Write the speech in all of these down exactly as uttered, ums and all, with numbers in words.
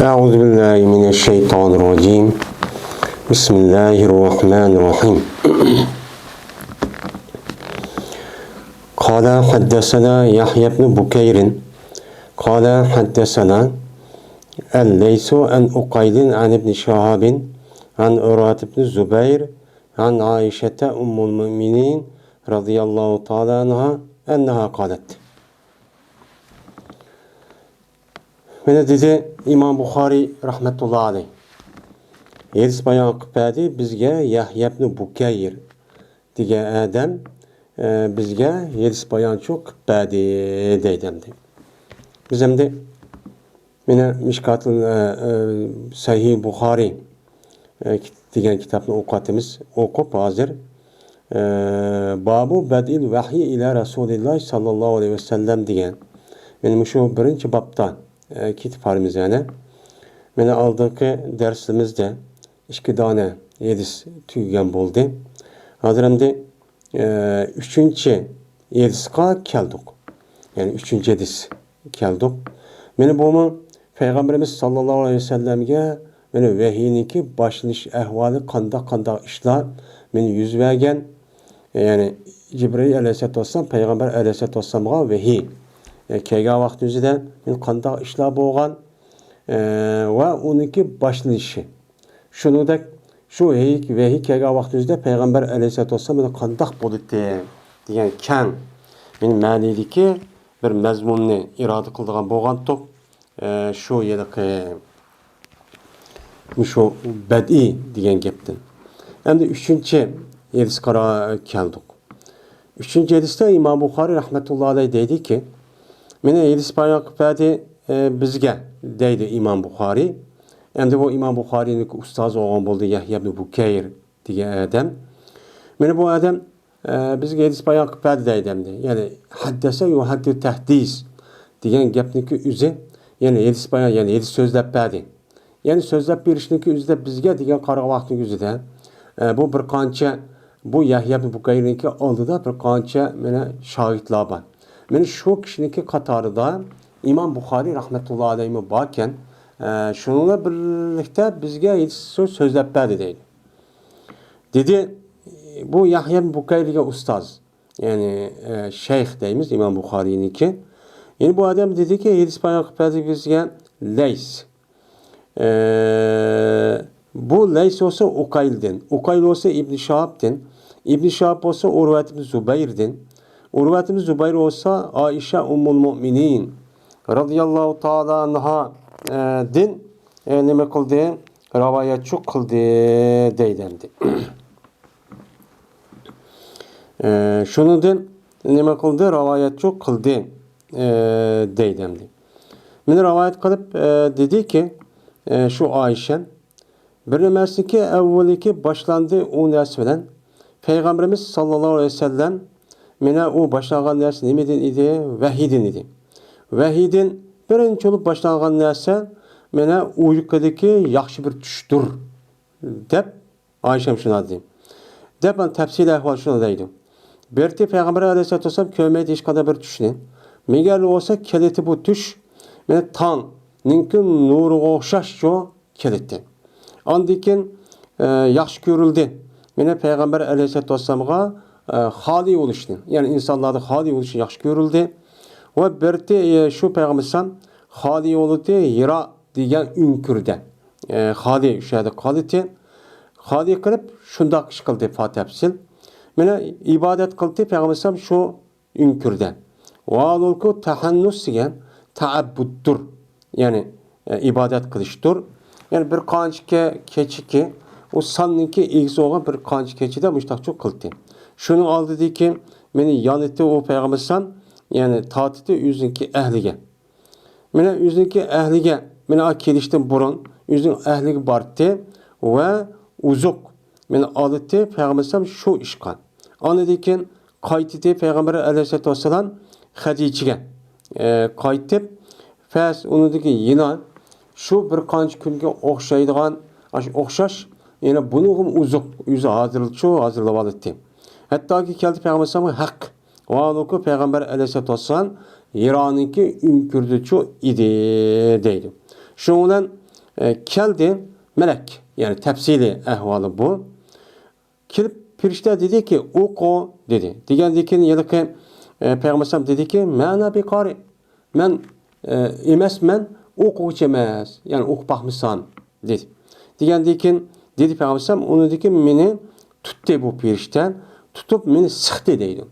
أعوذ بالله من الشيطان الرجيم. بسم الله الرحمن الرحيم. قال حدثنا يحيى بن بكير قال حدثنا الليث عن عقيل عن ابن شهاب عن عروة بن الزبير عن عائشة أم المؤمنين رضي الله تعالى عنها أنها قالت. مانا دېدى ئىمام بۇخارىي رەھمەتۇللا ئەلەيھ. ھەدىس بايان قىلىپ بەردى بىزگە يەھيا ئىبنى بۇكەير دېگەن ئادەم، ئە، بىزگە ھەدىس بايانچۇ قىلىپ بەردى دەيدۇ ئەمدى. بىز ئەمدى مانا مىشكاتىل، ئە، ئە، سەھىھ بۇخارىي، ئە، كىت-، دېگەن كىتابنى ئوقۇۋاتىمىز. ئوقۇپ ھازىر، ئە، بابۇ بەدئىل ۋەھيى ئىلە رەسۇلىللاھ ساللاللاھۇ ئەلەيھى ۋەسەللەم دېگەن. مانا مۇشۇ بىرىنچى بابتا، ئە، كېتىپ بارىمىز يەنە. مانا ئالدىنقى دەرسىمىزدە ئىككى دانە ھەدىس تۈگىگەن بولدى. ھازىر ئەمدى ئە، ئۈچىنچى ھەدىسقا كەلدۇق. يەنى ئۈچىنچى ھەدىس كەلدۇق. مانا بۇمۇ پەيغەمبىرىمىز ساللاللاھۇ ئەلەيھى ۋەسەللەمگە مانا ۋەھىينىڭكى باشلىنىش ئەھۋالى، قانداق، قانداق ئىشلار مانا يۈز بەرگەن. يەنى جىبرىئىل ئەلەيھىسسالاتۇ ۋەسسالام پەيغەمبەر ئەلەيھىسسالاتۇ ۋەسسالامغا ۋەھىي، ئە، كەلگەن ۋاقتىمىزدا مانا قانداق ئىشلار بولغان، ئە، ۋە ئۇنىڭكى باشلىنىشى. شۇنىڭدەك شۇ ھېي-، ۋەھىي كەلگەن ۋاقتىمىزدا پەيغەمبەر ئەلەيھىسسالاتۇ ۋەسسالام مانا قانداق بولىدۇ دېگەن كەڭ، مانا مەنىدىكى بىر مەزمۇننى ئىرادە قىلىدىغان بولغانتۇق، ئە، شۇ ھېلىقى مۇشۇ بەدىئىي دېگەن گەپتىن. ئەمدى ئۈچىنچى ھەدىسقا كەلدۇق. ئۈچىنچى ھەدىستە ئىمام بۇخارىي رەھمەتۇللا ئەلەيھ دەيدىكى، مانا ھەدىس بايان قىلىپ بەردى، ئە، بىزگە، دەيدۇ ئىمام بۇخارىي. ئەمدى بۇ ئىمام بۇخارىينىڭكى ئۇستازى بولغان بولدى، يەھيا ئىبنى بۇكەير دېگەن ئادەم. مانا بۇ ئادەم، ئە، بىزگە ھەدىس بايان قىلىپ بەردى دەيدۇ ئەمدى. يەنى ھەددەسە يۇھەددىسۇ تەھدىس دېگەن گەپنىڭكى ئۆزى، يەنى ھەدىس بايان، يەنى ھەدىس سۆزلەپ بەردى. يەنى سۆزلەپ بېرىشنىڭكى ئۆزىدە بىزگە دېگەن قارىغان ۋاقتىنىڭ ئۆزىدە، ئە، بۇ بىر قانچە، بۇ يەھيا ئىبنى بۇكەيرنىڭكى ئالدىدا بىر قانچە مانا شاھىتلار بار. مانا شۇ كىشىنىڭكى قاتارىدا ئىمام بۇخارىي رەھمەتۇللا ئەلەيھمۇ باركەن، ئە، شۇنىڭ بىلەن بىرلىكتە بىزگە ھەدىس سۆزلەپ بەردى دەيدۇ. دېدى، بۇ يەھيا ئىبنى بۇكەير دېگەن ئۇستاز، يەنى، ئە، شەيخ دەيمىز ئىمام بۇخارىينىڭكى. يەنى بۇ ئادەم دېدىكى، ھەدىس بايان قىلىپ بەردى بىزگە لەيس. ئە، بۇ لەيس بولسا ئۇقايلدىن، ئۇقايل بولسا ئىبنى شىھابتىن، ئىبنى شىھاب بولسا ئۇرۋەت ئىبنى زۇبەيردىن، ئۇرۋەت ئىبنى زۇبەير بولسا ئائىشە ئۇممۇل مۇئمىنىن رەزىياللاھۇ تائالا ئەنھا، ئە، دىن، ئە، نېمە قىلدى؟ راۋايەتچۇ قىلدى دەيدۇ ئەمدى. ئە، شۇنىڭدىن نېمە قىلدى؟ راۋايەتچۇ قىلدى، ئە، دەيدۇ ئەمدى. مانا راۋايەت قىلىپ، ئە، دېدىكى، ئە، شۇ ئائىشە، بىر نەرسىنىڭكى ئەۋۋىلىكى باشلاندى ئۇ نەرسە بىلەن. پەيغەمبىرىمىز ساللاللاھۇ ئەلەيھى ۋەسەللەم، مانا ئۇ باشلانغان نەرسە نېمىدىن ئىدى؟ ۋەھىيدىن ئىدى. ۋەھىيدىن بىرىنچى بولۇپ باشلانغان نەرسە، مانا ئۇيقۇدىكى ياخشى بىر چۈشتۇر، دەپ ئائىشەم شۇنداق دېدى. دەپ، ئانا تەپسىلىي ئەھۋال شۇنداق دەيدۇ. بىرتى پەيغەمبەر ئەلەيھىسسالاتۇ ۋەسسالام كۆرمەيدۇ ھېچقانداق بىر چۈشنى. مەگەر بولسا كېلىتى بۇ چۈش، مانا تاڭنىڭكى نۇرىغا ئوخشاشچۇ كېلىتى. ئاندىن كېيىن، ئە، ياخشى كۆرۈلدى. مانا پەيغەمبەر ئەلەيھىسسالاتۇ ۋەسسالامغا، ئە، خالىي بولۇشنى، يەنى ئىنسانلاردا خالىي بولۇشنى ياخشى كۆرۈلدى. ۋە بىرتى، ئە، شۇ پەيغەمبەر ئەلەيھىسسالام خالىي بولدى ھىرا دېگەن ئۆڭكۈردە. ئە، خالىي، شۇ يەردە قالىتى. خالىي قىلىپ شۇنداق ئىش قىلدى پاتەپسىل. مانا ئىبادەت قىلدى پەيغەمبەر ئەلەيھىسسالام شۇ ئۆڭكۈردە. ۋالۇلكۇ تەھەننۇس دېگەن تەئەببۇدتۇر. يەنى، ئە، ئىبادەت قىلىشتۇر. يەنى بىر قانچە كە-، كېچىكى، ئۇ ساننىڭكى ئىگىسى بولغان بىر قانچە كېچىدە مۇشتاقچۇ قىلدى. شۇنىڭ ئالدىدىكى مانا يانىتى ئۇ پەيغەمبەر ئەلەيھىسسالام، يەنى تارتىتى ئۆزىنىڭكى ئەھلىگە. مانا ئۆزىنىڭكى ئەھلىگە، مانا كېلىشتىن بۇرۇن ئۆزىنىڭ ئەھلىگە باردى ۋە ئوزۇق، مانا ئالدى پەيغەمبەر ئەلەيھىسسالام شۇ ئىشقا. ئاندىن كېيىن قايتتى پەيغەمبەر ئەلەيھىسسالاتۇ ۋەسسالام خەدىچىگە، ئە، قايتىپ، پەس ئۇنىڭدىكى يەنە شۇ بىر قانچە كۈنگە ئوخشايدىغان، ئاشۇ ئوخشاش، يەنە بۇنىڭغىمۇ ئوزۇق ئۆزى ھازىرلىچۇ ھازىرلىۋالاتتى. ھەتتاكى كەلدى پەيغەمبەر ئەلەيھىسسالامغا ھەق. ۋالۇكۇ پەيغەمبەر ئەلەيھىسسالاتۇ ۋەسسالام ھىرانىڭكى ئۆڭكۈردىچۇ ئىدى، دەيدۇ. شۇنىڭ بىلەن ئە، كەلدى مەلەك، يەنى تەپسىلىي ئەھۋالى بۇ. كېلىپ پېرىشتە دېدىكى، «ئوقۇ» دېدى. دېگەندىن كېيىن ھېلىقى، ئە، پەيغەمبەر ئەلەيھىسسالام دېدىكى، «مەنا بىقارى، مەن، ئە، ئەمەسمەن، ئوقۇغۇچى ئەمەس، يەنى ئوقۇپ باقمىسام» دېدى. دېگەندىن كېيىن دېدى پەيغەمبەر ئەلەيھىسسالام، ئۇنىڭدىن كېيىن مېنى تۇتتى بۇ پېرىشتە، تۇتۇپ مېنى سىقتى دەيدۇ.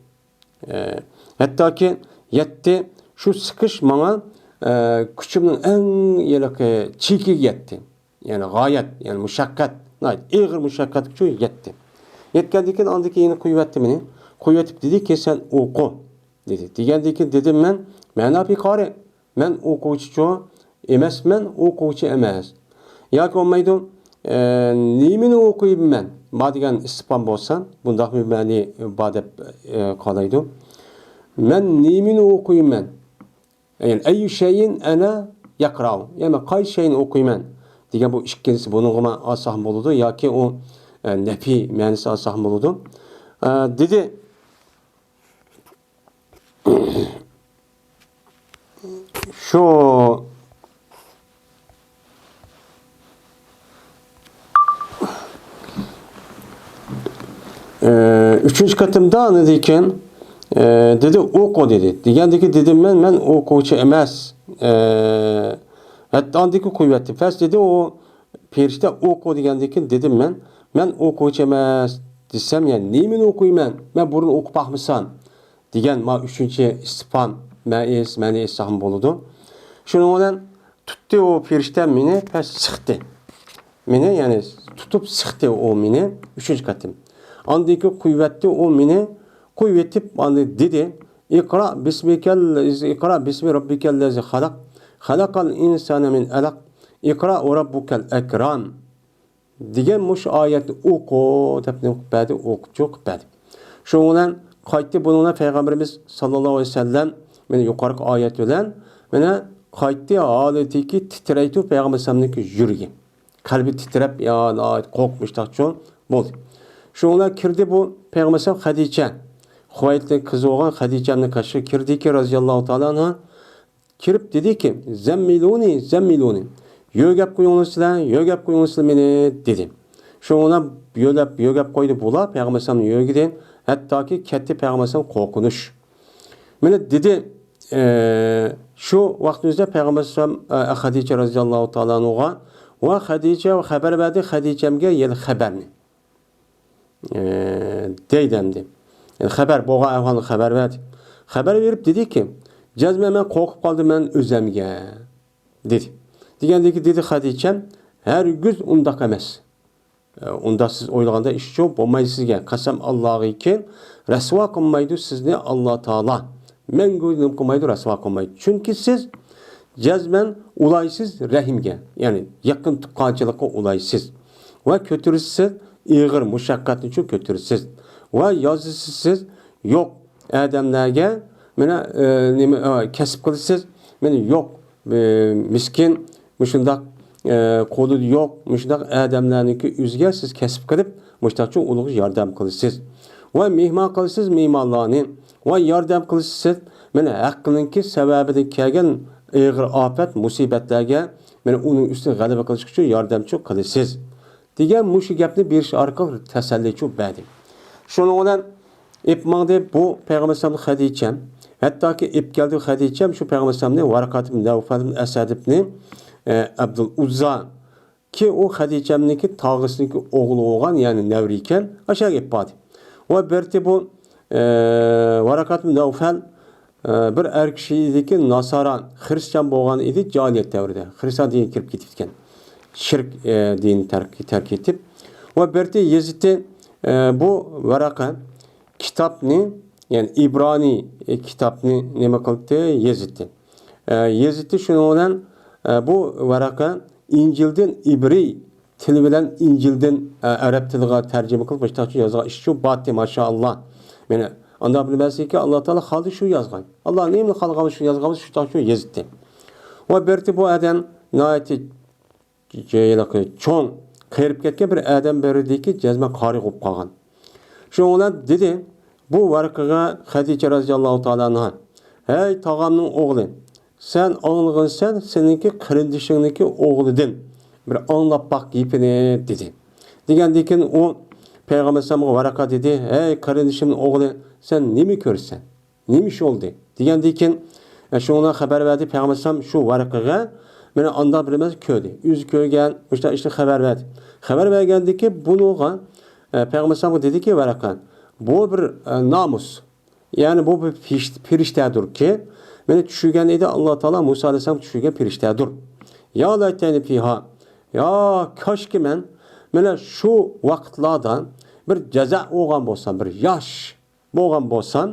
ئە، ھەتتاكى يەتتى، شۇ سىقىش ماڭا، ئە، كۈچۈمنىڭ ئەڭ ھېلىقى چېكىگە يەتتى. يەنى غايەت، يەنى مۇشەققەت، ناھايىتى ئېغىر مۇشەققەتكە شۇ يەتتى. يەتكەندىن كېيىن ئاندىن كېيىن يەنە قويۇۋەتتى مېنى. قويۇۋېتىپ دېدىكى، «سەن ئوقۇ» دېدى. دېگەندىن كېيىن دېدىم مەن، «مەنا بىقارى، مەن ئوقۇغۇچىچۇ ئەمەسمەن، ئوقۇغۇچى ئەمەس.» ياكى بولمايدۇ، ئە، «نېمىنى ئوقۇيمەن؟» بار دېگەن ئىستىفھام بولسا، بۇنداقمۇ مەنى بار دەپ، ئە، قالايدۇ. «مەن نېمىنى ئوقۇيمەن؟» يەنى، «ئەييۇ شەيئىن ئەنە يەقرەئۇ»، يەنى، «مەن قايسى شەيئىنى ئوقۇيمەن؟» دېگەن بۇ ئىككىنچىسى، بۇنىڭغىمۇ ئالساقمۇ بولىدۇ ياكى ئۇ، ئە، نەپىي مەنىسى ئالساقمۇ بولىدۇ. ئە، دېدى، شۇ ئۈچىنچى قېتىمدا ئاندىن كېيىن، ئە، دېدى، «ئوقۇ» دېدى. دېگەندىكى دېدىم مەن، «مەن ئوقۇغۇچى ئەمەس.» ئە، ھەتتا ئاندىكى قويۇۋەتتى. پەس دېدى ئۇ پېرىشتە، «ئوقۇ» دېگەندىكى دېدىم مەن، «مەن ئوقۇغۇچى ئەمەس» دېسەم، يەنى نېمىنى ئوقۇيمەن؟ مەن بۇرۇن ئوقۇپ باقمىسام دېگەن ما ئۈچىنچى ئىستىفھام مەنىسى، مەنىسى ئېيتساقمۇ بولىدۇ. شۇنىڭ بىلەن تۇتتى ئۇ پېرىشتە مېنى، پەس سىقتى. مېنى، يەنى تۇتۇپ سىقتى ئۇ مېنى ئۈچىنچى قېتىم. ئاندىن كېيىن قويۇۋەتتى ئۇ مېنى، قويۇۋېتىپ ئاندىن دېدى، «ئىقرا بىسمىكەل، ئىقرا بىسمى رەببىكەللەزى خەلەق، خەلەقەل ئىنسانە مىن ئەلەق، ئىقرا ۋە رەببۇكەل ئەكرەم» دېگەن مۇشۇ ئايەتنى ئوقۇ دەپ نېمە قىلىپ بەردى، ئوقۇپ چىقىپ بەردى. شۇنىڭ بىلەن قايتتى، بۇنىڭ بىلەن پەيغەمبىرىمىز ساللاللاھۇ ئەلەيھى ۋەسەللەم مانا يۇقىرىقى ئايەت بىلەن مانا قايتتى، ھالىتىكى تىترەيتۇ پەيغەمبەر ئەلەيھىسسالامنىڭكى يۈرىكى. قەلبى تىترەپ، يا ناھايىتى قورقمۇشتاقچۇ بولدى. شۇنىڭ بىلەن كىردى بۇ پەيغەمبەر ئەلەيھىسسالام خەدىچە، خۇۋەيلىدنىڭ قىزى بولغان خەدىچەمنىڭ قېشىغا كىردىكى، رەزىياللاھۇ تائالا ئانھا. كىرىپ دېدىكى، «زەممىلۇنى، زەممىلۇنى، يۆگەپ قويۇڭلار سىلەر، يۆگەپ قويۇڭلار سىلەر مېنى» دېدى. شۇڭا يۆلەپ، يۆگەپ قويدى بۇلار، پەيغەمبەر ئەلەيھىسسالام يۆگىدى. ھەتتاكى كەتتى پەيغەمبەر ئەلەيھىسسالام قورقۇنچ. مانا دېدى، ئە، شۇ ۋاقتىمىزدا پەيغەمبەر ئەلەيھىسسالام، ئە، خەدىچە رەزىياللاھۇ تائالا ئانھۇغا ۋە خەدىچە خەۋەر بەردى، خەدىچەمگە يەنە خەۋەرنى. ئە، دەيدۇ ئەمدى. يەنى خەۋەر، بولغان ئەھۋالنى خەۋەر بەردى. خەۋەر بېرىپ دېدىكى، «جەزمەن مەن قورقۇپ قالدىم مەن ئۆزەمگە» دېدى. دېگەندىكى دېدى خەدىچەم، «ھەرگىز ئۇنداق ئەمەس. ئە، ئۇنداق سىز ئويلىغاندا ئىشچۇ بولمايدۇ سىزگە. قەسەم ئاللاغىكى، رەسۋا قىلمايدۇ سىزنى ئاللا تائالا. مەڭگۈ نېمە قىلمايدۇ، رەسۋا قىلمايدۇ. چۈنكى سىز جەزمەن ئۇلايسىز رەھىمگە، يەنى يېقىن تۇغقانچىلىققا ئۇلايسىز ۋە كۆتۈرىسىز، ئېغىر مۇشەققەتنىچۇ كۆتۈرىسىز ۋە يازىسىز سىز يوق ئادەملەرگە، مانا، ئە، نېمە، ئە، كەسىپ قىلىسىز، مانا، يوق، ئە، مىسكىن، مۇشۇنداق، ئە، قولىدا يوق، مۇشۇنداق ئادەملەرنىڭكى ئۆزىگە سىز كەسىپ قىلىپ، مۇشۇنداقچۇ ئۇلارغا ياردەم قىلىسىز ۋە مېھمان قىلىسىز مېھمانلارنى ۋە ياردەم قىلىسىز سىز، مانا، ھەققىنىڭكى سەۋەبىدىن كەلگەن ئېغىر ئاپەت، مۇسىبەتلەرگە، مانا، ئۇنىڭ ئۈستىگە غەلىبە قىلىش ئۈچۈن ياردەمچۇ قىلىسىز دېگەن مۇشۇ گەپنى بېرىش ئارقىلىق تەسەللىچۇ بەردى. شۇنىڭ بىلەن ئېپ ماڭدى بۇ پەيغەمبەر ئەلەيھىسسالام خەدىچەم. ھەتتاكى ئېپ كەلدى خەدىچەم شۇ پەيغەمبەر ئەلەيھىسسالامنى ۋەرەقەت ئىبن نەۋفەل ئىبن ئەسەد ئىبن، ئە، ئابدۇل ئۇززا، كى ئۇ خەدىچەمنىڭكى تاغىسىنىڭكى ئوغلى بولغان، يەنى نەۋرە ئىكەن، ئاشۇ يەرگە ئېپ باردى. ۋە بىرتى بۇ، ئە، ۋەرەقەت ئىبن نەۋفەل، ئە، بىر ئەر كىشى ئىدىكى، ناسارا، خرىستىيان بولغان ئىدى جاھىلىيەت دەۋرىدە. خرىستىيان دىنىگە كىرىپ كېتىپتىكەن. شىرك، ئە، دىنىنى تەرك، تەرك ئېتىپ. ۋە بىرتى يېزىتى، ئە، بۇ ۋەرەقە كىتابنى، يەنى ئىبرانىي، ئە، كىتابنى نېمە قىلدى؟ يېزىتى. ئە، يېزىتى شۇنىڭ بىلەن، ئە، بۇ ۋەرەقە ئىنجىلدىن ئىبرىي تىلى بىلەن ئىنجىلدىن، ئە، ئەرەب تىلىغا تەرجىمە قىلىپ، مۇشۇنداقچە يازغان ئىشچۇ باتتى، ماشائاللا. مانا، ئانداق بىلمەسلىككە، ئاللا تائالا خالىدى شۇ يازغان. ئاللا نېمىنى خالىغان شۇ يازغان، شۇنداقچە يېزىتتى. ۋە بىرتى بۇ ئادەم ناھايىتى ج-، چوڭ، قېرىپ كەتكەن بىر ئادەم بىرىدىكى جەزمەن قارى بولۇپ قالغان. شۇنىڭ بىلەن دېدى، بۇ ۋەرەقىگە خەدىچە رەزىياللاھۇ تائالا ئەنھا، «ھەي تاغامنىڭ ئوغلى، سەن ئاڭلىغىنسەن سېنىڭكى قېرىندىشىڭنىڭكى ئوغلىدىن، بىر ئاڭلاپ باق گېپىنى، دېدى. دېگەندىن كېيىن ئۇ پەيغەمبەر ئەلەيھىسسالامغا ۋەرەقە دېدى، ھەي قېرىندىشىمنىڭ ئوغلى، سەن نېمە كۆرىسەن؟ نېمە ئىش بولدى؟ دېگەندىن كېيىن، ئە، شۇنىڭغا خەۋەر بەردى پەيغەمبەر ئەلەيھىسسالام شۇ ۋەرەقىگە، مانا ئانداق بىر نەرسە كۆردى. ئۆزى كۆرگەن، مۇشۇنداق ئىشنى خەۋەر بەردى. خەۋەر بەرگەندىن كېيىن بۇنىڭغا، ئە، پەيغەمبەر ئەلەيھىسسالامغا دېدىكى ۋەرەقە، بۇ بىر، ئە، نامۇس. يەنى بۇ بىر پېرىش-، پېرىشتەدۇركى، مانا چۈشۈرگەن ئىدى ئاللا تائالا مۇسا ئەلەيھىسسالامغا چۈشۈرگەن پېرىشتەدۇر. يا لەيتەنى فىھا. يا كاشكى مەن مانا شۇ ۋاقىتلاردا بىر جەزا بولغان بولسام، بىر ياش بولغان بولسام،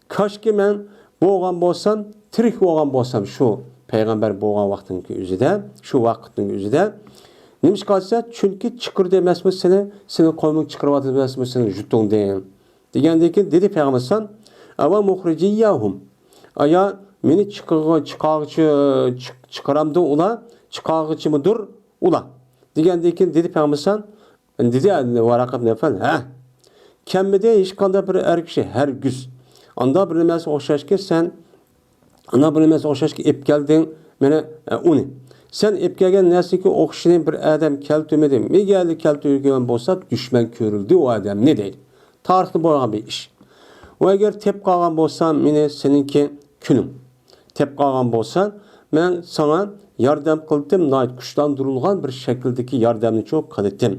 كاشكى مەن بولغان بولسام، تىرىك بولغان بولسام شۇ پەيغەمبەر بولغان ۋاقتىنىڭكى ئۆزىدە، شۇ ۋاقىتنىڭ ئۆزىدە. نېمىشقا دېسە، چۈنكى چىقىرىدۇ ئەمەسمۇ سېنى، سېنى قويمىغا چىقىرىۋاتىدۇ ئەمەسمۇ سېنى يۇرتۇڭدىن؟ دېگەندىن كېيىن دېدى پەيغەمبەر ئەلەيھىسسالام، ئەۋە مۇخرىجىيياھۇم. ئايا، مېنى چىقىرغۇ-، چىقارغۇچى، چىق-، چىقىرامدۇ ئۇلار؟ چىقارغۇچىمىدۇر ئۇلار؟ دېگەندىن كېيىن دېدى پەيغەمبەر ئەلەيھىسسالام، دېدى ۋەرەقە ئىبن نەۋفەل، ھە. كەلمىدى ھېچقانداق بىر ئەر كىشى، ھەرگىز. ئانداق بىر نېمەسىگە ئوخشاشكى، سەن ئانا بىر نېمەسىگە ئوخشاشكى ئېلىپ كەلدىڭ، مانا، ئە، ئۇنى. سەن ئېلىپ كەلگەن نەرسىگە ئوخشىشىنى بىر ئادەم كەلتۈرمىدى. ئەگەرلا كەلتۈرگەن بولسا، دۈشمەن كۆرۈلدى ئۇ ئادەمنى، دەيدۇ. تارىختا بولغان بىر ئىش. ئۇ ئەگەر تېپىپ قالغان بولسا، مېنى سېنىڭكى كۈنۈڭ. تېپىپ قالغان بولسا، مەن ساڭا ياردەم قىلدىم، ناھايىتى كۈچلەندۈرۈلگەن بىر شەكىلدىكى ياردەمنىچۇ قىلىتتىم.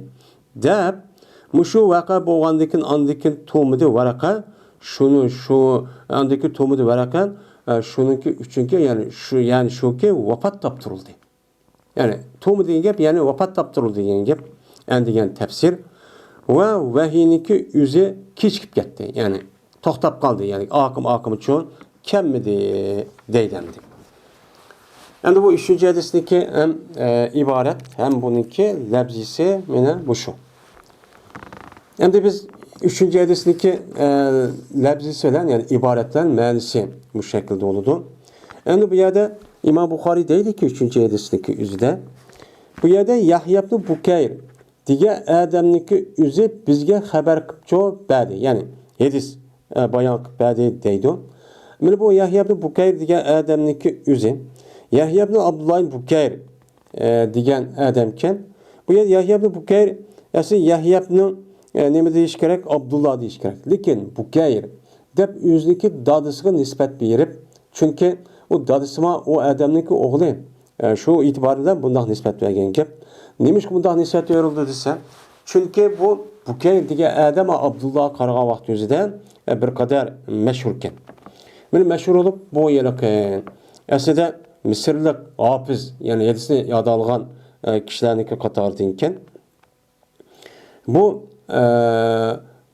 دەپ، مۇشۇ ۋەقە بولغاندىن كېيىن، ئاندىن كېيىن تۇرمىدى ۋەرەقە، شۇنى، شۇ، ئاندىن كېيىن تۇرمىدى ۋەرەقە، ئە، شۇنىڭكى ئۈچۈنكى، يەنى شۇ، يەنى شۇكى، ۋاپات تاپتۇرۇلدى. يەنى تۇرمىدى دېگەن گەپ، يەنى ۋاپات تاپتۇرۇلدى دېگەن گەپ، ئەن دېگەن تەپسىر. ۋە ۋەھىينىڭكى ئۆزى كېچىكىپ كەتتى، يەنى توختاپ قالدى، يەنى ئاقىم، ئاقىمىچۇ كەلمىدى دەيدۇ ئەمدى. ئەمدى بۇ ئۈچىنچى ھەدىسنىڭكى ھەم، ئە، ئىبارەت، ھەم بۇنىڭكى لەپزىسى مانا مۇشۇ. ئەمدى بىز ئۈچىنچى ھەدىسنىڭكى، ئە، لەپزىسى بىلەن، يەنى ئىبارەت بىلەن مەنىسى مۇشۇ شەكىلدە بولىدۇ. ئەمدى بۇ يەردە ئىمام بۇخارىي دەيدىكى، ئۈچىنچى ھەدىسنىڭكى ئۆزىدە، بۇ يەردە يەھيا ئىبنى بۇكەير دېگەن ئادەمنىڭكى ئۆزى بىزگە خەۋەر قىپچۇ بەردى. يەنى ھەدىس، ئە، بايان قىپ بەردى دەيدۇ. مانا بۇ يەھيا ئىبنى بۇكەير دېگەن ئادەمنىڭكى ئۆزى. يەھيا ئىبنى ئابدۇللا ئىبنى بۇكەير، ئە، دېگەن ئادەمكەن. بۇ يەردە يەھيا ئىبنى بۇكەير، ئەسلى يەھيا ئىبنى، ئە، نېمە دېيىش كېرەك؟ ئابدۇللا دېيىش كېرەك. لېكىن بۇكەير دەپ ئۆزىنىڭكى دادىسىغا نىسبەت بېرىپ، چۈنكى ئۇ دادىسىما ئۇ ئادەمنىڭكى ئوغلى. ئە، شۇ ئېتىبار بىلەن بۇنداق نىسبەت بەرگەن گەپ. نېمىشقا بۇنداق نىسبەت بېرىلدى دېسە، چۈنكى بۇ بۇكەير دېگەن ئادەم ئابدۇللاغا قارىغان ۋاقتى ئۆزىدە، ئە، بىر قەدەر مەشھۇركەن. مانا مەشھۇر بولۇپ، بۇ ھېلىقى، ئەسلىدە مىسىرلىق ھاپىز، يەنى ھەدىسنى ياد ئالغان، ئە، كىشىلەرنىڭكى قاتارىدىكەن. بۇ، ئە،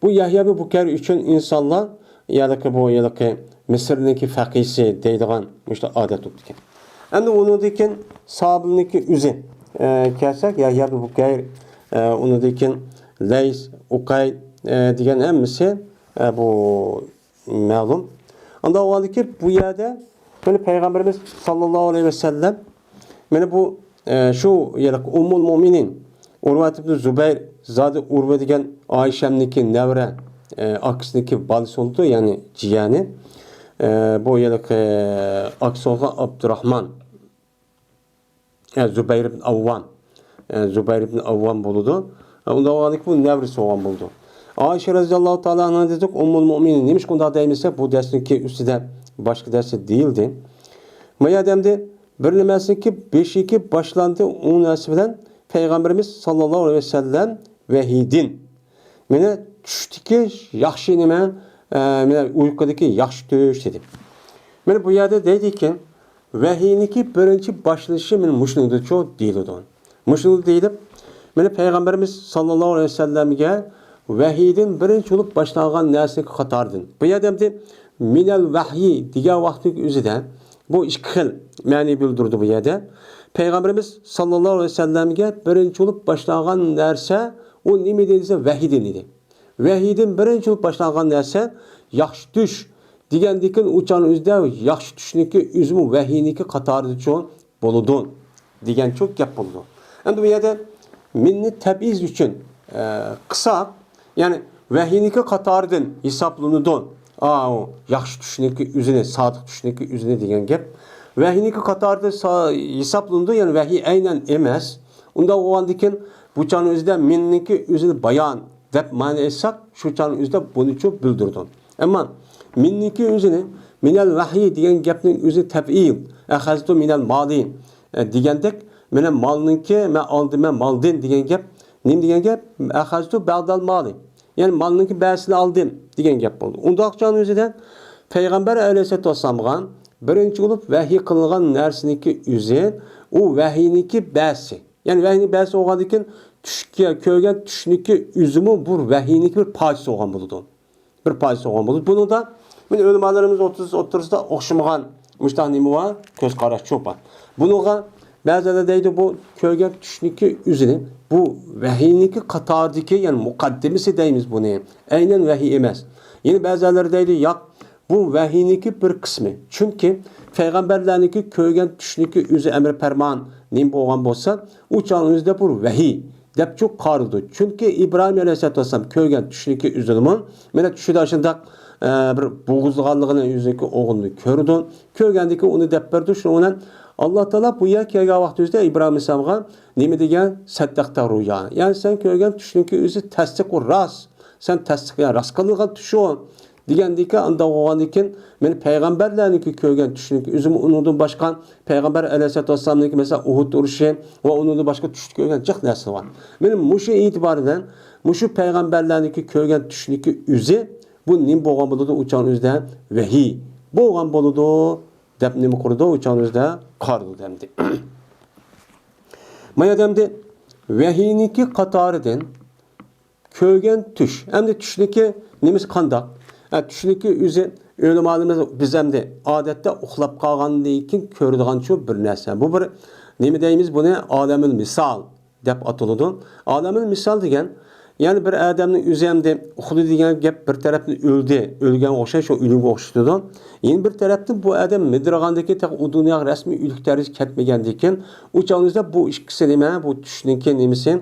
بۇ يەھيا بۇ بۇكەير ئۈچۈن ئىنسانلار، يەنى بۇ ھېلىقى مىسىرنىڭكى فەقىھسى دەيدىغان مۇشۇنداق ئادەت بوپتىكەن. ئەمدى ئۇنىڭدىن كېيىن ساھابىلىرنىڭكى ئۆزى، ئە، كەلسەك، يەھيا بۇ بۇكەير، ئە، ئۇنىڭدىن كېيىن لەيس، ئۇقەي، ئە، دېگەن ھەممىسى، ئە، بۇ مەلۇم. ئانداق بولغاندىكىن بۇ يەردە مانا پەيغەمبىرىمىز ساللاللاھۇ ئەلەيھى ۋەسەللەم مانا بۇ، ئە، شۇ ھېلىقى ئۇممۇل مۇئمىنىن ئۇرۋەت ئىبنى زۇبەير، زادى ئۇرۋە دېگەن ئائىشەمنىڭكى نەۋرە، ئە، ئاكىسىنىڭكى بالىسى بولىدۇ، يەنى جىيەنى. ئە، بۇ ھېلىقى ئاكىسى بولغان ئابدۇراھمان. ئە، زۇبەير ئىبن ئاۋۋام. ئە، زۇبەير ئىبن ئاۋۋام بولىدۇ. ئە، ئۇنداق بولغاندىكىن بۇ نەۋرىسى بولغان بولىدۇ. ئائىشە رەزىياللاھۇ تائالا ئەنھا دېدۇق، ئۇممۇل مۇئمىنىن، نېمىشقا ئۇنداق دەيمىز دېسە، بۇ دەرسنىڭكى ئۈستىدە باشقا دەرستە دېيىلدى. ما يەردە ئەمدى بىر نېمەسىنىڭكى بېشىكى باشلاندى، ئۇ نەرسە بىلەن پەيغەمبىرىمىز ساللاللاھۇ ئەلەيھى ۋەسەللەم ۋەھىيدىن. مانا چۈشتىكى ياخشى نېمە، ئە، مانا ئۇيقۇدىكى ياخشى چۈش دېدى. مانا بۇ يەردە دەيدىكەن، ۋەھىينىڭكى بىرىنچى باشلىنىشى مانا مۇشۇنىڭدىچۇ دېيىلىدۇ. مۇشۇنىڭدا دېيىلىپ، مانا پەيغەمبىرىمىز ساللاللاھۇ ئەلەيھى ۋەسەللەمگە ۋەھىيدىن بىرىنچى بولۇپ باشلانغان نەرسىنىڭكى قاتارىدىن. بۇ يەردە ئەمدى مىنەل ۋەھيى دېگەن ۋاقىتنىڭ ئۆزىدە بۇ ئىككى خىل مەنىنى بىلدۈرىدۇ بۇ يەردە. پەيغەمبىرىمىز ساللاللاھۇ ئەلەيھى ۋەسەللەمگە بىرىنچى بولۇپ باشلانغان نەرسە ئۇ نېمە دېسە ۋەھىيدىن ئىدى. ۋەھىيدىن بىرىنچى بولۇپ باشلانغان نەرسە ياخشى چۈش دېگەندىكىن ئۇ چاغنىڭ ئۆزىدە ياخشى چۈشنىڭكى ئۆزىمۇ ۋەھىينىڭكى قاتارىدىچۇ بولىدۇ دېگەنچۇ گەپ بولىدۇ. ئەمدى بۇ يەردە مىننى تەبئىز ئۈچۈن، ئە، قىلساق، يەنى ۋەھىينىڭكى قاتارىدىن ھېسابلىنىدۇ. ئا، ئۇ ياخشى چۈشنىڭكى ئۆزىنى، سادىق چۈشنىڭكى ئۆزىنى دېگەن گەپ. ۋەھىينىڭكى قاتارىدىن سا-، ھېسابلىنىدۇ، يەنى ۋەھىي ئەينەن ئەمەس. ئۇنداق بولغاندىكىن، بۇ چاغنىڭ ئۆزىدە مىننىڭكى ئۆزىنى بايان دەپ مەنە ئېيتساق، شۇ چاغنىڭ ئۆزىدە بۇنىچۇ بىلدۈرىدۇ. ئەمما مىننىڭكى ئۆزىنى، مىنەل ۋەھيى دېگەن گەپنىڭ ئۆزى تەپئىل، ئەخەزتۇ مىنەل مالى، ئە، دېگەندەك، مانا مالنىڭكى، مەن ئالدىم، مەن مالدىن دېگەن گەپ، نېمە دېگەن گەپ؟ ئەخەزتۇ بەئدەل مالى. يەنى مالنىڭكى بەسىنى ئالدىم دېگەن گەپ بولدى. ئۇنداق چاغنىڭ ئۆزىدە پەيغەمبەر ئەلەيھىسسالاتۇ ۋەسسالامغا بىرىنچى بولۇپ ۋەھىي قىلىنغان نەرسىنىڭكى ئۆزى، ئۇ ۋەھىينىڭكى بەسى. يەنى ۋەھىينىڭ بەسى بولغاندىن كېيىن چۈشكە، كۆرگەن چۈشنىڭكى ئۆزىمۇ بۇ ۋەھىينىڭكى بىر پارچىسى بولغان بولىدۇ. بىر پارچىسى بولغان بولىدۇ. بۇنىڭدا مانا ئۆلىمالىرىمىز ئوتتۇرىسىدا ئوخشىمىغان مۇشۇنداق نېمە بار؟ كۆز قاراشچۇ بار. بۇنىڭغا بەزىلەر دەيدۇ، بۇ كۆرگەن چۈشنىڭكى ئۆزىنى، بۇ ۋەھىينىڭكى قاتارىدىكى، يەنى مۇقەددىمىسى دەيمىز بۇنى. ئەينەن ۋەھىي ئەمەس. يەنە بەزىلەر دەيدۇ، ياق، بۇ ۋەھىينىڭكى بىر قىسمى. چۈنكى پەيغەمبەرلەرنىڭكى كۆرگەن چۈشنىڭكى ئۆزى ئەمر پەرمان نېمە بولغان بولسا، ئۇ چاغنىڭ ئۆزىدە بۇ ۋەھىي دەپچۇ قارىلىدۇ. چۈنكى ئىبراھىم ئەلەيھىسسالاتۇ ۋەسسالام كۆرگەن چۈشنىڭكى ئۆزىنىمۇ، مانا چۈشىدە ئاشۇنداق، ئە، بىر بوغۇزلىغانلىقىنى ئۆزىنىڭكى ئوغلىنى كۆرىدۇ. كۆرگەندىن كېيىن ئۇنى دەپ بەردى. شۇنىڭ بىلەن ئاللا تائالا بۇ يەرگە كەلگەن ۋاقتىمىزدا ئىبراھىم ئەلەيھىسسالامغا نېمە دېگەن؟ سەددەقتە رۇيا. يەنى سەن كۆرگەن چۈشنىڭكى ئۆزى تەستىق، ئۇ راست. سەن تەستىق، يەنى راست قىلىنغان چۈش ئۇ. دېگەندىكىن، ئانداق بولغاندىكىن، مانا پەيغەمبەرلەرنىڭكى كۆرگەن چۈشىنىڭكى ئۆزىمۇ ئۇنىڭدىن باشقا، پەيغەمبەر ئەلەيھىسسالاتۇ ۋەسسالامنىڭكى، مەسىلەن، ئۇھۇد ئۇرۇشى ۋە ئۇنىڭدىن باشقا چۈشتە كۆرگەن جىق نەرسە بار. مانا مۇشۇ ئېتىبار بىلەن مۇشۇ پەيغەمبەرلەرنىڭكى كۆرگەن چۈشىنىڭكى ئۆزى بۇ نېمە بولغان بولىدۇ؟ ئۇ چاغنىڭ ئۆزىدە ۋەھىي بولغان بولىدۇ دەپ نېمە قىلىدۇ؟ ئۇ چاغنىڭ ئۆزىدە قارىلىدۇ ئەمدى. مانا ئەمدى ۋەھىينىڭكى قاتارىدىن كۆرگەن چۈش. ئەمدى چۈشنىڭكى نېمىسى قانداق؟ ئە، چۈشنىڭكى ئۆزى ئۆلىمالىرىمىز، بىز ئەمدى ئادەتتە ئۇخلاپ قالغاندىن كېيىن كۆرىدىغان شۇ بىر نەرسە. بۇ بىر، نېمە دەيمىز بۇنى؟ ئالەمۇل مىسال دەپ ئاتىلىدۇ. ئالەمۇل مىسال دېگەن، يەنى بىر ئادەمنىڭ ئۆزى ئەمدى ئۇخلىدى دېگەن گەپ بىر تەرەپتىن ئۆلدى، ئۆلگەنگە ئوخشاش، شۇ ئۆلۈمگە ئوخشىتىدۇ. يەنە بىر تەرەپتىن بۇ ئادەم مىدىرلىغاندىن كېيىن تېخى ئۇ دۇنياغا رەسمىي ئۆلۈك دەرىجىگە كەتمىگەندىن كېيىن، ئۇ چاغنىڭ ئۆزىدە بۇ ئىككىسى نېمە؟ بۇ چۈشنىڭكى نېمىسى؟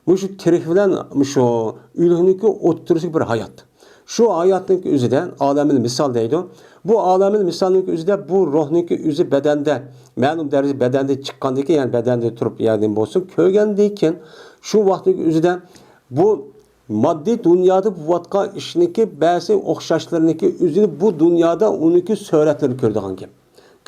مۇشۇ تىرىك بىلەن مۇشۇ ئۆلۈكنىڭكى ئوتتۇرىسىدىكى بىر ھايات. شۇ ھاياتنىڭكى ئۆزىدە ئالەمىل مىسال دەيدۇ. بۇ ئالەمىل مىسالنىڭكى ئۆزىدە بۇ روھنىڭكى ئۆزى بەدەندە، مەلۇم دەرىجە بەدەندىن چىققاندىن كېيىن، يەنى بەدەندە تۇرۇپ يەردىن بولسۇن، كۆرگەندىن كېيىن شۇ ۋاقىتنىڭكى ئۆزىدە بۇ ماددىي دۇنيادا بولۇۋاتقان ئىشنىڭكى بەزى ئوخشاشلىرىنىڭكى ئۆزىنى بۇ دۇنيادا ئۇنىڭكى سۈرەتلىرىنى كۆرىدىغان گەپ.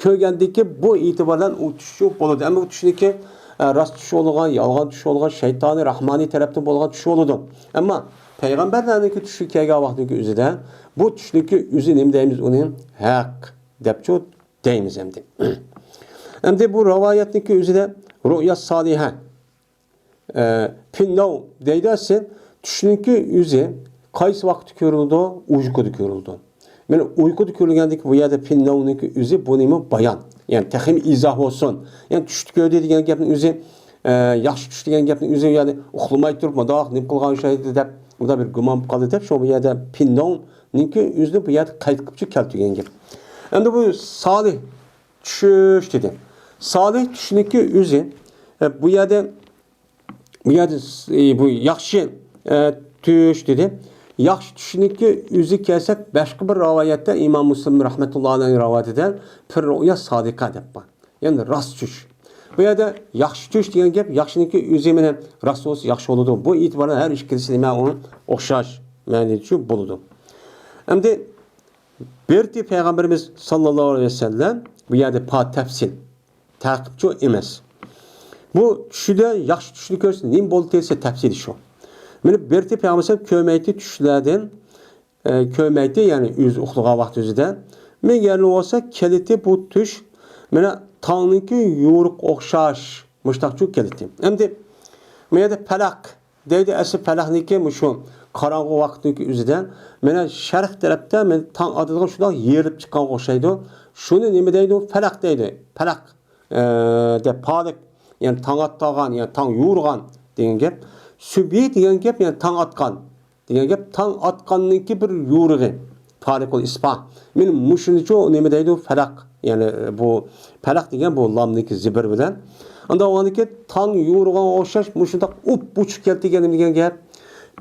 كۆرگەندىكى بۇ ئېتىبار بىلەن ئۇ چۈش بولىدۇ. ئەمما ئۇ چۈشنىكى، ئە، راست چۈش بولىدىغان، يالغان چۈش بولىدىغان، شەيتانىي، راھمانىي تەرەپتىن بولغان چۈش بولىدۇ. ئەمما پەيغەمبەرلەرنىڭكى چۈشى كەلگەن ۋاقتىنىڭكى ئۆزىدە بۇ چۈشنىكى ئۆزى نېمە دەيمىز ئۇنى؟ ھەق دەپچۇ دەيمىز ئەمدى. ئەمدى بۇ رىۋايەتنىڭكى ئۆزىدە رۇئيا سالىھە، ئە، پىنناۋ دەيدۇ ئەسلى. چۈشنىڭكى ئۆزى قايسى ۋاقىتتا كۆرۈلىدۇ؟ ئۇيقۇدا كۆرۈلىدۇ. مانا ئۇيقۇدا كۆرۈلگەندىكى بۇ يەردە پىنناۋنىڭكى ئۆزى بۇ نېمە؟ بايان. يەنى تېخىمۇ ئىزاھ بولسۇن. يەنى چۈشتە كۆردى دېگەن گەپنىڭ ئۆزى، ئە، ياخشى چۈش دېگەن گەپنىڭ ئۆزى، يەنى ئۇخلىماي تۇرۇپ مۇنداق نېمە قىلغان ئوخشايدۇ دەپ، مۇنداق بىر گۇمان قىلدى دەپ، شۇ بۇ يەردە پىنناۋنىڭكى ئۆزىنى بۇ يەردە قەيت قىلىپچۇ كەلتۈرگەن گەپ. ئەمدى بۇ سالىھ چۈش دېدى. سالىھ چۈشنىڭكى ئۆزى، ئە، بۇ يەردە، بۇ يەردە، ئى، بۇ ياخشى، ئە، چۈش دېدى. ياخشى چۈشنىڭكى ئۆزى كەلسەك، باشقا بىر رىۋايەتتە ئىمام مۇسلىم رەھمەتۇللاھى ئەلەيھىنىڭ رىۋايىتىدە فىر رۇئيا سادىقە دەپ بار. يەنى راست چۈش. بۇ يەردە ياخشى چۈش دېگەن گەپ، ياخشىنىڭكى ئۆزى مانا راست بولسا ياخشى بولىدۇ. بۇ ئېتىبار بىلەن ھەر ئىككىلىسى نېمە ئۇ ئوخشاش مەنىدە شۇ بولىدۇ. ئەمدى بىرتى پەيغەمبىرىمىز ساللاللاھۇ ئەلەيھى ۋەسەللەم بۇ يەردە پا تەپسىل، تەقىبچۇ ئەمەس. بۇ چۈشىدە ياخشى چۈشنى كۆرسە نېمە بولدى دېسە تەپسىلى شۇ. مانا بىرتى پەيغەمبەر كۆرمەيتتى چۈشلەردىن، ئە، كۆرمەيتتى، يەنى ئۆزى ئۇخلىغان ۋاقتى ئۆزىدە. مەگەر بولسا كېلىتتى بۇ چۈش، مانا تاڭنىڭكى يورۇق ئوخشاش، مۇشتاقچۇ كېلىتتى. ئەمدى بۇ يەردە پەلەق دەيدۇ، ئەسلى پەلەقنىڭكى مۇشۇ قاراڭغۇ ۋاقىتنىڭكى ئۆزىدە، مانا شەرق تەرەپتە مانا تاڭ ئاتىدىغان شۇنداق يېرىلىپ چىققانغا ئوخشايدۇ. شۇنى نېمە دەيدۇ؟ پەلەق دەيدۇ. پەلەق، ئە، دەپ پالىق، يەنى تاڭ ئاتقان، يەنى تاڭ يورۇغان دېگەن گەپ. سۈبھى دېگەن گەپ، يەنى تاڭ ئاتقان دېگەن گەپ، تاڭ ئاتقاننىڭكى بىر يورۇغى. فالىقۇل ئىسباھ. مانا مۇشۇنىچۇ نېمە دەيدۇ؟ پەلەق. يەنى بۇ پەلەق دېگەن بۇ لامنىڭكى زىبىر بىلەن. ئانداق بولغاندىكىن تاڭ يورۇغانغا ئوخشاش مۇشۇنداق ئۇپ-ئوچۇق كەلتۈرگەن نېمە دېگەن گەپ؟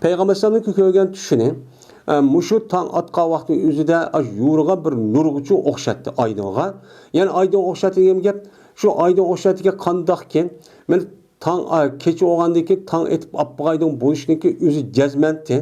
پەيغەمبەر ئەلەيھىسسالامنىڭكى كۆرگەن چۈشىنى، ئە، مۇشۇ تاڭ ئاتقان ۋاقتى ئۆزىدە ئاشۇ يورۇغان بىر نۇرغىچۇ ئوخشاتتى ئايدىنغا. يەنى ئايدىنغا ئوخشاتتى دېگەن گەپ، شۇ ئايدىنغا ئوخشاتتى دېگەن قانداقكىن؟ مانا تاڭ، ئا، كېچە بولغاندىن كېيىن تاڭ ئېتىپ ئاپپىغايدىغان بولۇشنىڭكى ئۆزى جەزمەنتى.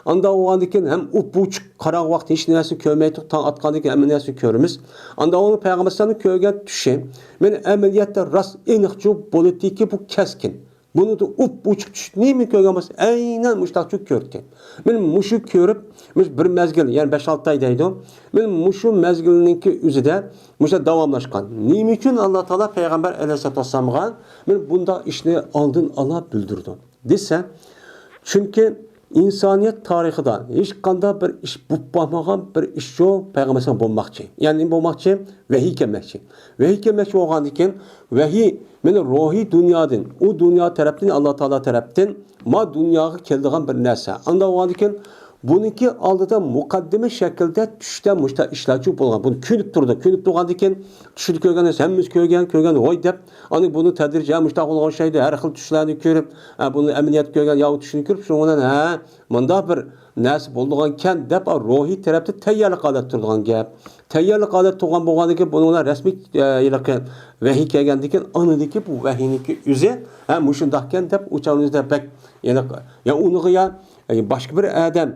ئاندا بولغاندىن كېيىن ھەم ئۇپئوچۇق قاراڭغۇ ۋاقىت ھېچ نەرسە كۆرمەيتتۇق، تاڭ ئاتقاندىن كېيىن ھەممە نەرسىنى كۆرىمىز. ئاندا ئۇنىڭ پەيغەمبەر ئەلەيھىسسالام كۆرگەن چۈشى، مانا ئەمەلىيەتتە راست ئېنىقچۇ بولىدىكى بۇ كەسكىن. بۇنىڭدا ئۇپئوچۇق چۈش نېمە كۆرگەن بولسا، ئەينەن مۇشۇنداقچۇ كۆردى. مانا مۇشۇ كۆرۈپ، مۇشۇ بىر مەزگىل، يەنى بەش-ئالتە ئاي دەيدۇ. مانا مۇشۇ مەزگىلنىڭكى ئۆزىدە مۇشۇ داۋاملاشقان. نېمە ئۈچۈن ئاللا تائالا پەيغەمبەر ئەلەيھىسسالاتۇ ۋەسسالامغا مانا بۇنداق ئىشنى ئالدىن ئالا بىلدۈردى دېسە، چۈنكى ئىنسانىيەت تارىخىدا ھېچقانداق بىر ئىش بولۇپ باقمىغان بىر ئىش شۇ پەيغەمبەر ئەلەيھىسسالام بولماقچى. يەنى نېمە بولماقچى؟ ۋەھىي كەلمەكچى. ۋەھىي كەلمەكچى بولغاندىن كېيىن، ۋەھىي مانا روھىي دۇنيادىن، ئۇ دۇنيا تەرەپتىن، ئاللا تائالا تەرەپتىن ما دۇنياغا كېلىدىغان بىر نەرسە. ئاندا بولغاندىن كېيىن بۇنىڭكى ئالدىدا مۇقەددىمە شەكىلدە چۈشتە مۇشتا ئىشلارچۇ بولغان. بۇنى كۆنۈپ تۇرىدۇ. كۆنۈپ تۇرغاندىن كېيىن چۈشىدە كۆرگەن نەرسە ھەممىمىز كۆرگەن، كۆرگەن ھوي دەپ، ئاندىن بۇنى تەدرىجىي مۇشتاق بولغان ئوخشايدۇ. ھەر خىل چۈشلەرنى كۆرۈپ، ئە، بۇنى ئەمەلىيەتتە كۆرگەن ياكى چۈشىنى كۆرۈپ، شۇنىڭ بىلەن، ھە، مۇنداق بىر نەرسە بولىدىغانكەن دەپ، ئا، روھىي تەرەپتە تەييارلىق ھالەتتە تۇرىدىغان گەپ. تەييارلىق ھالەتتە تۇرغان بولغاندىن كېيىن بۇنىڭ بىلەن رەسمىي، ئە، ھېلىقى ۋەھىي كەلگەندىن كېيىن ئانىدىكى بۇ ۋەھىينىڭكى ئۆزى، ھە، مۇشۇنداقكەن دەپ ئۇ چاغنىڭىزدا بەك، يەنى، يا ئۇنىغا يا، ئە، باشقا بىر ئادەم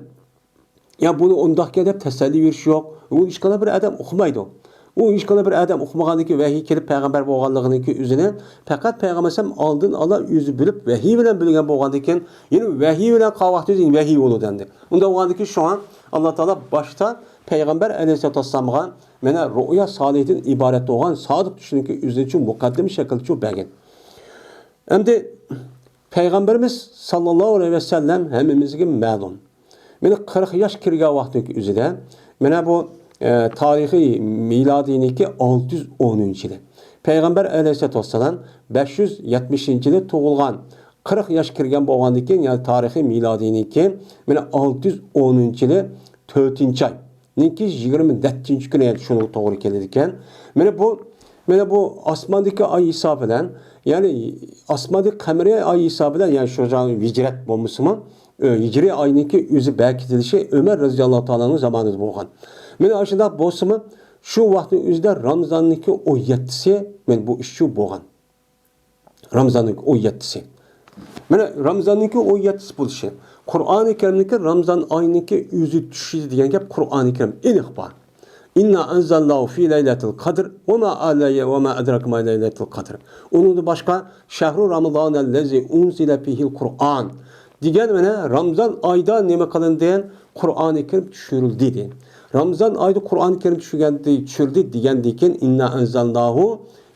يا بۇنى ئۇنداقكەن دەپ تەسەللى بېرىش يوق. ئۇ ھېچقانداق بىر ئادەم ئۇقمايدۇ. ئۇ ھېچقانداق بىر ئادەم ئۇقمىغاندىكى ۋەھىي كېلىپ پەيغەمبەر بولغانلىقىنىڭكى ئۆزىنى پەقەت پەيغەمبەر ئەلەيھىسسالام ئالدىن ئالا ئۆزى بىلىپ ۋەھىي بىلەن بىلگەن بولغاندىكىن، يەنى ۋەھىي بىلەن قالغان ۋاقتى ئۆزى ۋەھىي بولىدۇ ئەمدى. ئۇنداق بولغاندىكىن شۇڭا ئاللا تائالا باشتا پەيغەمبەر ئەلەيھىسسالاتۇ ۋەسسالامغا مانا رۇئيا سالىھىدىن ئىبارەت بولغان سادىق چۈشنىڭكى ئۆزىنى شۇ مۇقەددىمە شەكلىچۇ بەرگەن. ئەمدى پەيغەمبىرىمىز ساللاللاھۇ ئەلەيھى ۋەسەللەم ھەممىمىزگە مەلۇم. مانا قىرىق ياش كىرگەن ۋاقتىنىڭكى ئۆزىدە، مانا بۇ، ئە، تارىخىي مىلادىينىڭكى ئالتە يۈز ئونىنچى يىلى. پەيغەمبەر ئەلەيھىسسالاتۇ ۋەسسالام بەش يۈز يەتمىشىنچى يىلى تۇغۇلغان، قىرىق ياش كىرگەن بولغاندىن كېيىن، يەنى تارىخىي مىلادىينىڭكى مانا ئالتە يۈز ئونىنچى يىلى تۆتىنچى ئاي. نىڭكى يىگىرمە نەچچىنچى كۈنى، يەنى شۇنىڭغا توغرا كېلىدىكەن. مانا بۇ، مانا بۇ ئاسماندىكى ئاي ھېسابى بىلەن، يەنى ئاسماندىكى قەمەرىي ئاي ھېسابى بىلەن، يەنى شۇ ھىجرەت بولمىسىمۇ، ئۆ، ھىجرىي ئاينىڭكى ئۆزى بەركىتىلىشى ئۆمەر رەزىياللاھۇ تائالا ئەنھۇ زامانىدا بولغان. مانا ئاشۇنداق بولسىمۇ، شۇ ۋاقىتنىڭ ئۆزىدە رامزاننىڭكى ئون يەتتىسى، مانا بۇ ئىش شۇ بولغان. رامزاننىڭكى ئون يەتتىسى. مانا رامزاننىڭكى ئون يەتتىسى بولۇشى. قۇرئانى كەرىمنىڭكى رامزان ئاينىڭكى ئۆزى چۈشىدۇ دېگەن گەپ قۇرئانى كەرىم ئېنىق بار. «إنا أنزلناه في ليلة القدر وما علي وما أدراك ما ليلة القدر». ئۇنىڭدىن باشقا «شهر رمضان الذي أنزل فيه القرآن» دېگەن مانا رامزان ئايدا نېمە قىلىندى؟ قۇرئانى كەرىم چۈشۈرۈلدى دېدى. رامزان ئايدا قۇرئانى كەرىم چۈشۈرگەندى، چۈشۈردى دېگەندىن كېيىن «إنا أنزلناه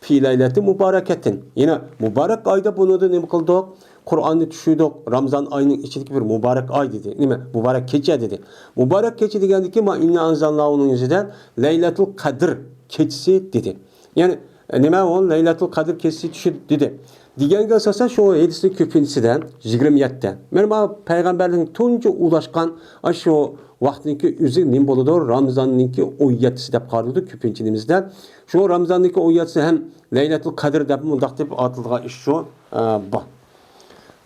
في ليلة مباركة». يەنە مۇبارەك ئايدا بۇنىڭدا نېمە قىلدۇق؟ قۇرئاننى چۈشۈردۇق. رامزان ئاينىڭ ئىچىدىكى بىر مۇبارەك ئاي دېدى. نېمە؟ مۇبارەك كېچە دېدى. مۇبارەك كېچە دېگەندىكى ما «إنا أنزلناه»نىڭ ئۆزىدە لەيلەتۇل قەدىر كېچىسى دېدى. يەنى، نېمە ئۇ لەيلەتۇل قەدىر كېچىسى چۈشۈپ دېدى. دېگەنگە ئاساسەن شۇ ھەدىسنىڭ كۆپىنچىسىدە يىگىرمە يەتتە. مانا پەيغەمبەرنىڭ تۇنجى ئۇلاشقان ئاشۇ ۋاقتىنىڭكى ئۆزى نېمە بولىدۇ؟ رامزاننىڭكى ئون يەتتىسى دەپ قارىلىدۇ كۆپىنچىلىرىمىزدە. شۇ رامزاننىڭكى ئون يەتتىسى ھەم لەيلەتۇل قەدىر دەپ مۇنداق دەپ ئاتىلىدىغان ئىش شۇ، ئە، بار.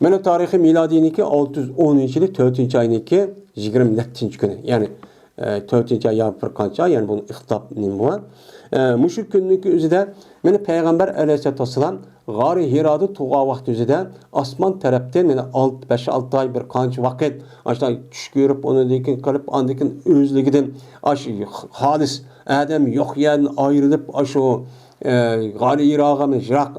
مانا تارىخى مىلادىينىڭكى ئالتە يۈز ئونىنچى يىلى تۆتىنچى ئاينىڭكى يىگىرمە نەچچىنچى كۈنى. يەنى، ئە، تۆتىنچى ئاي يا بىر قانچە ئاي، يەنى بۇنىڭ ئىختىلاپ نېمە بار. ئە، مۇشۇ كۈننىڭكى ئۆزىدە مانا پەيغەمبەر ئەلەيھىسسالاتۇ ۋەسسالام غارى ھىرادا تۇرغان ۋاقتى ئۆزىدە ئاسمان تەرەپتىن مانا ئالتە، بەش، ئالتە ئاي بىر قانچە ۋاقىت ئاشۇنداق چۈش كۆرۈپ، ئۇنىڭدىن كېيىن قىلىپ، ئاندىن كېيىن ئۆزلۈكىدىن ئاشۇ خالىس ئادەم يوق يەردىن ئايرىلىپ، ئاشۇ، ئە، غارى ھىراغا مانا يىراق،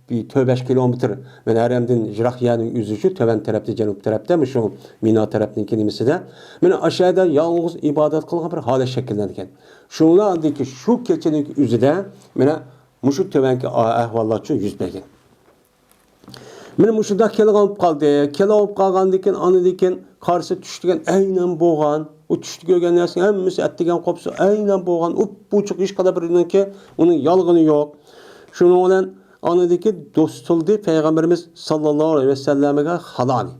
بىر تۆت بەش كىلومېتىر، مانا ھەرەمدىن يىراق يەرنىڭ ئۆزى شۇ تۆۋەن تەرەپتە، جەنۇب تەرەپتە، مۇشۇ مىنا تەرەپنىڭكى نېمىسىدە. مانا ئاشۇ يەردە يالغۇز ئىبادەت قىلغان بىر ھالەت شەكىللەنگەن. شۇنىڭدىن كېيىن شۇ كېچىنىڭ ئۆزىدە مانا مۇشۇ تۆۋەنكى ئەھۋاللارچۇ يۈز بەرگەن. مانا مۇشۇنداق كېلىدىغان بولۇپ قالدى. كېلىدىغان بولۇپ قالغاندىن كېيىن، ئاندىن كېيىن قارىسا چۈش دېگەن ئەينەن بولغان. ئۇ چۈشتە كۆرگەن نەرسىنىڭ ھەممىسى ئەتىگەن قوپسا ئەينەن بولغان. ئۇپپۇچۇق ھېچقانداق بىرىنىڭكى ئۇنىڭ يالغىنى يوق. شۇنىڭ بىلەن ئاندىن كېيىن توسۇلدى پەيغەمبىرىمىز ساللاللاھۇ ئەلەيھى ۋەسەللەمگە خالانى.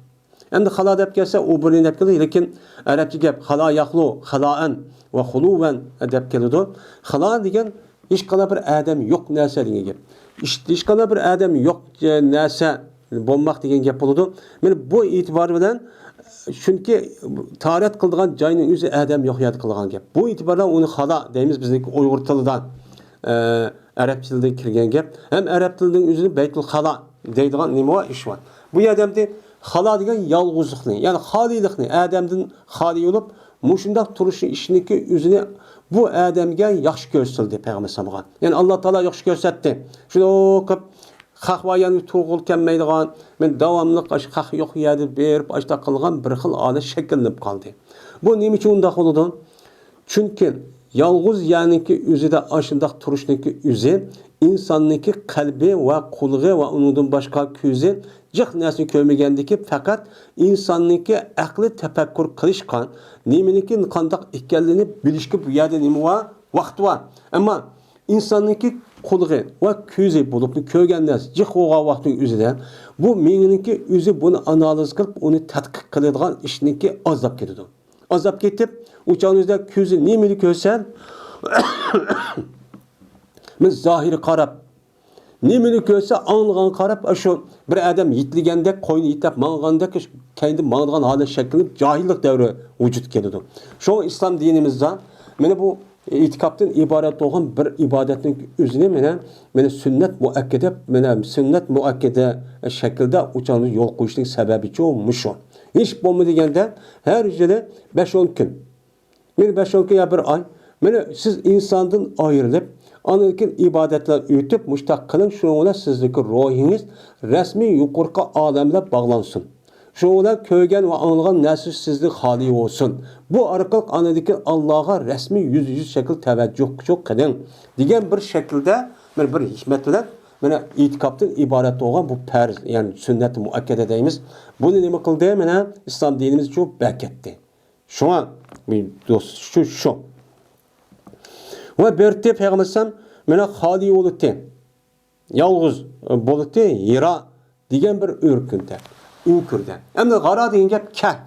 ئەمدى خالا دەپ كەلسە، ئۇ بۇرۇن دەپ كەلدى، لېكىن ئەرەبچە گەپ خالا يەخلۇ خالائەن ۋە خۇلۇۋەن دەپ كېلىدۇ. خالا دېگەن ھېچقانداق بىر ئادەم يوق نەرسە دېگەن گەپ. ھېچ-، ھېچقانداق بىر ئادەم يوق، ئە، نەرسە بولماق دېگەن گەپ بولىدۇ. مانا بۇ ئېتىبار بىلەن، چۈنكى تاھارەت قىلىدىغان جاينىڭ ئۆزى ئادەم يوق يەردە قىلىدىغان گەپ. بۇ ئېتىبار بىلەن ئۇنى خالا دەيمىز بىزنىڭكى ئۇيغۇر تىلىدا، ئە، ئەرەب تىلىدىن كىرگەن گەپ. ھەم ئەرەب تىلىنىڭ ئۆزىنى بەيتۇل خالا دەيدىغان نېمە بار، ئىش بار. بۇ يەردە ئەمدى خالا دېگەن يالغۇزلۇقنى، يەنى خالىيلىقنى، ئادەمدىن خالىي بولۇپ، مۇشۇنداق تۇرۇشنى ئىچىنىكى ئۆزىنى بۇ ئادەمگە ياخشى كۆرسىتىلدى پەيغەمبەر ئەلەيھىسسالامغا. يەنى ئاللا تائالا ياخشى كۆرسەتتى. شۇنداق قىلىپ خەق بار يەرنى تۇرغىلى كەلمەيدىغان، مەن داۋاملىق ئاشۇ خەق يوق يەردە بېرىپ ئاشۇنداق قىلغان بىر خىل ئادەت شەكىللىنىپ قالدى. بۇ نېمە ئۈچۈن ئۇنداق بولىدۇ؟ چۈنكى يالغۇز يەرنىڭكى ئۆزىدە ئاشۇنداق تۇرۇشنىڭكى ئۆزى ئىنساننىڭكى قەلبى ۋە قۇلىقى ۋە ئۇنىڭدىن باشقا كۆزى جىق نەرسىنى كۆرمىگەندىكى، پەقەت ئىنساننىڭكى ئەقلى تەپەككۇر قىلىشقا، نېمىنىڭكى قانداق ئىكەنلىكىنى بىلىشكە بۇ يەردە نېمە بار؟ ۋاقىت بار. ئەمما ئىنساننىڭكى قۇلىقى ۋە كۆزى بولۇپمۇ كۆرگەن نەرسە جىق بولغان ۋاقىتنىڭ ئۆزىدە بۇ مېڭىنىڭكى ئۆزى بۇنى ئانالىز قىلىپ، ئۇنى تەتقىق قىلىدىغان ئىشنىڭكى ئازلاپ كېتىدۇ. ئازلاپ كېتىپ، ئۇ چاغنىڭ ئۆزىدە كۆزى نېمىنى كۆرسە، مەن زاھىرى قاراپ، نېمىنى كۆرسە، ئاڭلىغان قاراپ، ئاشۇ بىر ئادەم يېتىلگەندەك، قوينى يېتىلەپ ماڭغاندەك، كەينىدىن ماڭىدىغان ھالەت شەكىللىنىپ، جاھىللىق دەۋرى ۋۇجۇدقا كېلىدۇ. شۇڭا ئىسلام دىنىمىزدا مانا بۇ ئېتىكاپتىن ئىبارەت بولغان بىر ئىبادەتنىڭ ئۆزىنى مانا، مانا سۈننەت مۇئەككەدە، مانا سۈننەت مۇئەككەدە شەكىلدە ئۇ چاغدا يول قويۇشنىڭ سەۋەبى چوڭ مۇشۇ. ھېچ بولمىدى دېگەندە، ھەر يىلى بەش-ئون كۈن، مانا بەش-ئون كۈن يا بىر ئاي، مانا سىز ئىنساندىن ئايرىلىپ، ئاندىن كېيىن ئىبادەتلەر ئۆتۈپ، مۇشۇنداق قىلىڭ، شۇنىڭ بىلەن سىزنىڭكى روھىڭىز رەسمىي يۇقىرىقى ئالەم بىلەن باغلانسۇن. شۇنىڭ بىلەن كۆرگەن ۋە ئاڭلىغان نەرسە سىزدىن خالىي بولسۇن. بۇ ئارقىلىق ئاندىن كېيىن ئاللاغا رەسمىي يۈزمۇيۈز شەكىل تەۋەججۇھ قىلىڭ، دېگەن بىر شەكىلدە، مانا بىر ھېكمەت بىلەن، مانا ئېتىكاپتىن ئىبارەت بولغان بۇ پەرز، يەنى سۈننەت مۇئەككەدە دەيمىز. بۇنى نېمە قىلدى؟ مانا ئىسلام دىنىمىز شۇ بەكەتتى. شۇڭا، شۇ، شۇ. ۋە بېرىتتى پەيغەمبەر ئەلەيھىسسالام مانا خالىي بولۇتى، يالغۇز بولۇتى ھىرا دېگەن بىر ئۆركۈندە، ئۆڭكۈردە. ئەمدى غارا دېگەن گەپ كەھپ.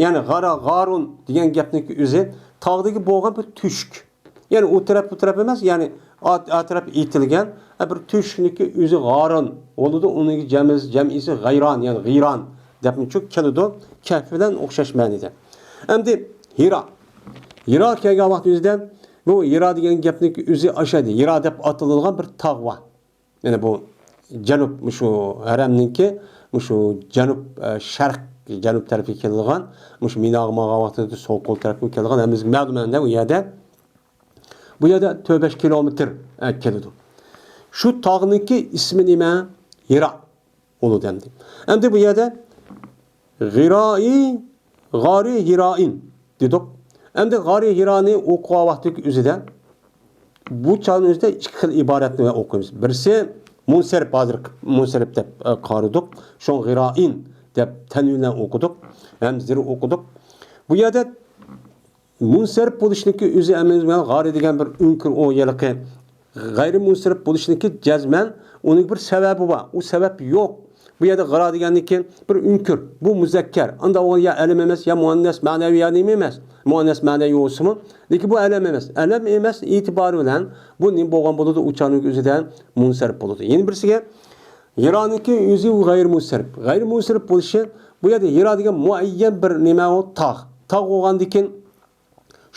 يەنى غارا، غارۇن دېگەن گەپنىڭكى ئۆزى تاغدىكى بولغان بىر تۆشۈك. يەنى ئۇ تەرەپ، بۇ تەرەپ ئەمەس، يەنى ئا-، ئا تەرەپ ئېيتىلگەن، ئە، بىر تۆشۈكنىڭكى ئۆزى غارۇن بولىدۇ، ئۇنىڭ جەمئىسى، جەمئىسى غەيران، يەنى غىران دەپمۇ كېلىدۇ. كەھف بىلەن ئوخشاش مەنىدە. ئەمدى ھىرا. ھىرا كەلگەن ۋاقىت ئۆزىدە، بۇ ھىرا دېگەن گەپنىڭكى ئۆزى ئاشۇ ھىرا دەپ ئاتىلىدىغان بىر تاغ بار. يەنى بۇ جەنۇب، مۇشۇ ھەرەمنىڭكى، مۇشۇ جەنۇب، ئە، شەرق، جەنۇب تەرەپكە كېلىدىغان، مۇشۇ مىناغا ماڭغان ۋاقتىدا سول قول تەرەپكە كېلىدىغان، ھەممىمىزگە مەلۇم ئەمدى ئۇ يەردە. بۇ يەردە تۆت بەش كىلومېتىر، ئە، كېلىدۇ. شۇ تاغنىڭكى ئىسمى نېمە؟ ھىرا. ئۇلۇ دەمدى. ئەمدى بۇ يەردە غىرائى، غارى ھىرائىن دېدۇق. ئەمدى غارى ھىرانى ئوقۇغان ۋاقتىدىكى ئۆزىدە بۇ چاغنىڭ ئۆزىدە ئىككى خىل ئىبارەتنى ئوقۇيمىز. بىرسى مۇنسەرىپ، ھازىر مۇنسەرىپ دەپ، ئە، قارىدۇق. شۇڭا غىرائىن دەپ تەنۋىن بىلەن ئوقۇدۇق. ھەم زىر ئوقۇدۇق. بۇ يەردە مۇنسەرىپ بولۇشنىڭكى ئۆزى ئەمەلىيەتتە غارى دېگەن بىر ئۆڭكۈر، ئۇ ھېلىقى غەيرىي مۇنسەرىپ بولۇشنىڭكى جەزمەن ئۇنىڭ بىر سەۋەبى بار. ئۇ سەۋەب يوق. بۇ يەردە غارا دېگەندىن كېيىن بىر ئۆڭكۈر. بۇ مۇزەككەر. ئاندا ئۇ يا ئەلەم ئەمەس، يا مۇئەننەس مەنەۋى، يا نېمە ئەمەس. مۇئەننەس مەنەۋى بولسىمۇ، لېكىن بۇ ئەلەم ئەمەس. ئەلەم ئەمەس ئېتىبارى بىلەن بۇ نېمە بولغان بولىدۇ؟ ئۇ چاغنىڭ ئۆزىدە مۇنسەرىپ بولىدۇ. يەنە بىرسىگە، ھىرانىڭكى ئۆزى ئۇ غەيرىي مۇنسەرىپ. غەيرىي مۇنسەرىپ بولۇشى، بۇ يەردە ھىرا دېگەن مۇئەييەن بىر نېمە ئۇ؟ تاغ. تاغ بولغاندىن كېيىن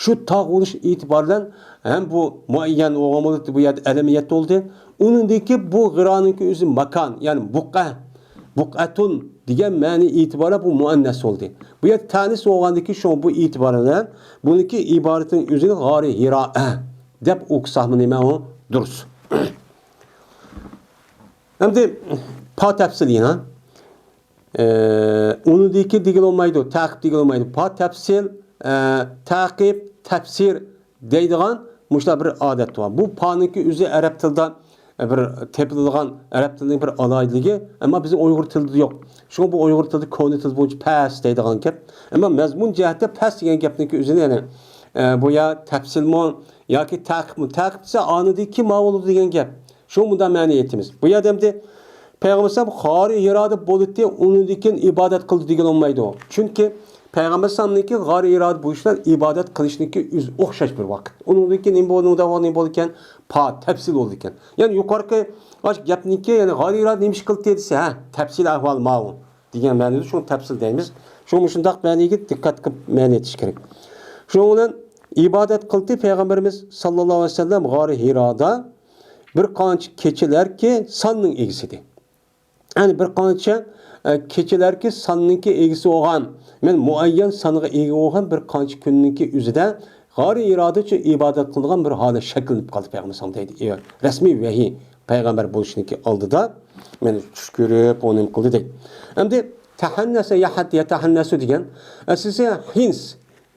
شۇ تاغ بولۇش ئېتىبارى بىلەن ھەم بۇ مۇئەييەن بولغان بولدى، بۇ يەردە ئەلەمىيەت بولدى. ئۇنىڭدىن كېيىن بۇ غىرانىڭكى ئۆزى ماكان، يەنى بۇقئە، بۇقئەتۇن دېگەن مەنە ئېتىبارى بۇ مۇئەننەس بولدى. بۇ يەردە تەنىس بولغاندىن كېيىن شۇ بۇ ئېتىبارى بىلەن بۇنىڭكى ئىبارىتىنىڭ ئۆزىنى غارى ھىرائە دەپ ئوقۇساقمۇ نېمە ئۇ؟ دۇرۇس. ئەمدى پا تەپسىل يەنە. ئە، ئۇنىڭدىكى دېگىلى بولمايدۇ، تەقىب دېگىلى بولمايدۇ. پا تەپسىل، ئە، تەقىب، تەپسىر دەيدىغان مۇشۇنداق بىر ئادەت بار. بۇ پانىڭكى ئۆزى ئەرەب تىلىدا، ئە، بىر تېپىلىدىغان، ئەرەب تىلىنىڭ بىر ئالاھىدىلىكى. ئەمما بىزنىڭ ئۇيغۇر تىلىدا يوق. شۇڭا بۇ ئۇيغۇر تىلىدا كونا تىل بويىچە پەس دەيدىغان گەپ. ئەمما مەزمۇن جەھەتتە پەس دېگەن گەپنىڭكى ئۆزىنى، يەنى، ئە، بۇ يا تەپسىلمۇ ياكى تەقىبمۇ؟ تەقىب دېسە ئانىدىكى ما بولىدۇ دېگەن گەپ. شۇ مۇنداق مەنە ئېيتىمىز. بۇ يەردە ئەمدى پەيغەمبەر ئەلەيھىسسالام غارى ھىرادا بولۇتى، ئۇنىڭدىن كېيىن ئىبادەت قىلدى دېگىلى بولمايدۇ. چۈنكى پەيغەمبەر ئەلەيھىسسالامنىڭكى غارى ھىرادا بولۇشى بىلەن ئىبادەت قىلىشنىڭكى ئۆزى ئوخشاش بىر ۋاقىت. ئۇنىڭدىن كېيىن نېمە بولدى، نېمە بولدىكەن؟ پا تەپسىل بولدىكەن. يەنى يۇقىرىقى ئاشۇ گەپنىڭكى، يەنى غارى ھىرادا نېمە ئىش قىلدى دېسە، ھە، تەپسىل ئەھۋال ماۋۇ دېگەن مەنىدە شۇنى تەپسىل دەيمىز. شۇ مۇشۇنداق مەنىگە دىققەت قىلىپ مەنە ئېيتىش كېرەك. شۇنىڭ بىلەن ئىبادەت قىلدى پەيغەمبىرىمىز ساللاللاھۇ ئەلەيھى ۋەسەللەم غارى ھىرادا بىر قانچە كېچىلەركى ساننىڭ ئىگىسى ئىدى. يەنى بىر قانچە، ئە، كېچىلەركى ساننىڭكى ئىگىسى بولغان، مەن مۇئەييەن سانغا ئىگە بولغان بىر قانچە كۈننىڭكى ئۆزىدە غارى ھىرادا شۇ ئىبادەت قىلىدىغان بىر ھالەت شەكىللىنىپ قالدى پەيغەمبەر ساڭا دەيدۇ. ئە، رەسمىي ۋەھىي پەيغەمبەر بولۇشنىڭكى ئالدىدا، مەن چۈش كۆرۈپ، ئۇنى نېمە قىلدى دەيدۇ. ئەمدى تەھەننەسە يەھەت يەتەھەننەسۇ دېگەن، ئەسلىسى ھىنس.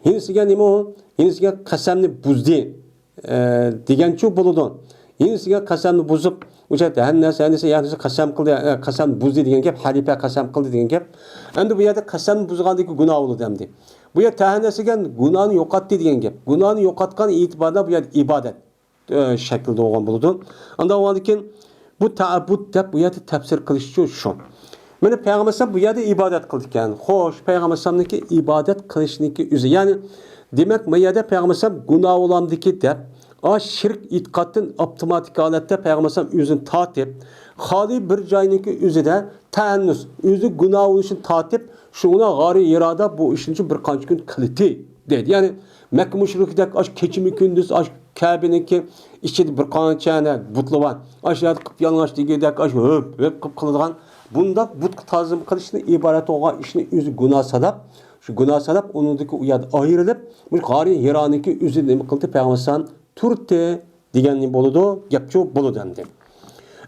ھىنس دېگەن نېمە ئۇ؟ ھىنس دېگەن قەسەمنى بۇزدى، ئە، دېگەنچۇ بولىدۇ. ھىنس دېگەن قەسەمنى بۇزۇپ، ئۇ جەھەتتە ھەننەسە، ھەننەسە، يەھنەسە قەسەم قىلدى، ئە، قەسەم بۇزدى دېگەن گەپ، ھەلىپە قەسەم قىلدى دېگەن گەپ. ئەمدى بۇ يەردە قەسەمنى بۇزغاندىكى گۇناھ بولىدۇ ئەمدى. بۇ يەردە تەھەننەسە دېگەن گۇناھنى يوقاتتى دېگەن گەپ. گۇناھنى يوقاتقان ئېتىباردا بۇ يەردە ئىبادەت، ئە، شەكىلدە بولغان بولىدۇ. ئانداق بولغاندىن كېيىن بۇ تەئەببۇد دەپ بۇ يەردە تەپسىر قىلىشچۇ شۇ. مانا پەيغەمبەر ئەلەيھىسسالام بۇ يەردە ئىبادەت قىلىدىكەن. خوش، پەيغەمبەر ئەلەيھىسسالامنىڭكى ئىبادەت قىلىشنىڭكى ئۆزى. يەنى، دېمەك، ما يەردە پەيغەمبەر ئەلەيھىسسالام گۇناھ بولامدىكى دەپ، ئا، شىرك ئېتىقادتىن ئاپتوماتىك ھالەتتە پەيغەمبەر ئەلەيھىسسالام ئۆزىنى تارتىپ، خالىي بىر جاينىڭكى ئۆزىدە تەئەننۇس، ئۆزى گۇناھ بولۇشىنى تارتىپ، شۇڭا غارى ھىرادا بۇ ئىشنى بىر قانچە كۈن قىلىتى دەيدۇ. يەنى، مەككە مۇشرىكىدەك ئاش كېچىمۇ كۈندۈز ئاش كەبىنىڭكى ئىچىدە بىر قانچە ئەنە بۇتلار بار. ئاشۇ يەردە قىپيالىڭاچ دېگۈدەك ئاش ھۆپ، ھۆپ قىپ قىلىدىغان. بۇنداق بۇتقا تازىلىما قىلىشتىن ئىبارەت بولغان ئىشنى ئۆزى گۇناھ ساناپ، شۇ گۇناھ ساناپ، ئۇنىڭدىكى ئۇ يەردە ئايرىلىپ، مۇشۇ غارى ھىرانىڭكى ئۆزى نېمە قىلدى؟ پەيغەمبەر ئەلەيھىسسالام تۇردى دېگەن بولىدۇ، گەپچۇ بولىدۇ ئەمدى.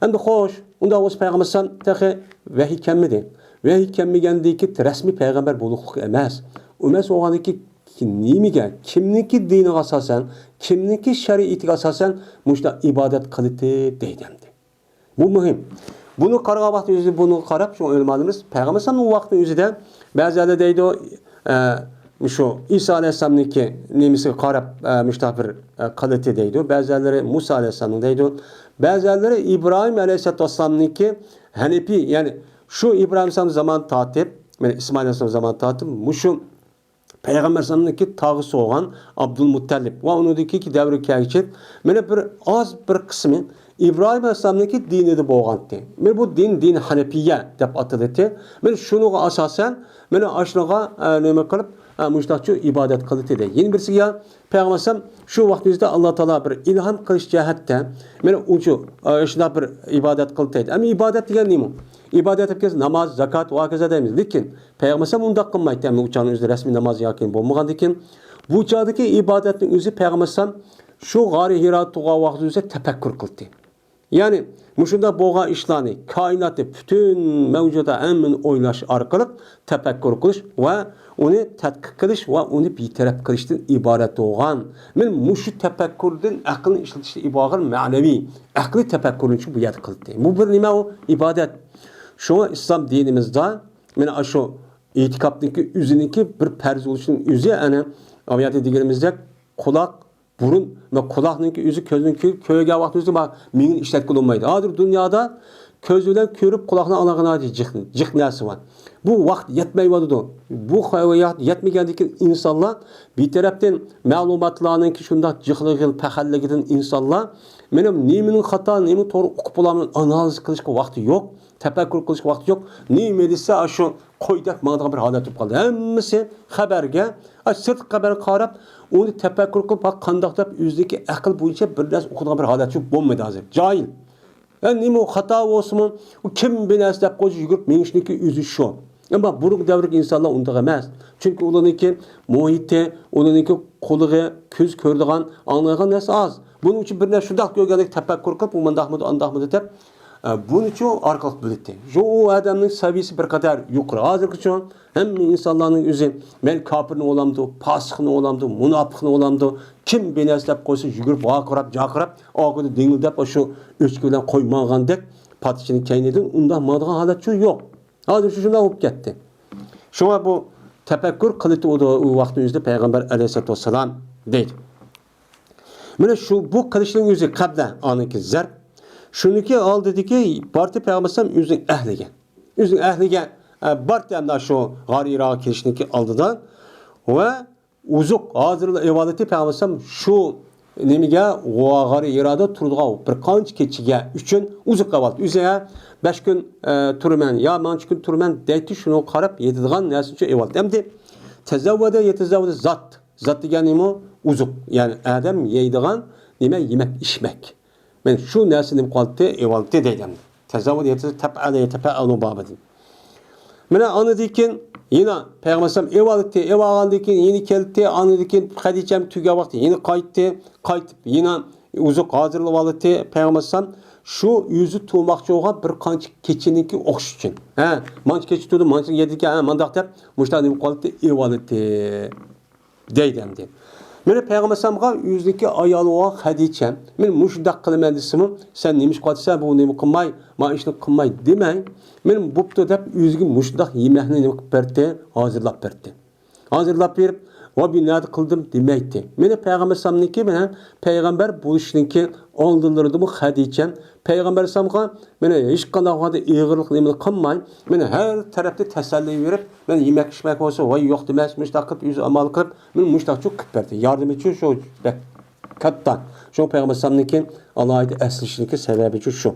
ئەمدى خوش، ئۇنداق بولسا پەيغەمبەر ئەلەيھىسسالام تېخى ۋەھىي كەلمىدى. ۋەھىي كەلمىگەندىكى رەسمىي پەيغەمبەر بولۇقلۇق ئەمەس. ئۇ ئەمەس بولغاندىكى نېمىگە، كىمنىڭكى دىنىغا ئاساسەن، كىمنىڭكى شەرىئىتىگە ئاساسەن مۇشۇنداق ئىبادەت قىلىتى دەيدۇ ئەمدى. بۇ مۇھىم. بۇنى قارىغان ۋاقىت ئۆزى بۇنىڭغا قاراپ، شۇ ئۆلىمالىرىمىز پەيغەمبەر ئەلەيھىسسالامنىڭ ۋاقتىنىڭ ئۆزىدە بەزىلەر دەيدۇ، ئە، مۇشۇ ئىسا ئەلەيھىسسالامنىڭكى نېمىسىگە قاراپ، ئە، مۇشۇنداق بىر، ئە، قىلىتى دەيدۇ. بەزىلەر مۇسا ئەلەيھىسسالامنىڭ دەيدۇ. بەزىلەر ئىبراھىم ئەلەيھىسسالاتۇ ۋەسسالامنىڭكى ھەنىپىي، يەنى شۇ ئىبراھىم ئەلەيھىسسالام زامان تارتىپ، مانا ئىسمائىل ئەلەيھىسسالام زامان تارتىپ، مۇشۇ پەيغەمبەر ئەلەيھىسسالامنىڭكى تاغىسى بولغان ئابدۇلمۇتتەلىپ ۋە ئۇنىڭدىكى دەۋرگە كەلگۈچە مانا بىر ئاز بىر قىسمى ئىبراھىم ئەلەيھىسسالامنىڭكى دىنىدا بولغانتى. مانا بۇ دىن، دىن ھەنەپىيە دەپ ئاتىلىتى. مانا شۇنىڭغا ئاساسەن، مانا ئاشۇنىڭغا، ئە، نېمە قىلىپ، ئە، مۇشۇنداقچۇ ئىبادەت قىلىتى دەيدۇ. يەنە بىرسىگە پەيغەمبەر ئەلەيھىسسالام شۇ ۋاقتىمىزدا ئاللا تائالا بىر ئىلھام قىلىش جەھەتتە مانا ئۇچۇ، ئە، شۇنداق بىر ئىبادەت قىلىتى دەيدۇ. ئەمما ئىبادەت دېگەن نېمە؟ ئىبادەت دەپ كەلسە ناماز، زاكات ۋە ھاكازا دەيمىز. لېكىن پەيغەمبەر ئەلەيھىسسالام ئۇنداق قىلمايتتى. ئەمما ئۇ چاغنىڭ ئۆزىدە رەسمىي ناماز ياكى بولمىغاندىكىن، بۇ چاغدىكى ئىبادەتنىڭ ئۆزى پەيغەمبەر ئەلەيھىسسالام شۇ غارى ھىرا تۇرغان ۋاقتىدا ئۆزى تەپەككۇر قىلدى. يەنى مۇشۇنداق بولغان ئىشلارنى، كائىناتنى، پۈتۈن مەۋجۇدات ھەممىنى ئويلاش ئارقىلىق تەپەككۇر قىلىش ۋە ئۇنى تەتقىق قىلىش ۋە ئۇنى بىتەرەپ قىلىشتىن ئىبارەت بولغان، مانا مۇشۇ تەپەككۇردىن ئەقىلنى ئىشلىتىشتىن ئىبارەت مەنىۋى ئەقلىي تەپەككۇرنى شۇ بۇ يەردە قىلدى. بۇ بىر نېمە ئۇ؟ ئىبادەت. شۇڭا ئىسلام دىنىمىزدا مانا ئاشۇ ئېتىقادنىڭكى ئۆزىنىڭكى بىر پەرز بولۇشىنىڭ ئۆزى، ئەنە ئايەتتە دېگىنىمىزدەك، قۇلاق، بۇرۇن ۋە قۇلاقنىڭكى ئۆزى كۆزنىڭ كۆ-، كۆرگەن ۋاقتىمىزدا بار، مېڭىنى ئىشلەتكىلى بولمايدۇ. ھازىر دۇنيادا كۆز بىلەن كۆرۈپ، قۇلاقنىڭ ئاڭلىغىنى جىق، جىق نەرسە بار. بۇ ۋاقىت يەتمەيۋاتىدۇ. بۇ ۋاقىت يەتمىگەندىكىن ئىنسانلار بىر تەرەپتىن مەلۇماتلارنىڭكى شۇنداق جىقلىقى، پەخەللىكىدىن ئىنسانلار مېنىڭ نېمىنىڭ خاتا، نېمىنى توغرا ئۇقۇپ بولامەن، ئانالىز قىلىشقا ۋاقتى يوق، تەپەككۇر قىلىشقا ۋاقتى يوق. نېمە دېسە، ئاشۇ قويدەك ماڭىدىغان بىر ھالەت بولۇپ قالدى. ھەممىسى خەۋەرگە، ئاش سىرتقى خەۋەرگە قاراپ، ئۇنى تەپەككۇر قىلىپ، ھا، قانداق دەپ ئۆزىنىڭكى ئەقىل بويىچە بىر نەرسە ئۇقىدىغان بىر ھالەت بولمىدى ھازىر. جاھىل. ھە، نېمە ئۇ خاتا بولسىمۇ، ئۇ كىم بىر نەرسە دەپ قويسا يۈگۈرۈپ مېڭىشنىڭكى ئۆزى شۇ. ئەمما بۇرۇنقى دەۋردىكى ئىنسانلار ئۇنداق ئەمەس. چۈنكى ئۇلارنىڭكى مۇھىتى، ئۇلارنىڭكى قۇلىقى، كۆز كۆرىدىغان، ئاڭلايدىغان نەرسە ئاز. بۇنىڭ ئۈچۈن بىر نەرسە شۇنداق كۆرگەندەك تەپەككۇر قىلىپ، ئۇ مۇنداقمىدى، ئانداقمىدى دەپ، ئە، بۇنىچۇ ئارقىلىق بىلەتتى. شۇ ئۇ ئادەمنىڭ سەۋىيىسى بىر قەدەر يۇقىرى. ھازىرغىچە ھەممە ئىنسانلارنىڭ ئۆزى، مەيلى كاپىرنى بولامدۇ، پاسىقنى بولامدۇ، مۇناپىقنى بولامدۇ، كىم بىر نەرسە دەپ قويسا يۈگۈرۈپ، ۋارقىراپ، جارقىراپ، ئارقىدا دىڭىلدەپ، شۇ ئۆچكە بىلەن قوي ماڭغاندەك، پات ئىچىنىڭ كەينىدىن ئۇنداق ماڭىدىغان ھالەتچۇ يوق. ھازىر شۇ شۇنداق بولۇپ كەتتى. شۇڭا بۇ تەپەككۇر قىلىتى ئۇ، ئۇ ۋاقىتنىڭ ئۆزىدە پەيغەمبەر ئەلەيھىسسالاتۇ ۋەسسالام دەيدۇ. مانا شۇ بۇ قىلىشنىڭ ئۆزى قەبلە، ئانىڭكى زەرب. شۇنىڭكى ئالدىدىكى بارتى پەيغەمبەر ئەلەيھىسسالام ئۆزىنىڭ ئەھلىگە. ئۆزىنىڭ ئەھلىگە، ئە، بارتى ئەمدى شۇ غار ھىراغا كېلىشنىڭكى ئالدىدا. ۋە ئوزۇق ھازىرلا ئېۋالىتى پەيغەمبەر ئەلەيھىسسالام شۇ نېمىگە، غار ھىرادا تۇرىدىغان بىر قانچە كېچىگە ئۈچۈن ئوزۇق ئەۋالىتى. ئۆزى، ھە، بەش كۈن، ئە، تۇرىمەن، يا مانچە كۈن تۇرىمەن دەيتتى، شۇنىڭغا قاراپ يېتىدىغان نەرسىنى ئېۋالىتى. ئەمدى تەزەۋۋەدە يەتەزەۋۋەدە زات. زات دېگەن نېمە؟ ئوزۇق. يەنى ئادەم يەيدىغان نېمە؟ يېمەك، ئىچمەك. مانا شۇ نەرسە نېمە قىلاتتى؟ ئېۋالتى دەيدۇ. تزود يتزود، تفعل يتفعل بابىدىن. مانا ئاندىن كېيىن يەنە پەيغەمبەر ئەلەيھىسسالام ئېۋالدى، ئېۋالغاندىن كېيىن يەنە كەلدى، ئاندىن كېيىن خەدىچەم تۈگەن ۋاقىت يەنە قايتتى، قايتىپ يەنە ئوزۇق ھازىرلىۋالدى پەيغەمبەر ئەلەيھىسسالام. شۇ ئۆزى تۇرماقچى بولغان بىر قانچە كېچىنىڭكى ئوخشاش ئۈچۈن. ھە، مانچە كېچە تۇردۇم، مانچە يەيدىكەن، ھە، مانداق دەپ مۇشۇنداق نېمە قىلدى، ئېۋالدى. دەيدۇ ئەمدى. مانا پەيغەمبەر ئەلەيھىسسالامغا ئۆزىنىڭكى ئايالى بولغان خەدىچە، مەن مۇشۇنداق قىلىمەن دېسىمۇ، سەن نېمە ئىش قىلىۋاتىسەن، بۇ نېمە قىلماي، ما ئىشنى قىلماي دېمەي، مانا بوپتۇ دەپ ئۆزىگە مۇشۇنداق يېمەكنى نېمە قىلىپ بەردى، ھازىرلاپ بەردى. ھازىرلاپ بېرىپ، ۋە بۇ نەدە قىلدىم دېمەيتتى. مانا پەيغەمبەر ئەلەيھىسسالامنىڭكى مانا پەيغەمبەر بولۇشنىڭكى ئالدىلىرىدىمۇ خەدىچە پەيغەمبەر ئەلەيھىسسالامغا مانا ھېچقانداق ۋاقىتتا ئېغىرلىق نېمە قىلماي، مانا ھەر تەرەپتە تەسەللى بېرىپ، مانا يېمەك ئىچمەك بولسا، ۋاي يوق دېمەس، مۇشۇنداق قىلىپ ئۆزى ئامال قىلىپ، مانا مۇشۇنداق چوق قىلىپ بەردى. ياردىمى ئۈچۈن شۇ بەك كاتتا. شۇ پەيغەمبەر ئەلەيھىسسالامنىڭكى ئالاھىدە ئەسلىشىنىڭكى سەۋەبى شۇ، شۇ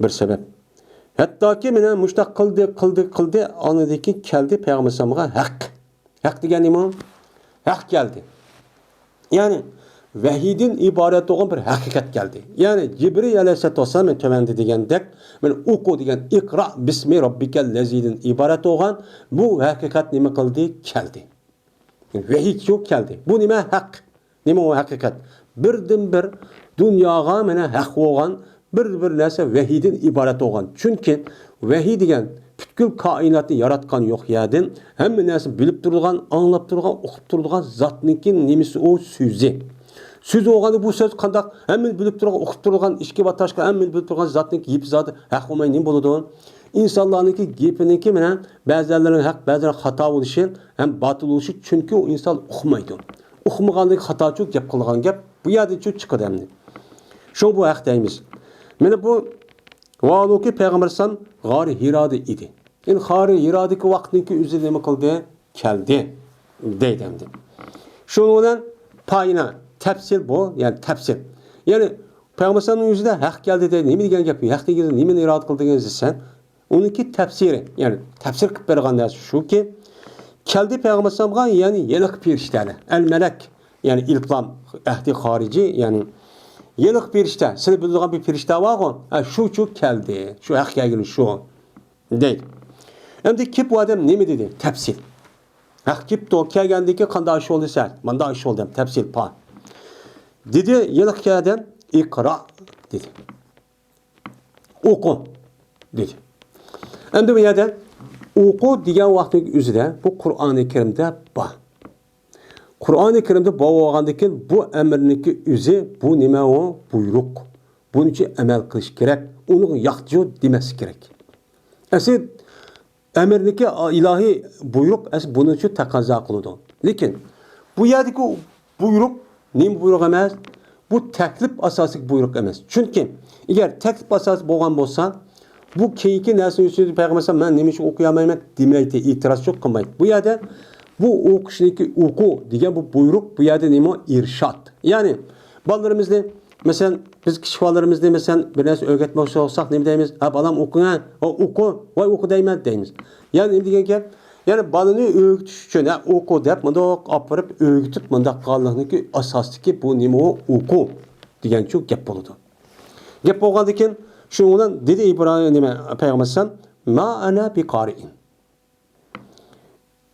بىر سەۋەب. ھەتتاكى مانا مۇشۇنداق قىلدى، قىلدى، قىلدى، ئاندىن كېيىن كەلدى پەيغەمبەر ئەلەيھىسسالامغا ھەق. ھەق دېگەن نېمە؟ ھەق كەلدى. يەنى ۋەھىيدىن ئىبارەت بولغان بىر ھەقىقەت كەلدى. يەنى جىبرىل ئەلەيھىسسالام مەن تۆۋەندە دېگەندەك، مانا ئوقۇ دېگەن ئىقرا بىسمى رەببىكەللەزىدىن ئىبارەت بولغان بۇ ھەقىقەت نېمە قىلدى؟ كەلدى. ۋەھىي شۇ كەلدى. بۇ نېمە؟ ھەق. نېمە ئۇ ھەقىقەت؟ بىردىنبىر دۇنياغا مانا ھەق بولغان بىر، بىر نەرسە ۋەھىيدىن ئىبارەت بولغان. چۈنكى ۋەھىي دېگەن پۈتكۈل كائىناتنى ياراتقان يوق يەردىن ھەممە نەرسىنى بىلىپ تۇرىدىغان، ئاڭلاپ تۇرىدىغان، ئۇقۇپ تۇرىدىغان زاتنىڭكى نېمىسى ئۇ؟ سۆزى. سۆز بولغاندا بۇ سۆز قانداق؟ ھەممىنى بىلىپ تۇرىدىغان، ئۇقۇپ تۇرىدىغان، ئىچكى ۋە تاشقى ھەممىنى بىلىپ تۇرىدىغان زاتنىڭكى گېپى زادى ھەق بولماي نېمە بولىدۇ؟ ئىنسانلارنىڭكى گېپىنىڭكى مانا بەزىلەرنىڭ ھەق، بەزىلەر خاتا بولۇشى ھەم باتىل بولۇشى، چۈنكى ئۇ ئىنسان ئۇقمايدۇ. ئۇقمىغانلىقى خاتاچۇ گەپ قىلغان گەپ بۇ يەردىنچۇ چىقىدۇ ئەمدى. شۇ بۇ ھەق دەيمىز. مانا بۇ ۋاھالۇكى پەيغەمبەر ئەلەيھىسسالام غارى ھىرادا ئىدى. ئەمدى غارى ھىرادىكى ۋاقىتنىڭكى ئۆزى نېمە قىلدى؟ كەلدى دەيدۇ ئەمدى. شۇنىڭ بىلەن پاينا تەپسىل بۇ، يەنى تەپسىل. يەنى پەيغەمبەر ئەلەيھىسسالامنىڭ ئۆزىدە ھەق كەلدى دەيدۇ. نېمە دېگەن گەپ؟ ھەق دېگەن نېمىنى ئىرادە قىلدى دېگەن دېسە، ئۇنىڭكى تەپسىرى، يەنى تەپسىر قىلىپ بەرگەن نەرسە شۇكى، كەلدى پەيغەمبەر ئەلەيھىسسالامغا، يەنى ھېلىقى پېرىشتەلەر، ئەل مەلەك، يەنى ئىلقام ئەھدى خارىجى، يەنى ھېلىقى پېرىشتە، سىلەر بىلىدىغان بىر پېرىشتە بارغۇ، ھە، شۇچۇ كەلدى، شۇ ھەق كەلگىنى شۇ، دەيدۇ. ئەمدى كېلىپ ئۇ ئادەم نېمە دېدى؟ تەپسىل. ھەق كېلىپتۇ، كەلگەندىن كېيىن قانداق ئىش بولدى سەن؟ مانداق ئىش بولدى دەپ تەپسىل پا. دېدى، ھېلىقى ئادەم، ئىقرا، دېدى. ئوقۇ، دېدى. ئەمدى بۇ يەردە ئوقۇ دېگەن ۋاقىتنىڭ ئۆزىدە بۇ قۇرئانى كەرىمدە بار. قۇرئانى كەرىمدە بار بولغاندىن كېيىن بۇ ئەمىرنىڭكى ئۆزى، بۇ نېمە ئۇ؟ بۇيرۇق. بۇنىڭ ئۈچۈن ئەمەل قىلىش كېرەك. ئۇنىڭغا ياقچۇ دېمەسلىك كېرەك. ئەسلى ئەمىرنىكى ئىلاھىي بۇيرۇق ئەسلى بۇنىڭ ئۈچۈن تەقەززا قىلىدۇ. لېكىن بۇ يەردىكى بۇيرۇق نېمە بۇيرۇق ئەمەس؟ بۇ تەكلىپ ئاساسلىق بۇيرۇق ئەمەس. چۈنكى ئەگەر تەكلىپ ئاساسلىق بولغان بولسا، بۇ كېيىنكى نەرسىنى ئۈستىدە پەيغەمبەر ئەلەيھىسسالام، مەن نېمە ئۈچۈن ئوقۇيالمايمەن دېمەيتتى، ئېتىراز چوق قىلمايتتى. بۇ يەردە بۇ ئوقۇشنىكى ئوقۇ دېگەن بۇ بۇيرۇق، بۇ يەردە نېمە؟ ئىرشاد. يەنى بالىلىرىمىزنى، مەسىلەن، بىز كىچىك بالىلىرىمىزنى، مەسىلەن، بىر نەرسە ئۆگەتمەكچى بولساق نېمە دەيمىز؟ ھە، بالام، ئوقۇڭ، ھە، ئوقۇ، ۋاي، ئوقۇ دەيمەن دەيمىز. يەنى نېمە دېگەن گەپ؟ يەنى بالىنى ئۆگىتىش ئۈچۈن، ھە، ئوقۇ دەپ مۇنداق ئاپىرىپ ئۆگىتىپ مۇنداق قىلغانلىقنىڭكى ئاساسلىقى بۇ نېمە ئۇ؟ ئوقۇ دېگەنچۇ گەپ بولىدۇ. گەپ بولغاندىن كېيىن شۇنىڭ بىلەن دېدى ئىبراھىم، نېمە، پەيغەمبەر ئەلەيھىسسالام، ما ئەنە بىقارىئىن.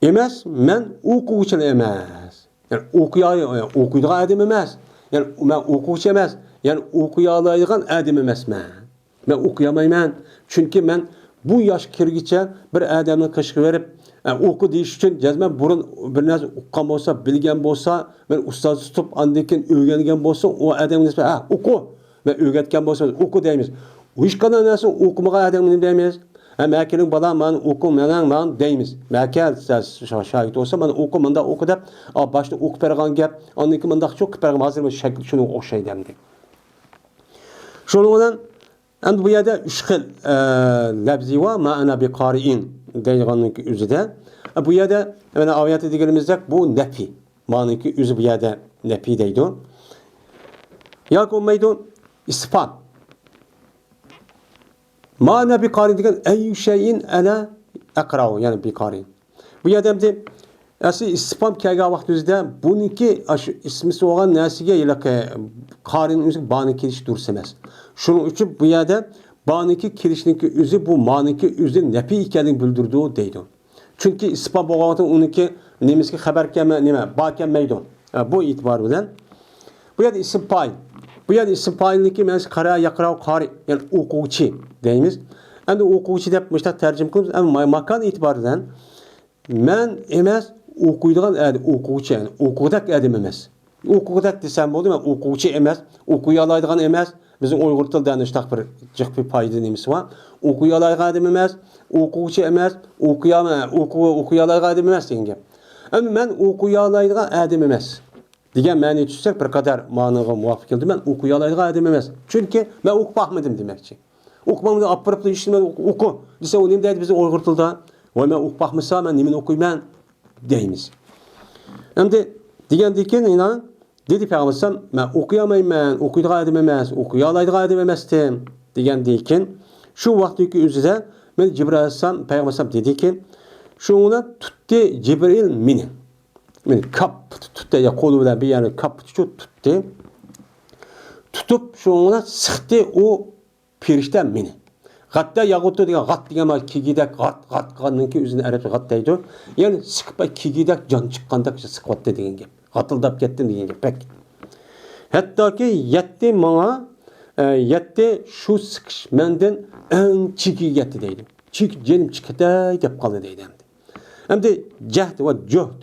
ئەمەس، مەن ئوقۇغۇچىلا ئەمەس. يەنى ئوقۇيا-، ئوقۇيدىغان ئادەم ئەمەس. يەنى مەن ئوقۇغۇچى ئەمەس. يەنى ئوقۇيالايدىغان ئادەم ئەمەسمەن. مەن ئوقۇيالمايمەن. چۈنكى مەن بۇ ياشقا كىرگۈچە بىر ئادەمنىڭ قېشىغا بېرىپ، ئە، ئوقۇ دېيىش ئۈچۈن جەزمەن بۇرۇن بىر نەرسە ئۇققان بولسا، بىلگەن بولسا، مەن ئۇستاز تۇتۇپ، ئاندىن كېيىن ئۆگەنگەن بولسا، ئۇ ئادەمگە نىسبەتەن، ھە، ئوقۇ. مەن ئۆگەتكەن بولسام، ئوقۇ دەيمىز. ھېچقانداق نەرسىنى ئوقۇمىغان ئادەمگە نېمە دەيمىز؟ ھە، مەكىلىڭ بالا، مانا ئوقۇ، مانا، مانا دەيمىز. مەكە، سە-، شا-، شاگىرت بولسا، مانا ئوقۇ، مۇنداق ئوقۇ دەپ، ئا، باشتا ئوقۇپ بەرگەن گەپ، ئاندىن كېيىن مۇنداق چوق قىلىپ بەرگەن، ھازىر بۇ شەكىل شۇنىڭغا ئوخشايدۇ ئەمدى. شۇنىڭ بىلەن ئەمدى بۇ يەردە ئۈچ خىل، ئە، لەپزى بار، ما ئەنە بىقارىئىن دەيدىغاننىڭ ئۆزىدە. ئە، بۇ يەردە، مانا ئايەتتە دېگىنىمىزدەك، بۇ نەپى. مانىكى ئۆزى بۇ يەردە نەپى دەيدۇ. ياكى بولمايدۇ، ئىستىفھام. ما ئەنە بىقارىئىن دېگەن، ئەييۇ شەيئىن ئەنە ئەقرەئۇ، يەنى بىقارىئىن. بۇ يەردە ئەمدى ئەسلى ئىستىفھام كەلگەن ۋاقتىمىزدا بۇنىڭكى ئاشۇ ئىسمىسى بولغان نەرسىگە ھېلىقى قارىئىن ئۆزى بانى كېلىشى دۇرۇس ئەمەس. شۇنىڭ ئۈچۈن بۇ يەردە مانىكى كېلىشنىڭكى ئۆزى بۇ مانىكى ئۆزىدىن نەپىي ئىكەنلىكىنى بىلدۈرىدۇ دەيدۇ. چۈنكى ئىسپات بولغان ۋاقىتتا ئۇنىڭكى نېمىسىگە خەۋەر كەلمەي، نېمە، بار كەلمەيدۇ. ئە، بۇ ئېتىبار بىلەن. بۇ يەردە ئىسىم پائىل. بۇ يەردە ئىسىم پائىلنىڭكى مەنىسى قەرە، يەقرەئۇ، قارىئ، يەنى ئوقۇغۇچى دەيمىز. ئەمدى ئوقۇغۇچى دەپ مۇشۇنداق تەرجىمە قىلىمىز. ئەمما ما-، ماكان ئېتىبارى بىلەن مەن ئەمەس، ئوقۇيدىغان ئادەم، ئوقۇغۇچى، يەنى ئوقۇغۇدەك ئادەم ئەمەس. ئوقۇغۇدەك دېسەم بولدى، مەن ئوقۇغۇچى ئەمەس، ئوقۇيالايدىغان ئەمەس. بىزنىڭ ئۇيغۇر تىلىدا ئەنە شۇنداق بىر جىق بىر پايدا نېمىسى بار. ئوقۇيالايدىغان ئادەم ئەمەس، ئوقۇغۇچى ئەمەس، ئوقۇيا-، ئوقۇ-، ئوقۇيالايدىغان ئادەم ئەمەس دېگەن گەپ. ئەمدى مەن ئوقۇيالايدىغان ئادەم ئەمەس دېگەن مەنىنى چۈشەنسەك، بىر قەدەر مانىغا مۇۋاپىق كېلىدۇ. مەن ئوقۇيالايدىغان ئادەم ئەمەس. چۈنكى مەن ئوقۇپ باقمىدىم دېمەكچى. ئوقۇماڭدا ئاپىرىپ ئىشلىمە، ئوقۇ دېسە، ئۇ نېمە دەيدۇ بىزنىڭ ئۇيغۇر تىلىدا؟ ۋاي، مەن ئوقۇپ باقمىسا، مەن نېمىنى ئوقۇيمەن؟ دەيمىز. ئەمدى دېگەندىن كېيىن يەنە دېدى پەيغەمبەر ئەلەيھىسسالام، مەن ئوقۇيالمايمەن، ئوقۇيدىغان ئادەم ئەمەس، ئوقۇيالايدىغان ئادەم ئەمەستىم دېگەندىن كېيىن، شۇ ۋاقىتتىكى ئۆزىدە مەن جىبرىل ئەلەيھىسسالام، پەيغەمبەر ئەلەيھىسسالام دېدىكى، شۇڭا تۇتتى جىبرىل مېنى. مېنى كاپپىتى تۇتتى، يا قولى بىلەن بىر يەرنى كاپپىتىچە تۇتتى. تۇتۇپ شۇڭا سىقتى ئۇ پېرىشتە مېنى. غەتتە ياغۇتۇ دېگەن غات دېگەن بار، كىگىدەك غات، غات قىلغاندىن كېيىن ئۆزىنى ئەرەبچە غات دەيدۇ. يەنى سىقىپ كىگىدەك جان چىققاندەك سىقىۋەتتى دېگەن گەپ. غاتىلداپ كەتتىم دېگەن گەپ. بەك. ھەتتاكى يەتتى ماڭا، ئە، يەتتى شۇ سىقىش مەندىن ئەڭ چېكىگە يەتتى دەيدۇ. چېكى جېنىم چىقىپ كېتەي دەپ قالدى دەيدۇ ئەمدى. ئەمدى جەھد ۋە جۆھد،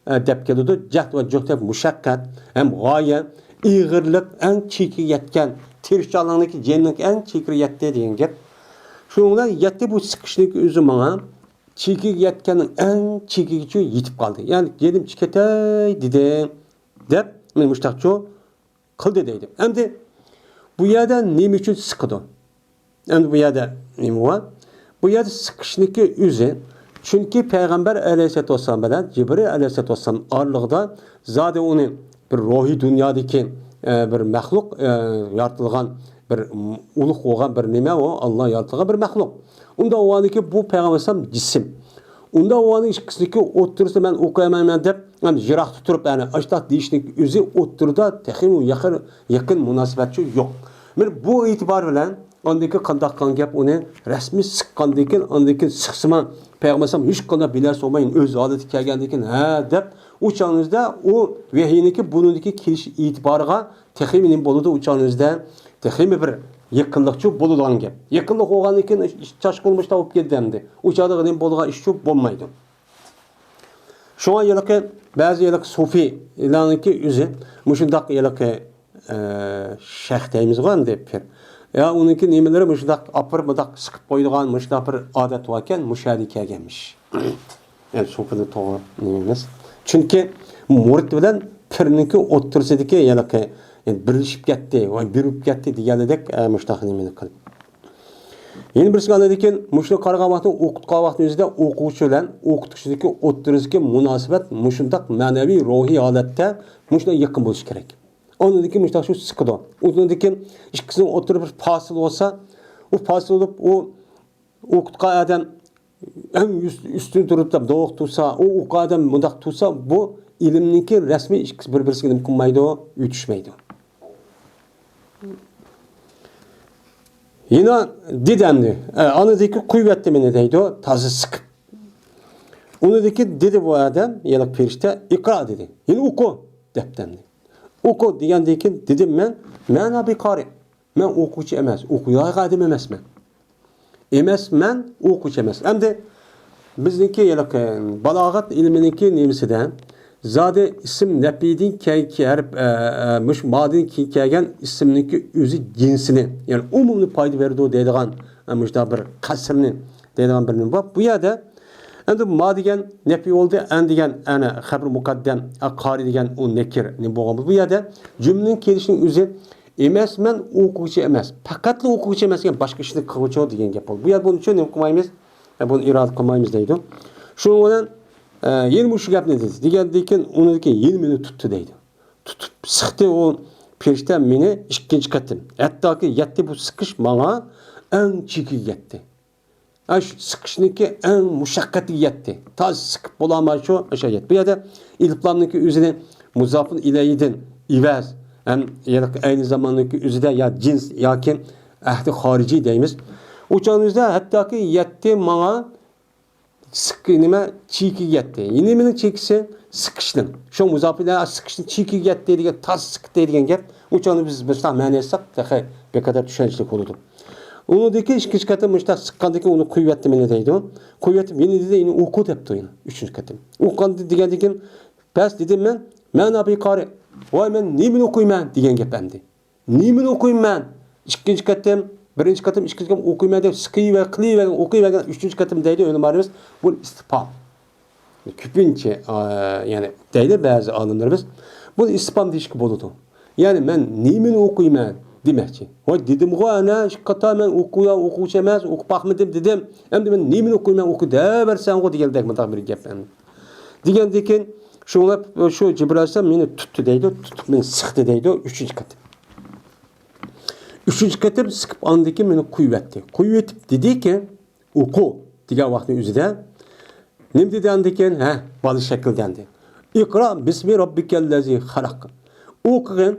ئە، دەپ كېلىدۇ. جەھد ۋە جۆھد دەپ مۇشەققەت ھەم غايە، ئېغىرلىق ئەڭ چېكىگە يەتكەن، تىرىشچانلىقنىڭكى جېنىنىڭكى ئەڭ چېكىگە يەتتى دېگەن گەپ. شۇنىڭ بىلەن يەتتى بۇ سىقىشنىڭكى ئۆزى ماڭا چېكىگە يەتكەننىڭ ئەڭ چېكىگىچە يېتىپ قالدى. يەنى جېنىم چىقىپ كېتەي دېدىم دەپ مېنى مۇشتاقچۇ قىلدى دەيدۇ. ئەمدى بۇ يەردە نېمە ئۈچۈن سىقىدۇ؟ ئەمدى بۇ يەردە نېمە بار؟ بۇ يەردە سىقىشنىڭكى ئۆزى. چۈنكى پەيغەمبەر ئەلەيھىسسالاتۇ ۋەسسالام بىلەن جىبرىل ئەلەيھىسسالاتۇ ۋەسسالام ئارىلىقىدا زادى ئۇنى بىر روھىي دۇنيادىكى، ئە، بىر مەخلۇق، ئە، يارىتىلغان بىر، م، ئۇلۇغ بولغان بىر نېمە ئۇ، ئاللا يارىتىلغان بىر مەخلۇق. ئۇنداق بولغاندىكىن بۇ پەيغەمبەر ئەلەيھىسسالام جىسىم. ئۇنداق بولغاندا ئىككىسىنىڭكى ئوتتۇرىسىدا مەن ئوقۇيالمايمەن دەپ، يەنى يىراقتا تۇرۇپ، يەنى ئاشۇنداق دېيىشنىڭ ئۆزى ئوتتۇرىدا تېخىمۇ يېقىن، يېقىن مۇناسىۋەتچۇ يوق. مانا بۇ ئېتىبار بىلەن ئاندىن كېيىن قانداق قىلغان گەپ ئۇنى رەسمىي سىققاندىن كېيىن، ئاندىن كېيىن سىقسىما پەيغەمبەر ئەلەيھىسسالام ھېچقانداق بىلەر سورىماي ئۆز ھالىتىگە كەلگەندىن كېيىن، ھە دەپ، ئۇ چاغىڭىزدا ئۇ ۋەھىينىڭكى بۇنىڭدىكى كېلىش ئېتىبارىغا تېخىمۇ نېمە بولىدۇ ئۇ چاغىڭىزدا؟ تېخىمۇ بىر يېقىنلىقچۇ بولىدىغان گەپ. يېقىنلىق بولغاندىن كېيىن چاشقۇن مۇشتا بولۇپ كەتتى ئەمدى. ئۇ چاغدا نېمە بولىدىغان ئىشچۇ بولمايدۇ. شۇڭا ھېلىقى بەزى ھېلىقى سۇفىيلارنىڭكى ئۆزى مۇشۇنداق ھېلىقى، ئە، شەيخ دەيمىزغۇ ئەمدى پىر. يا ئۇنىڭكى نېمىلىرى مۇشۇنداق ئاپىرىپ مۇنداق سىقىپ قويىدىغان مۇشۇنداق بىر ئادەت باركەن، مۇشۇ يەردە كەلگەنمىش. يەنى سوپىنى توغرا نېمە ئەمەس. چۈنكى مۇرىت بىلەن پىرنىڭكى ئوتتۇرىسىدىكى ھېلىقى، يەنى بىرلىشىپ كەتتى ۋە بېرىپ كەتتى دېگەنلىدەك، ئە، مۇشۇنداق نېمىنى قىلىپ. يەنە بىرسىگە ئاندىن كېيىن مۇشۇنى قارىغان ۋاقتىدا ئوقۇتقان ۋاقتىنىڭ ئۆزىدە ئوقۇغۇچى بىلەن ئوقۇتقۇچىنىڭكى ئوتتۇرىسىدىكى مۇناسىۋەت مۇشۇنداق مەنىۋى روھىي ھالەتتە مۇشۇنداق يېقىن بولۇشى كېرەك. ئاندىن كېيىن مۇشۇنداق شۇ سىقىدۇ. ئۇنىڭدىن كېيىن ئىككىسىنىڭ ئوتتۇرىدا بىر پاسىل بولسا، ئۇ پاسىل بولۇپ، ئۇ ئوقۇتقان ئادەم ئەڭ ئۈست-، ئۈستۈن تۇرۇپ دەپ دوق تۇرسا، ئۇ ئوقۇغان ئادەم مۇنداق تۇرسا، بۇ ئىلىمنىڭكى رەسمىي ئىككىسى بىر-بىرسىگە نېمە قىلمايدۇ، يېتىشمەيدۇ. يەنە دېدى ئەمدى، ئە، ئاندىن كېيىن قويۇۋەتتى مېنى دەيدۇ، تازا سىقىپ. ئۇنىڭدىن كېيىن دېدى بۇ ئادەم، يەنە پەرىشتە، ئىقرا دېدى. يەنە ئوقۇ دەپتۇ ئەمدى. ئوقۇ دېگەندىن كېيىن دېدىم مەن، مەنا بىقارىئ. مەن ئوقۇغۇچى ئەمەس، ئوقۇيدىغان ئادەم ئەمەسمەن. ئەمەسمەن، ئوقۇغۇچى ئەمەس. ئەمدى بىزنىڭكى ھېلىقى بالاغەت ئىلمىنىڭكى نېمىسىدە زادى ئىسىم نەپىدىن كېيىنكى ھەرپ، ئە، ئە، مۇشۇ مادىن كېيىن كەلگەن ئىسىمنىڭكى ئۆزى جىنسىنى، يەنى ئومۇمنى پايدا بېرىدۇ دەيدىغان، ئە، مۇشۇنداق بىر قەسرىنى دەيدىغان بىر نېمە بار. بۇ يەردە ئەمدى ما دېگەن نەپى بولدى، ئەن دېگەن ئەنە خەبىر مۇقەددەم، ئە، قارى دېگەن ئۇ نەكىر نېمە بولغان بولدى. بۇ يەردە جۈملىنىڭ كېلىشىنىڭ ئۆزى ئەمەسمەن ئوقۇغۇچى ئەمەس. پەقەتلا ئوقۇغۇچى ئەمەس، يەنى باشقا ئىشنى قىلغۇچى دېگەن گەپ بولدى. بۇ يەردە بۇنىڭ ئۈچۈن نېمە قىلمايمىز؟ ئە، بۇنى ئىرادە قىلمايمىز دەيدۇ. شۇنىڭ بىلەن، ئە، يەنە مۇشۇ گەپنى دېدى. دېگەندىن كېيىن ئۇنىڭدىن كېيىن يەنە مېنى تۇتتى دەيدۇ. تۇتۇپ سىقتى ئۇ پەرىشتە مېنى ئىككىنچى قېتىم. ھەتتاكى يەتتى بۇ سىقىش ماڭا ئەڭ چېكىگە يەتتى. ئە، شۇ سىقىشنىڭكى ئەڭ مۇشەققەتلىكى يەتتى. تازا سىقىپ بولالماي شۇ، ئاشۇ يەتتى. بۇ يەردە ئېلىپلامنىڭكى ئۆزىنى مۇزاپۇن ئىلەيھىدىن ئىۋەز، ھەم ئەينى زاماننىڭكى ئۆزىدە يا جىنس ياكى ئەھدى خارىجىي دەيمىز. ئۇ چاغنىڭ ئۆزىدە ھەتتاكى يەتتى ماڭا سىك-، نېمە، چېكىگە يەتتى. يەنە نېمىنىڭ چېكىسى؟ سىقىشنىڭ. شۇ مۇزاپىر بىلەن سىقىشنىڭ چېكىگە يەتتى دېگەن، تاز سىقتى دېگەن گەپ. ئۇ چاغنى بىز مۇشۇنداق مەنە ئېيتساق، تېخى بىر قەدەر چۈشەنچلىك بولىدۇ. ئۇنىڭدىن كېيىن ئىككىنچى قېتىم مۇشۇنداق سىققاندىن كېيىن ئۇنى قويۇۋەتتىم يەنە دەيدۇ. قويۇۋېتىپ يەنە دېدى، يەنە ئوقۇ دەپتۇ يەنە ئۈچىنچى قېتىم. ئوقۇغاندا دېگەندىن كېيىن، بەس دېدىم مەن، مەن ئەبى قارى. ۋاي، مەن نېمىنى ئوقۇيمەن دېگەن گەپ ئەمدى. نېمىنى ئوقۇيمەن؟ ئىككىنچى قېتىم، بىرىنچى قېتىم، ئىككىنچى قېتىم ئوقۇيمەن دەپ سىقىۋەر، قىلىۋەرگەن، ئوقۇيۋەرگەن، ئۈچىنچى قېتىم دەيدۇ ئۆلىمالىرىمىز. بۇ ئىستىپھام. كۆپىنچە، ئا، يەنى دەيدۇ بەزى ئالىملىرىمىز، بۇنى ئىستىپھام دېيىشكە بولىدۇ. يەنى مەن نېمىنى ئوقۇيمەن دېمەكچى. ۋاي دېدىمغۇ ئەنە، ئىككى قېتىم مەن ئوقۇيا-، ئوقۇغۇچى ئەمەس، ئوقۇپ باقمىدىم دېدىم. ئەمدى مەن نېمىنى ئوقۇيمەن، ئوقۇيدۇرسەنغۇ دېگەندەك مۇنداق بىر گەپ ئەمدى. دېگەندىن كېيىن شۇڭلاپ شۇ جىبرىل ئەلەيھىسسالام مېنى تۇتتى دەيدۇ، تۇتۇپ مېنى سىقتى دەيدۇ، ئۈچىنچى قېتىم. ئۈچىنچى قېتىم سىقىپ ئاندىن كېيىن مېنى قويۇۋەتتى. قويۇۋېتىپ دېدىكى، ئوقۇ دېگەن ۋاقىتنىڭ ئۆزىدە نېمە دېدى ئاندىن كېيىن؟ ھە، بالا شەكىلدە ئەمدى. ئىقرا بىسمى رەببىكەللەزى خەلەق. ئوقۇغىن،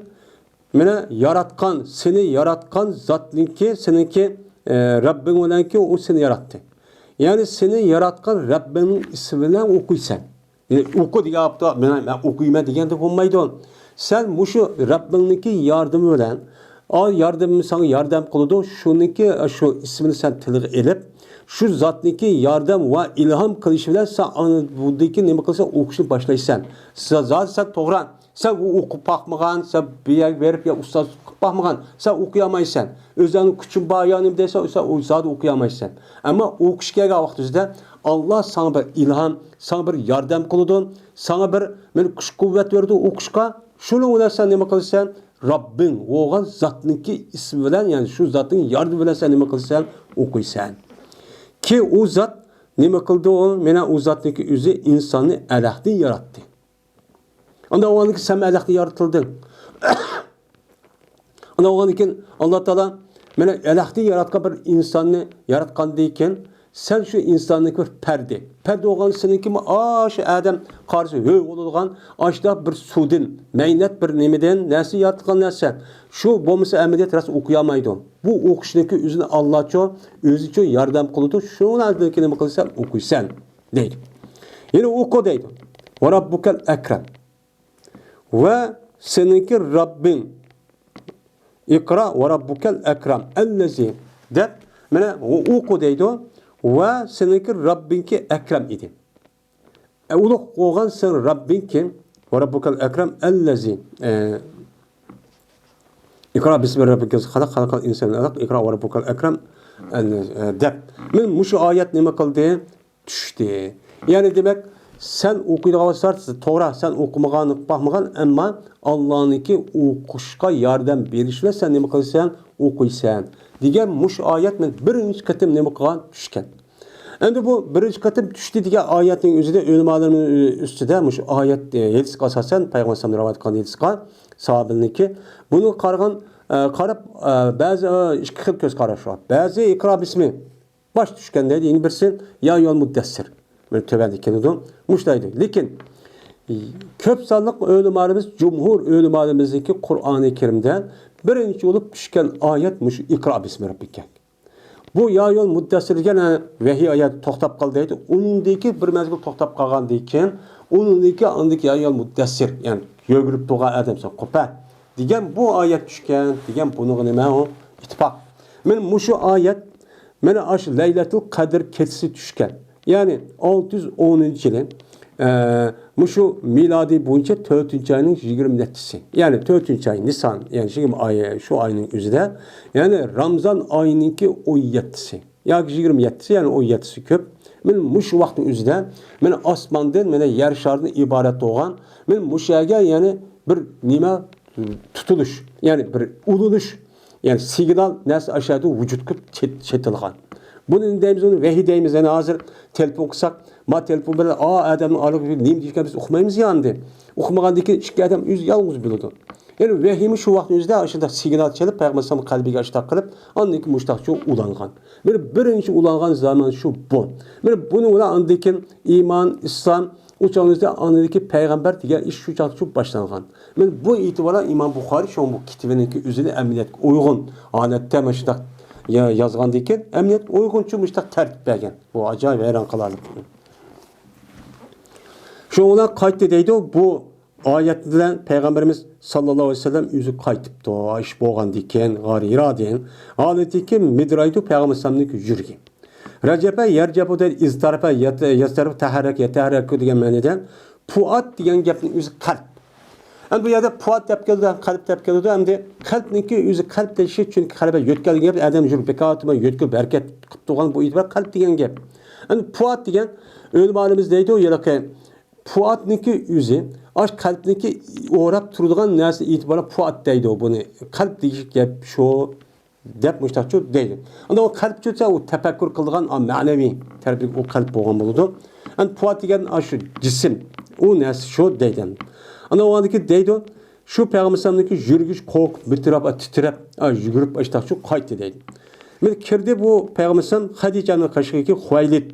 مانا ياراتقان، سېنى ياراتقان زاتنىڭكى، سېنىڭكى، ئە، رەببىڭ بىلەنكى ئۇ سېنى ياراتتى. يەنى سېنى ياراتقان رەببىڭنىڭ ئىسمى بىلەن ئوقۇيسەن. يەنى ئوقۇ دېگەن ۋاقىتتا، مانا مەن ئوقۇيمەن دېگەندە بولمايدۇ. سەن مۇشۇ رەببىڭنىڭكى ياردىمى بىلەن، ئا، ياردىمى ساڭا ياردەم قىلىدۇ، شۇنىڭكى، شۇ ئىسمىنى سەن تىلغا ئېلىپ، شۇ زاتنىڭكى ياردەم ۋە ئىلھام قىلىشى بىلەن سەن ئاندىن كېيىن نېمە قىلساڭ، ئوقۇشنى باشلايسەن. سەن زادى سەن توغرا، سەن ئۇ ئوقۇپ باقمىغان، سەن بۇ يەرگە بېرىپ يا ئۇستاز قىلىپ باقمىغان، سەن ئوقۇيالمايسەن. ئۆزۈڭنىڭ كۈچۈڭ بار يا نېمە دەيسەن، سەن ئۇ زادى ئوقۇيالمايسەن. ئەمما ئوقۇش كەلگەن ۋاقتىڭىزدا ئاللا ساڭا بىر ئىلھام، ساڭا بىر ياردەم قىلىدۇ، ساڭا بىر، مانا، كۈچ-قۇۋۋەت بېرىدۇ ئوقۇشقا. شۇنىڭ بىلەن سەن نېمە قىلىسەن؟ رەببىڭ بولغان زاتنىڭكى ئىسمى بىلەن، يەنى شۇ زاتنىڭ ياردىمى بىلەن سەن نېمە قىلىسەن؟ ئوقۇيسەن. كى ئۇ زات نېمە قىلدى ئۇ؟ مانا ئۇ زاتنىڭكى ئۆزى ئىنساننى ئەلەقتىن ياراتتى. ئانداق بولغاندىن كېيىن سەن ئەلەقتىن يارىتىلدىڭ. ئانداق بولغاندىن كېيىن ئاللا تائالا مانا ئەلەقتىن ياراتقان بىر ئىنساننى ياراتقاندىن كېيىن سەن شۇ ئىنساننىڭكى بىر پەردى. پەردە بولغان سېنىڭكىمۇ ئاشۇ ئادەم قارىسا ھۆ بولىدىغان ئاشۇنداق بىر سۇدىن، مەينەت بىر نېمىدىن نەرسە ياراتقان نەرسە. شۇ بولمىسا ئەمەلىيەت راست ئوقۇيالمايدۇ. بۇ ئوقۇشنىڭكى ئۆزىنى ئاللاچۇ، ئۆزىچۇ ياردەم قىلىدۇ. شۇنىڭدىن كېيىن نېمە قىلىسەن؟ ئوقۇيسەن دەيدۇ. يەنە ئوقۇ دەيدۇ. ۋە رەببۇكەل ئەكرەم. ۋە سېنىڭكى رەببىڭ. ئىقرا ۋە رەببۇكەل ئەكرەم. ئەللەزى دەپ، مانا ئوقۇ دەيدۇ. ۋە سېنىڭكى رەببىڭكى ئەكرەم ئىدى. ئە، ئۇلۇغ بولغان سېنىڭ رەببىڭكى. ۋە رەببۇكەل ئەكرەم ئەللەزى. ئە، ئىقرا بىسمى رەببىكەل خەلەق، خەلەقەل ئىنسانە مىن ئەلەق، ئىقرا ۋە رەببۇكەل ئەكرەم. ئە، دەپ. مانا مۇشۇ ئايەت نېمە قىلدى؟ چۈشتى. يەنى دېمەك، سەن ئوقۇيدىغان بولسا، توغرا، سەن ئوقۇمىغان، باقمىغان، ئەمما ئاللانىڭكى ئوقۇشقا ياردەم بېرىشى بىلەن سەن نېمە قىلىسەن؟ ئوقۇيسەن. دېگەن مۇشۇ ئايەت مەن بىرىنچى قېتىم نېمە قىلغان؟ چۈشكەن. ئەمدى بۇ بىرىنچى قېتىم چۈشتى دېگەن ئايەتنىڭ ئۆزىدە ئۆلىمالىرىمىز ئۈستىدە مۇشۇ ئايەت، ئە، ھەدىسكە ئاساسەن، پەيغەمبەر سەللەللاھۇ ئەلەيھى ۋەسەللەم رىۋايەت قىلغان ھەدىسقا ساھابىلىرنىڭكى، بۇنىڭغا قارىغان، ئە، قاراپ، ئە، بەزى، ئە، ئىككى خىل كۆز قاراش بار. بەزى ئىقرا بىسمى باش چۈشكەن دەيدۇ، يەنە بىرسى يا ئەييۇھەل مۇددەسسىر. مانا تۆۋەندە كېلىدۇ. مۇشۇ دەيدۇ. لېكىن كۆپ سانلىق ئۆلىمالىرىمىز، جۇمھۇر ئۆلىمالىرىمىزنىڭكى قۇرئانى كەرىمدە بىرىنچى بولۇپ چۈشكەن ئايەت مۇشۇ ئىقرا بىسمى رەببىكە. بۇ يا ئەييۇھەل مۇددەسسىر دېگەن، ھە، ۋەھىي ئايەت توختاپ قالدى دەيدۇ. ئۇنىڭدىن كېيىن بىر مەزگىل توختاپ قالغاندىن كېيىن، ئۇنىڭدىن كېيىن ئاندىن كېيىن يا ئەييۇھەل مۇددەسسىر، يەنى يۈگۈرۈپ تۇرغان ئادەم سەن قوپە دېگەن بۇ ئايەت چۈشكەن دېگەن بۇنىڭغا نېمە ئۇ؟ ئىتتىپاق. مانا مۇشۇ ئايەت، مانا ئاشۇ لەيلەتۇل قەدىر كېچىسى چۈشكەن. يەنى ئالتە يۈز ئونىنچى يىلى، ئە، مۇشۇ مىلادىي بويىچە تۆتىنچى ئاينىڭ يىگىرمە يەتتىسى. يەنى تۆتىنچى ئاي نىسان، يەنى يىگىرمە ئايى، شۇ ئاينىڭ ئۆزىدە. يەنى رامزان ئاينىڭكى ئون يەتتىسى. ياكى يىگىرمە يەتتىسى، يەنى ئون يەتتىسى كۆپ. مانا مۇشۇ ۋاقىتنىڭ ئۆزىدە، مانا ئاسماندىن، مانا يەر شارىدىن ئىبارەت بولغان، مانا مۇشۇ يەرگە يەنى بىر نېمە تۇتۇلۇش، يەنى بىر ئۇلىنىش، يەنى سىگنال نەرسە ئاشۇ يەردە ۋۇجۇدقا چېت-، چېتىلغان. بۇنى نېمە دەيمىز، ئۇنى ۋەھىي دەيمىز. يەنە ھازىر تېلېفون قىلساق، ما تېلېفون بىلەن، ئا، ئادەمنىڭ ئارىلىقى نېمە دېيىشكەن بىز ئۇقمايمىز يا ئەمدى. ئۇقمىغاندىن كېيىن ئىككى ئادەم ئۆزى يالغۇز بىلىدۇ. يەنى ۋەھىيمۇ شۇ ۋاقىتنىڭ ئۆزىدە ئاشۇنداق سىگنال چېلىپ، پەيغەمبەر ئەلەيھىسسالام قەلبىگە ئاشۇنداق قىلىپ، ئاندىن كېيىن مۇشۇنداقچە ئۇلانغان. مانا بىرىنچى ئۇلانغان زامان شۇ بۇ. مانا بۇنىڭ بىلەن ئاندىن كېيىن ئىمان، ئىسلام، ئۇ چاغنىڭ ئۆزىدە ئاندىن كېيىن پەيغەمبەر دېگەن ئىش شۇ چاغدا شۇ باشلانغان. مانا بۇ ئېتىبارى ئىمام بۇخارىي شۇڭا بۇ كىتابىنىڭكى ئۆزىنى ئەمەلىيەتكە ئۇيغۇن ھالەتتە مانا شۇنداق يا-، يازغاندىن كېيىن، ئەمەلىيەتتە ئۇيغۇرچە مۇشۇنداق تەرتىپ بەرگەن. بۇ ئاجايىپ ھەيران قالارلىق. شۇنىڭ بىلەن قايتتى دەيدۇ. بۇ ئايەت بىلەن پەيغەمبىرىمىز ساللاللاھۇ ئەلەيھى ۋەسەللەم ئۆزى قايتىپتۇ. ئىش بولغاندىن كېيىن، غار ھىرادىن. ھالىتى كىم مىدرايدۇ پەيغەمبەر ئەلەيھىسسالامنىڭ يۈرىكى. رەجەپە يەرجەپۇ دەيدۇ، ئىزتارەپە يەت-، يەستەرەپە تەھەررەك يەتەھەررەكۇ دېگەن مەنىدە پۇئاد دېگەن گەپنىڭ ئۆزى قەلب. ئەمدى بۇ يەردە پۇئاد دەپ كېلىدۇ، ھەم قەلب دەپ كېلىدۇ. ئەمدى قەلبنىڭكى ئۆزى قەلب دېيىشى، چۈنكى قەلبە يۆتكەلگەن گەپ، ئادەم يۈرىكى بىكار تۇرماي يۆتكىلىپ ھەرىكەت قىلىپ تۇرغان، بۇ ئېتىبار قەلب دېگەن گەپ. ئەمدى پۇئاد دېگەن ئۆلىمالىرىمىز دەيدۇ، ھېلىقى پۇئادنىڭكى ئۆزى، ئاش قەلبنىڭكى ئوراپ تۇرىدىغان نەرسە ئېتىبارى پۇئاد دەيدۇ. بۇنى قەلب دېيىش گەپ شۇ. دەپ مۇشتاقچۇ دەيدۇ. ئەمدى ئۇ قەلب دېسە، ئۇ تەپەككۇر قىلىدىغان، ئا، مەنىۋى تەرىپى ئۇ قەلب بولغان بولىدۇ. ئەمدى پۇئاد دېگەن ئاشۇ جىسىم، ئۇ نەرسە شۇ دەيدۇ. ئەمدى ئۇنىڭدىكى دەيدۇ، شۇ پەيغەمبەر ئەلەيھىسسالامنىڭكى يۈرىكى قورقۇپ، مىتىراپ، تىترەپ، ئا، يۈگۈرۈپ ئاشتاقچۇ قايتتى دەيدۇ. مانا كىردى بۇ پەيغەمبەر ئەلەيھىسسالام خەدىچەنىڭ قېشىغا، خۇۋەيلىد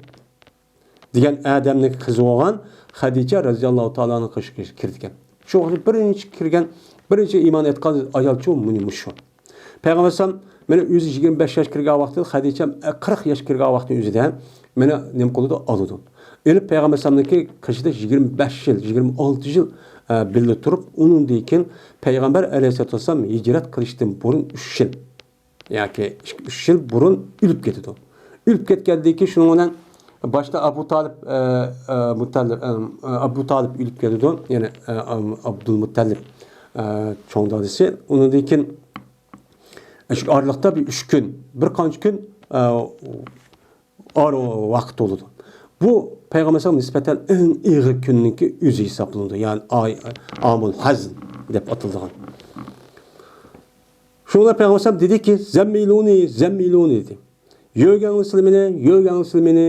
دېگەن ئادەمنىڭ قىزى بولغان خەدىچە رەزىياللاھۇ تائالا ئانھا قېشىغا كىرىدىكەن. شۇ ۋاقىتتا بىرىنچى كىرگەن، بىرىنچى ئىمان ئېيتقان ئايالچۇ مۇنى مۇشۇ. پەيغەمبەر ئەلەيھىسسالام مانا ئۆزى يىگىرمە بەش ياش كىرگەن ۋاقتىدا، خەدىچە قىرىق ياش كىرگەن ۋاقتىنىڭ ئۆزىدە مانا نېمە قىلىدۇ، ئالىدۇ. ئېلىپ پەيغەمبەر ئەلەيھىسسالامنىڭكى قېشىدا يىگىرمە بەش يىل، يىگىرمە ئالتە يىل، ئە، بىللە تۇرۇپ، ئۇنىڭدىن كېيىن پەيغەمبەر ئەلەيھىسسالاتۇ ۋەسسالام ھىجرەت قىلىشتىن بۇرۇن ئۈچ يىل ياكى ئىككى، ئۈچ يىل بۇرۇن ئۆلۈپ كېتىدۇ. ئۆلۈپ كەتكەندىن كېيىن شۇنىڭ بىلەن باشتا ئەبۇ تالىپ، ئە، ئە، مۇتەللىپ، ئە، ئە، ئەبۇ تالىپ ئۆلۈپ كېتىدۇ. يەنى، ئە، ئە، ئابدۇل مۇتەللىپ، ئە، چوڭ دادىسى. ئۇنىڭدىن كېيىن شۇ ئارىلىقتا بىر ئۈچ كۈن، بىر قانچە كۈن، ئە، ئار ۋاقىت بولىدۇ. بۇ پەيغەمبەر ئەلەيھىسسالامغا نىسبەتەن ئەڭ ئېغىر كۈننىڭكى ئۆزى ھېسابلىنىدۇ. يەنى ئاي، ئامۇل ھەزن دەپ ئاتىلىدىغان. شۇڭا پەيغەمبەر ئەلەيھىسسالام دېدىكى، «زەممىلۇنى، زەممىلۇنى» دېدى. «يۆگەڭلىسىلە مېنى، يۆگەڭلىسىلە مېنى»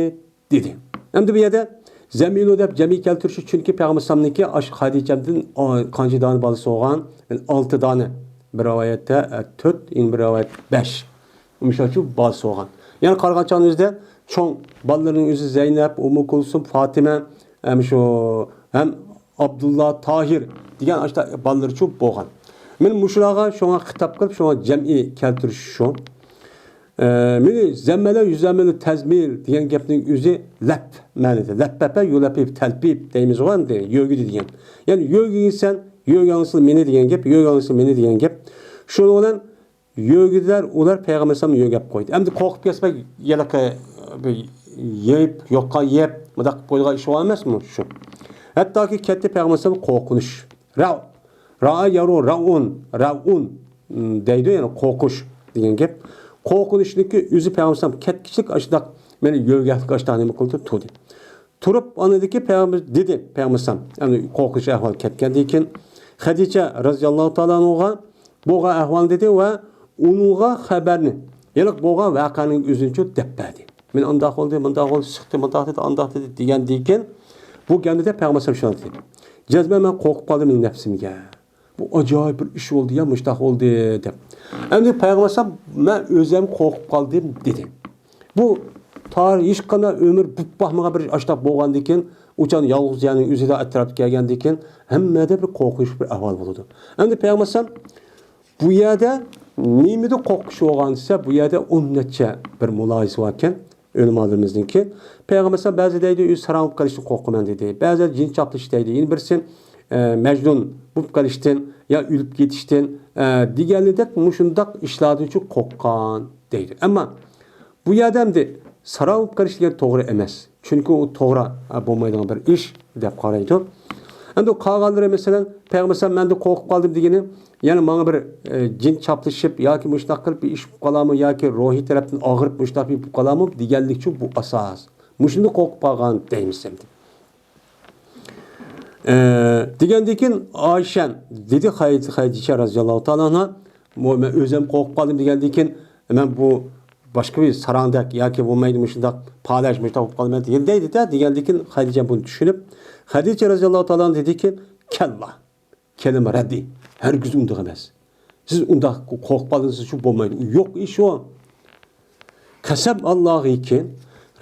دېدى. ئەمدى بۇ يەردە زەممىلۇ دەپ جەمئىي كەلتۈرۈشى، چۈنكى پەيغەمبەر ئەلەيھىسسالامنىڭكى ئاشۇ خەدىچەمدىن، ئا، قانچە دانە بالىسى بولغان؟ ئالتە دانە. بىر رىۋايەتتە، ئە، تۆت، يەنە بىر رىۋايەت بەش. مۇشۇنچە بالىسى بولغان. يەنى قارىغان چاغنىڭ ئۆزىدە چوڭ بالىلىرىنىڭ ئۆزى زەينەپ، ئۇممۇ كۇلسۇم، فاتىمە، ھەم شۇ، ھەم ئابدۇللا، تاھىر دېگەن ئاشۇنداق بالىلىرىچۇ بولغان. مانا مۇشۇلارغا شۇڭا خىتاب قىلىپ، شۇڭا جەمئىي كەلتۈرۈش شۇ. ئە، مېنى زەممەلە يۈزەممىلى تەزمىل دېگەن گەپنىڭ ئۆزى لەپ مەنىدە. لەپپەپە يۇلەپپىپ تەلپىپ دەيمىزغۇ ئەمدى، يۆگىدى دېگەن. يەنى يۆگىگىسەن، يۆگەڭسىل مېنى دېگەن گەپ، يۆگەڭسىل مېنى دېگەن گەپ. شۇنىڭ بىلەن يۆگىدىلەر، ئۇلار پەيغەمبەر ئەلەيھىسسالامنى يۆگەپ قويدى. ئەمدى قورقۇپ كەتسە، يەنە بىر يەپ، يوققا يەپ، مۇنداق قىلىپ قويىدىغان ئىش بار ئەمەسمۇ شۇ؟ ھەتتاكى كەتتى پەيغەمبەر ئەلەيھىسسالام قورقۇنۇش. رەۋ، رەئا يەرۇ رەئۇن، رەئۇن، م، دەيدۇ، يەنى قورقۇش دېگەن گەپ. قورقۇنۇشنىڭكى ئۆزى پەيغەمبەر ئەلەيھىسسالام كەتكۈچىلىك ئاشۇنداق، مېنى يۆگەكلىك ئاشۇنداق نېمە قىلدى، تۇردى. تۇرۇپ، ئاندىن كېيىن پەيغەمبەر دېدى، پەيغەمبەر ئەلەيھىسسالام، يەنى قورقۇنچ ئەھۋال كەتكەندىن كېيىن، خەدىچە رەزىياللاھۇ تائالا ئەنھاغا بولغان ئەھۋالنى دېدى ۋە ئۇنىڭغا خەۋەرنى، يەنى بولغان ۋەقەنىڭ ئۆزىنىچۇ دەپ بەردى. مېنى ئانداق بولدى، مۇنداق بولدى، چىقتى، مۇنداق دېدى، ئانداق دېدى دېگەندىن كېيىن، بۇ گەپنى دەپ پەيغەمبەر ئەلەيھىسسالام شۇنداق دېدى. جەزمەن مەن قورقۇپ قالدىم مېنىڭ نەپسىمگە. بۇ ئاجايىپ بىر ئىش بولدى يا، مۇشۇنداق بولدى دەپ. ئەمدى پەيغەمبەر ئەلەيھىسسالام، مەن ئۆزۈم قورقۇپ قالدىم دېدى. بۇ تارىخ ھېچقانداق ئۆمۈر بولۇپ باقمىغان بىر ئاشۇنداق بولغاندىن كېيىن، ئۇچان يالغۇز يەرنىڭ ئۆزىدە ئەتراپتا كەلگەندىن كېيىن، ھەممىدە بىر قورقۇنچ بىر ئەھۋال بولىدۇ. ئەمدى پەيغەمبەر ئەلەيھىسسالام بۇ يەردە نېمىدىن قورقۇش بولغان دېسە، بۇ يەردە ئون نەچچە بىر مۇلاھىزە بار ئىكەن ئۆلىمالىرىمىزنىڭكى. پەيغەمبەر ئەلەيھىسسالام بەزى دەيدۇ، ئۆزى ساراڭ بولۇپ قېلىشتىن قورقىمەن دېدى. بەزىلەر جىن چاپلىشى دەيدۇ. يەنە بىرسى، ئە، مەجنۇن بولۇپ قېلىشتىن يا ئۆلۈپ كېتىشتىن، ئە، دېگەنلىدەك مۇشۇنداق ئىشلاردىنچۇ قورققان دەيدۇ. ئەمما بۇ يەردە ئەمدى ساراڭ بولۇپ قېلىش دېگەن توغرا ئەمەس. چۈنكى ئۇ توغرا، ئە، بولمايدىغان بىر ئىش دەپ قارايدۇ. ئەمدى قالغانلىرى، مەسىلەن، پەيغەمبەر ئەلەيھىسسالام مەندىن قورقۇپ قالدىم دېگىنى، يەنى ماڭا بىر، ئە، جىن چاپلىشىپ ياكى مۇشۇنداق قىلىپ بىر ئىش بولۇپ قالارمۇ ياكى روھىي تەرەپتىن ئاغرىپ مۇشۇنداق بىر بولۇپ قالارمۇ دېگەنلىكچۇ بۇ ئاساس. مۇشۇندىن قورقۇپ قالغان دەيمىز ئەمدى. ئە، دېگەندىن كېيىن ئايشەن دېدى، خەي-، خەدىچە رەزىياللاھۇ تائالا ئەنھا، بۇ مەن ئۆزۈم قورقۇپ قالدىم دېگەندىن كېيىن، مەن بۇ باشقا بىر ساراڭدەك ياكى بولمايدۇ مۇشۇنداق پالەچ، مۇشۇنداق بولۇپ قالىمەن دېگەن دەيدۇ-دە، دېگەندىن كېيىن خەدىچە بۇنى چۈشىنىپ، خەدىچە رەزىياللاھۇ تائالا ئەنھا دېدىكى، كەللا، كەلىمە رەددى، ھەرگىز ئۇنداق ئەمەس. سىز ئۇنداق قورقۇپ قالدىڭىز، شۇ بولمايدۇ. ئۇ يوق ئىش ئۇ. قەسەم ئاللاغىكى،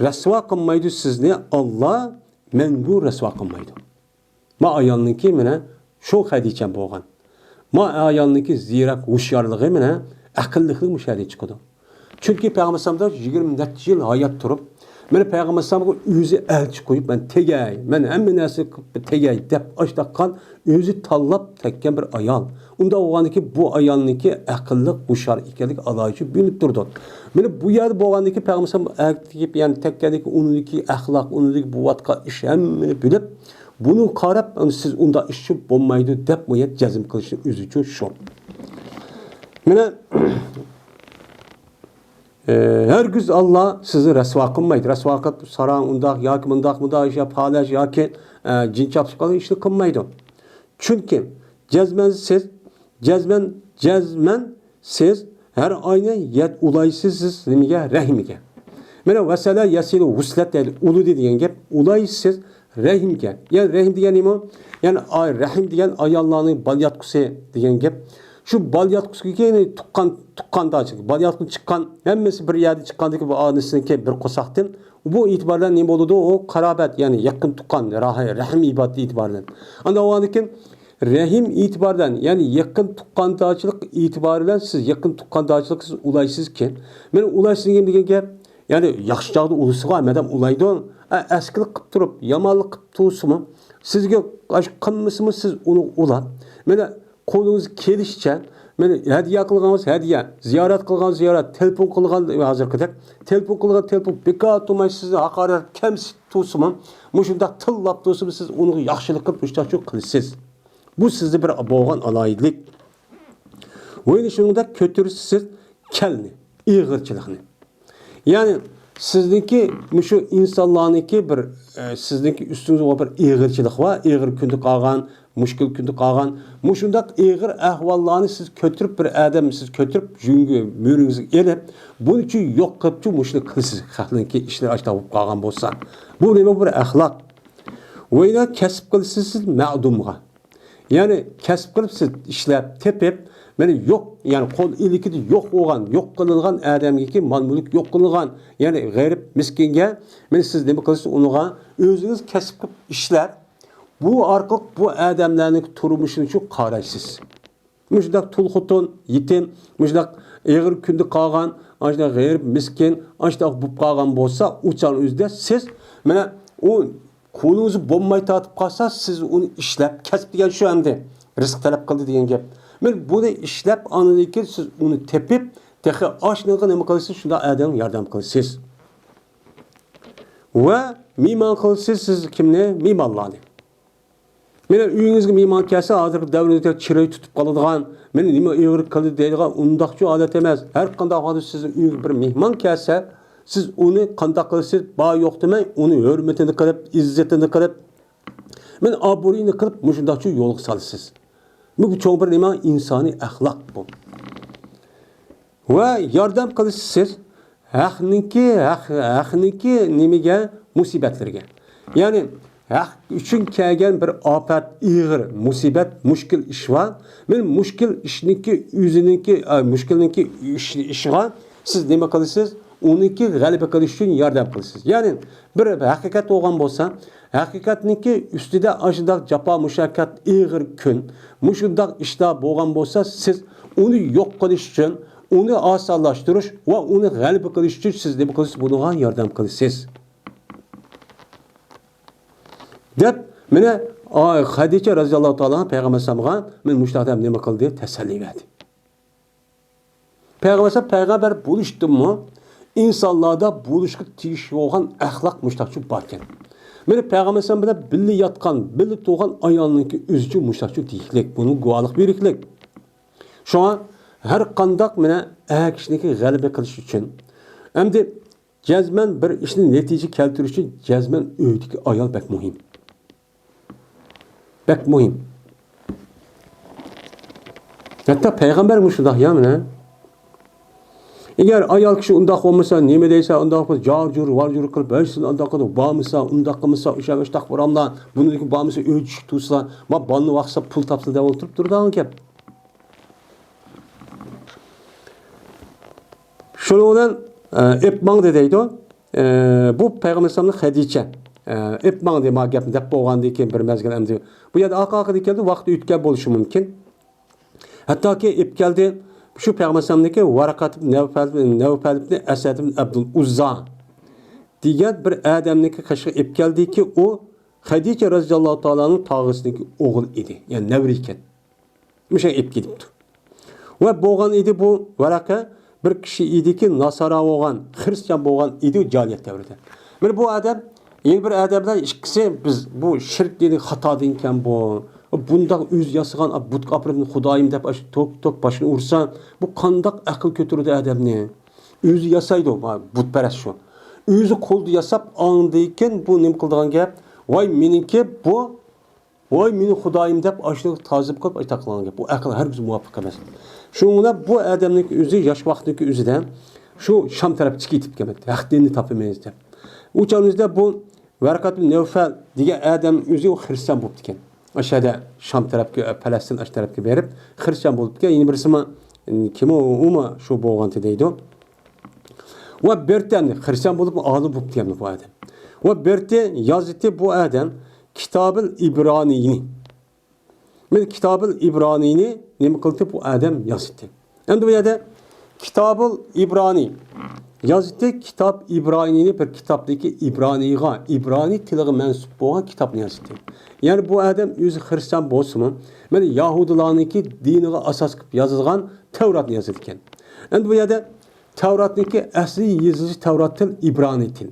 رەسۋا قىلمايدۇ سىزنى ئاللا، مەڭگۈ رەسۋا قىلمايدۇ. ما ئايالنىڭكى مانا شۇ خەدىچەم بولغان. ما ئايالنىڭكى زىرەك، ھوشيارلىقى مانا ئەقىللىقلىق مۇشۇ يەردىن چىقىدۇ. چۈنكى پەيغەمبەر ئەلەيھىسسالام يىگىرمە نەچچە يىل ھايات تۇرۇپ، مانا پەيغەمبەر ئەلەيھىسسالامغا ئۆزى ئەلچى قويۇپ، مەن تېگەي، مەن ھەممە نەرسە قىلىپ تېگەي دەپ ئاشتاققان، ئۆزى تاللاپ تەگكەن بىر ئايال. ئۇنداق بولغاندىكى بۇ ئايالنىڭكى ئەقىللىق، ھوشيار ئىكەنلىكى ئالاھىدە بىلىنىپ تۇرىدۇ. مانا بۇ يەردە بولغاندىكى پەيغەمبەر ئەلەيھىسسالام ئەگىپ، يەنى تەگكەندىكى ئۇنىڭدىكى ئەخلاق، ئۇنىڭدىكى بولۇۋاتقان ئىش ھەممىنى بىلىپ، بۇنىڭغا قاراپ، سىز ئۇنداق ئىش بولمايدۇ دەپ مۇ يەت جەزم قىلىشنىڭ ئۆزىچۇ شۇ. مانا، ئى، ھەرگىز ئاللا سىزنى رەسۋا قىلمايدۇ. رەسۋا قىلىپ، ساراڭ ئۇنداق ياكى مۇنداق، مۇنداق ئىش يا پالەچ ياكى، ئە، جىن چاپلىشىپ قالغان ئىشنى قىلمايدۇ. چۈنكى جەزمەن سىز، جەزمەن، جەزمەن سىز ھەر ئاينى يەت ئۇلايسىز سىز نېمىگە؟ رەھىمگە. مانا، ۋەسەلە يەسىلۇ ۋۇسلەت دەيدۇ. ئۇلىدى دېگەن گەپ، ئۇلايسىز رەھىمگە. يەنى رەھىم دېگەن نېمە؟ يەنى ئاي، رەھىم دېگەن ئاياللارنىڭ بالىياتقۇسى دېگەن گەپ. شۇ بالىياتقۇسىدىكى، يەنى تۇغقان، تۇغقاندارچىلىق، بالىياتقۇدىن چىققان، ھەممىسى بىر يەردىن چىققاندىكى بۇ ئانىسىنىڭكى بىر قورساقتىن. بۇ ئېتىبار بىلەن نېمە بولىدۇ؟ ئۇ قارابەت، يەنى يېقىن تۇغقان، راھى-، رەھىم ئىبادىتى ئېتىبار بىلەن. ئاندىن بولغاندىن كېيىن رەھىم ئېتىبار بىلەن، يەنى يېقىن تۇغقاندارچىلىق ئېتىبار بىلەن سىز يېقىن تۇغقاندارچىلىققا سىز ئۇلايسىزكەن. مانا ئۇلايسىز دېگەن گەپ، يەنى ياخشى چاغدا ئۇلىسىغۇ، ئادەم ئۇلايدۇ. ئە، ئەسكىلىك قىلىپ تۇرۇپ، يامانلىق قىلىپ تۇرسىمۇ، سىزگە ئاشۇ قىلمىسىمۇ سىز ئۇنى ئۇلاپ، مانا قولىڭىز كېلىشىچە، مانا ھەدىيە قىلغانىڭىز ھەدىيە، زىيارەت قىلغان زىيارەت، تېلېفون قىلغان ھازىرقىدەك، تېلېفون قىلغان تېلېفون بىكار تۇرماي سىزنى ھاقارەت كەمسىتىپ تۇرسىمۇ، مۇشۇنداق تىللاپ تۇرسىمۇ سىز ئۇنىڭغا ياخشىلىق قىلىپ مۇشۇنداقچۇ قىلىسىز. بۇ سىزدە بىر بولغان ئالاھىدىلىك. ۋە يەنە شۇنىڭدەك كۆتۈرۈشسىز كەلنى، ئېغىرچىلىقنى. يەنى سىزنىڭكى، مۇشۇ ئىنسانلارنىڭكى بىر، ئە، سىزنىڭكى ئۈستىڭىزدە بىر ئېغىرچىلىق بار، ئېغىر كۈندە قالغان، مۈشكۈل كۈندە قالغان، مۇشۇنداق ئېغىر ئەھۋاللارنى سىز كۆتۈرۈپ، بىر ئادەم سىز كۆتۈرۈپ، يۈڭگە، مۈرىڭىزگە ئېلىپ، بۇنى چۈ يوق قىلىپچۇ مۇشۇنى قىلىسىز، خەقنىڭكى ئىشلىرى ئاشتاق بولۇپ قالغان بولسا. بۇ نېمە بىر ئەخلاق؟ ۋە يەنە كەسىپ قىلىسىز سىز مەدۇمغا. يەنى كەسىپ قىلىپ سىز ئىشلەپ تېپىپ، مانا يوق، يەنى قول ئىلكىدە يوق بولغان، يوق قىلىنغان ئادەمگىكى مال-مۈلۈك يوق قىلىنغان، يەنى غېرىب، مىسكىنگە، مانا سىز نېمە قىلىسىز ئۇنىڭغا؟ ئۆزىڭىز كەسىپ قىلىپ ئىشلەپ، بۇ ئارقىلىق بۇ ئادەملەرنىڭ تۇرمۇشىنى شۇ قارايسىز. مۇشۇنداق تۇل خوتۇن، يېتىم، مۇشۇنداق ئېغىر كۈندە قالغان، ئاشۇنداق غېرىب، مىسكىن، ئاشۇنداق بولۇپ قالغان بولسا، ئۇ چاغنىڭ ئۆزىدە سىز، مانا ئۇ قولىڭىز بولماي تارتىپ قالسا، سىز ئۇنى ئىشلەپ، كەسىپ دېگەن شۇ ئەمدى، رىزىق تەلەپ قىلدى دېگەن گەپ. مانا بۇنى ئىشلەپ، ئاندىن كېيىن سىز ئۇنى تېپىپ، تېخى ئاشۇنىڭغا نېمە قىلىسىز؟ شۇنداق ئادەمگە ياردەم قىلىسىز. ۋە مېھمان قىلىسىز سىز كىمنى؟ مېھمانلارنى. مانا ئۆيىڭىزگە مېھمان كەلسە، ھازىرقى دەۋردە چىراي تۇتۇپ قالىدىغان، مانا نېمە ئېغىر قىلدى دەيدىغان ئۇنداقچۇ ھالەت ئەمەس. ھەر قانداق ھالدا سىزنىڭ ئۆيىڭىزگە بىر مېھمان كەلسە، سىز ئۇنى قانداق قىلىسىز؟ بار يوق دېمەي، ئۇنى ھۆرمىتىنى قىلىپ، ئىززىتىنى قىلىپ، مانا ئابرۇيىنى قىلىپ، مۇشۇنداقچۇ يولغا سالىسىز. بۇ، بۇ چوڭ بىر نېمە؟ ئىنسانىي ئەخلاق بۇ. ۋە ياردەم قىلىسىز سىز ھەقنىڭكى، ھەق، ھەقنىڭكى نېمىگە؟ مۇسىبەتلىرىگە. يەنى ھەق ئۈچۈن كەلگەن بىر ئاپەت، ئېغىر مۇسىبەت، مۈشكۈل ئىش بار. مانا مۈشكۈل ئىشنىڭكى ئۆزىنىڭكى، ئە، مۈشكۈلنىڭكى ئىش، ئىشىغا سىز نېمە قىلىسىز؟ ئۇنىڭكى غەلىبە قىلىش ئۈچۈن ياردەم قىلىسىز. يەنى بىر ھەقىقەت بولغان بولسا، ھەقىقەتنىڭكى ئۈستىدە ئاشۇنداق جاپا مۇشەققەت، ئېغىر كۈن، مۇشۇنداق ئىشلار بولغان بولسا، سىز ئۇنى يوق قىلىش ئۈچۈن، ئۇنى ئاسانلاشتۇرۇش ۋە ئۇنى غەلىبە قىلىش ئۈچۈن سىز نېمە قىلىسىز؟ بۇنىڭغا ياردەم قىلىسىز. دەپ، مانا، ئا، خەدىچە رەزىياللاھۇ تائالا ئەنھا پەيغەمبەر ئەلەيھىسسالامغا مانا مۇشۇنداق دەپ نېمە قىلدى؟ تەسەللى بەردى. پەيغەمبەر، پەيغەمبەر بولۇشتىنمۇ ئىنسانلاردا بولۇشقا تېگىشلىك بولغان ئەخلاق مۇشتاقچۇ باركەن. مانا پەيغەمبەر ئەلەيھىسسالام بىلەن بىللە ياتقان، بىللە تۇرغان ئايالنىڭكى ئۆزىچۇ مۇشتاقچۇ تېگىشلىك، بۇنىڭ گۇۋاھلىق بېرىشلىك. شۇڭا ھەر قانداق مانا ئەر كىشىنىڭكى غەلىبە قىلىش ئۈچۈن، ئەمدى جەزمەن بىر ئىشنى نەتىجە كەلتۈرۈش ئۈچۈن جەزمەن ئۆيدىكى ئايال بەك مۇھىم. بەك مۇھىم. ھەتتا پەيغەمبەرمۇ شۇنداق يا مانا. ئەگەر ئايال كىشى ئۇنداق بولمىسا، نېمە دەيسە، ئۇنداق بولسا، جار جۇر، ۋار جۇر قىلىپ، ھەي سىلەر ئۇنداق قىلدىڭ، بارمىسا، ئۇنداق قىلمىسا، ئۇشاق ئۇشتاق بۇراملا، بۇنىڭدىكى بارمىسا، ئۆي چۈشۈپ تۇرسىلا، ما بالىنى باقسا، پۇل تاپسا دەپ ئولتۇرۇپ تۇرىدىغان گەپ. شۇنىڭ بىلەن، ئە، ئېپ ماڭدى دەيدۇ. ئە، بۇ پەيغەمبەر ئەلەيھىسسالامنى خەدىچە، ئە، ئېپ ماڭدى، ما گەپنى دەپ بولغاندىن كېيىن بىر مەزگىل ئەمدى. بۇ يەردە ئارقا-ئارقىدىن كەلدى، ۋاقتى ئۆتكەن بولۇشى مۇمكىن. ھەتتاكى ئېپ كەلدى، شۇ پەيغەمبەر ئەلەيھىسسالامنىڭكى ۋەرەقەت ئىبن نەۋفەل، نەۋفەل ئىبن ئەسەد ئىبن ئەبدۇل ئۇززا دېگەن بىر ئادەمنىڭكى قېشىغا ئېلىپ كەلدىكى، ئۇ خەدىچە رەزىياللاھۇ تائالانىڭ تاغىسىنىڭكى ئوغلى ئىدى. يەنى نەۋرە ئىكەن. مۇشۇ ئېلىپ كېلىپتۇ. ۋە بولغان ئىدى بۇ ۋەرەقە بىر كىشى ئىدىكى، ناسارا بولغان، خرىستىيان بولغان ئىدى، جاھىلىيەت دەۋرىدە. مانا بۇ ئادەم، يەنە بىر ئادەم بىلەن ئىككىسى، بىز بۇ شىرك دېگەن خاتا دېگەنكەن بۇ. بۇنداق ئۆزى ياسىغان بۇتقا ئاپىرىپ خۇدايىم دەپ، ئاشۇ توك توك باشىنى ئۇرسا، بۇ قانداق ئەقىل كۆتۈرىدۇ ئادەمنى؟ ئۆزى ياسايدۇ، بۇتپەرەس شۇ. ئۆزى قولدا ياساپ، ئاندىن كېيىن بۇ نېمە قىلىدىغان گەپ؟ ۋاي، مېنىڭكى بۇ ۋاي مېنى خۇدايىم دەپ ئاشۇنى تازىم قىلىپ ئاشۇنداق قىلغان گەپ. بۇ ئەقىل ھەرگىز مۇۋاپىق ئەمەس. شۇڭا بۇ ئادەمنىڭكى ئۆزى ياش ۋاقتىنىڭكى ئۆزىدە شۇ شام تەرەپكە چىقىپ كېتىپتىكەن. ھەق دىننى تاپىمىز دەپ. ئۇ چاغنىڭدا بۇ ۋەرەقەت بىن نەۋفەل دېگەن ئادەم ئۆزى ئۇ خرىستىيان بوپتىكەن. ئاشۇ يەردە شام تەرەپكە، پەلەستىن ئاشۇ تەرەپكە بېرىپ خرىستىيان بولۇپتىكەن. يەنە بىرسىمۇ كىم ئۇ؟ ئۇمۇ شۇ بولغانتى دەيدۇ. ۋە بىرتى خرىستىيان بولۇپ ئالىم بوپتىكەن بۇ ئادەم. ۋە بىرتى يازدى بۇ ئادەم كىتابىل ئىبرانىينى. مانا كىتابىل ئىبرانىينى نېمە قىلدى بۇ ئادەم يازدى. ئەمدى بۇ يەردە كىتابىل ئىبرانىي يازدى، كىتاب ئىبرانىينى بىر كىتابتىكى ئىبرانىيغا، ئىبرانىي تىلىغا مەنسۇپ بولغان كىتابنى يازدى. يەنى بۇ ئادەم ئۆزى خرىستىيان بولسىمۇ، مانا يەھۇدىيلارنىڭكى دىنىغا ئاساس قىلىپ يازىدىغان تەۋراتنى يازىدىكەن. ئەمدى بۇ يەردە تەۋراتنىڭكى ئەسلى يېزىلىش تەۋرات تىل ئىبرانىي تىل.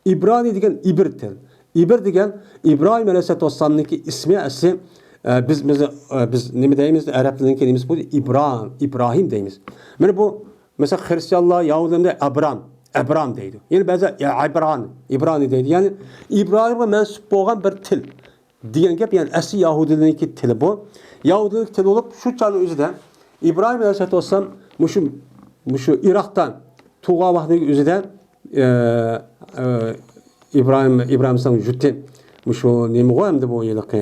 ئىبرانىي دېگەن ئىبر تىل. ئىبر دېگەن ئىبراھىم ئەلەيھىسسالاتۇ ۋەسسالامنىڭكى ئىسمى ئەسلى، ئە، بىز، بىز، ئە، بىز نېمە دەيمىز؟ ئەرەب تىلىنىڭكى نېمىسى بۇ؟ ئىبرام، ئىبراھىم دەيمىز. مانا بۇ، مەسىلەن، خرىستىيانلار، يەھۇدىيلاردا ئەبرام، ئەبرام دەيدۇ. يەنە بەزى ئەبران، ئىبرانىي دەيدۇ. يەنى ئىبراھىمغا مەنسۇپ بولغان بىر تىل. دېگەن گەپ، يەنى ئەسلى يەھۇدىيلارنىڭكى تىلى بۇ. يەھۇدىيلارنىڭكى تىلى بولۇپ، شۇ چاغنىڭ ئۆزىدە ئىبراھىم ئەلەيھىسسالاتۇ ۋەسسالام مۇشۇ، مۇشۇ ئىراقتا تۇغان ۋاقتىنىڭ ئۆزىدە، ئە، ئە، ئىبراھىم، ئىبراھىم ئەلەيھىسسالام يۇرتى مۇشۇ نېمىغۇ ئەمدى بۇ ھېلىقى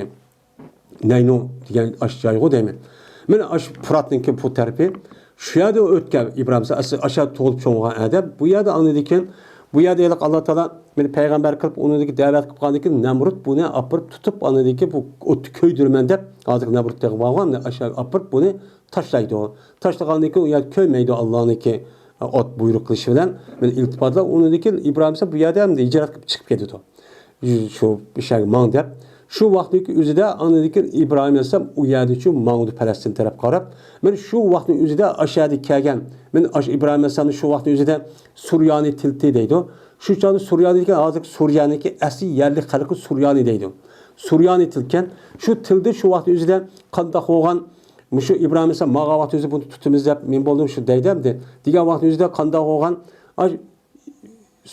نەينۇ دېگەن ئاشۇ جايغۇ دەيمەن. مانا ئاشۇ پۇراتنىڭكى بۇ تەرىپى. شۇ يەردە ئۆتكەن ئىبراھىم ئەلەيھىسسالام ئەسلى ئاشۇ يەردە تۇغۇلۇپ چوڭ بولغان ئادەم. بۇ يەردە ئاندىن كېيىن، بۇ يەردە ھېلىقى ئاللا تائالا مېنى پەيغەمبەر قىلىپ، ئۇنىڭدىكى دەۋەت قىلىپ قالغاندىن كېيىن، نەمرۇت بۇنى ئاپىرىپ تۇتۇپ، ئاندىن كېيىن بۇ ئوتتا كۆيدۈرىمەن دەپ، ھازىرقى نەمرۇت دېگەن بارغۇ، ئاشۇ ئاپىرىپ بۇنى تاشلايدۇ. تاشلىغاندىن كېيىن ئۇ يەردە كۆيمەيدۇ، ئاللانىڭكى ئوت بۇيرۇق قىلىشى بىلەن. مانا ئىلتىپاتلار ئۇنىڭدىن كېيىن ئىبراھىم ئەلەيھىسسالام بۇ يەردە ئەمدى ھىجرەت قىلىپ چىقىپ كېتىدۇ. شۇ ئىشەرگە ماڭ دەپ. شۇ ۋاقىتنىڭكى ئۆزىدە ئاندىن كېيىن ئىبراھىم ئەلەيھىسسالام ئۇ يەردىن شۇ ماڭىدۇ پەلەستىن تەرەپ قاراپ. مانا شۇ ۋاقىتنىڭ ئۆزىدە ئاشۇ يەردە كەلگەن، مانا ئاشۇ ئىبراھىم ئەلەيھىسسالامنى شۇ ۋاقىتنىڭ ئۆزىدە سۇريانى تىلتى دەيدۇ. شۇ چاغدا سۇريانى دېگەن ھازىرقى سۇرىيەنىڭكى ئەسلى يەرلىك خەلقى سۇريانى دەيدۇ. سۇريانى تىلكەن. شۇ تىلدە شۇ ۋاقىتنىڭ ئۆزىدە قانداق بولغان، مۇشۇ ئىبراھىم ئەلەيھىسسالام ماڭغان ۋاقتى ئۆزى بۇنى تۇتىمىز دەپ، مەن بولدۇم شۇ دەيدۇ ئەمدى. دېگەن ۋاقىتنىڭ ئۆزىدە قانداق بولغان، ئاي،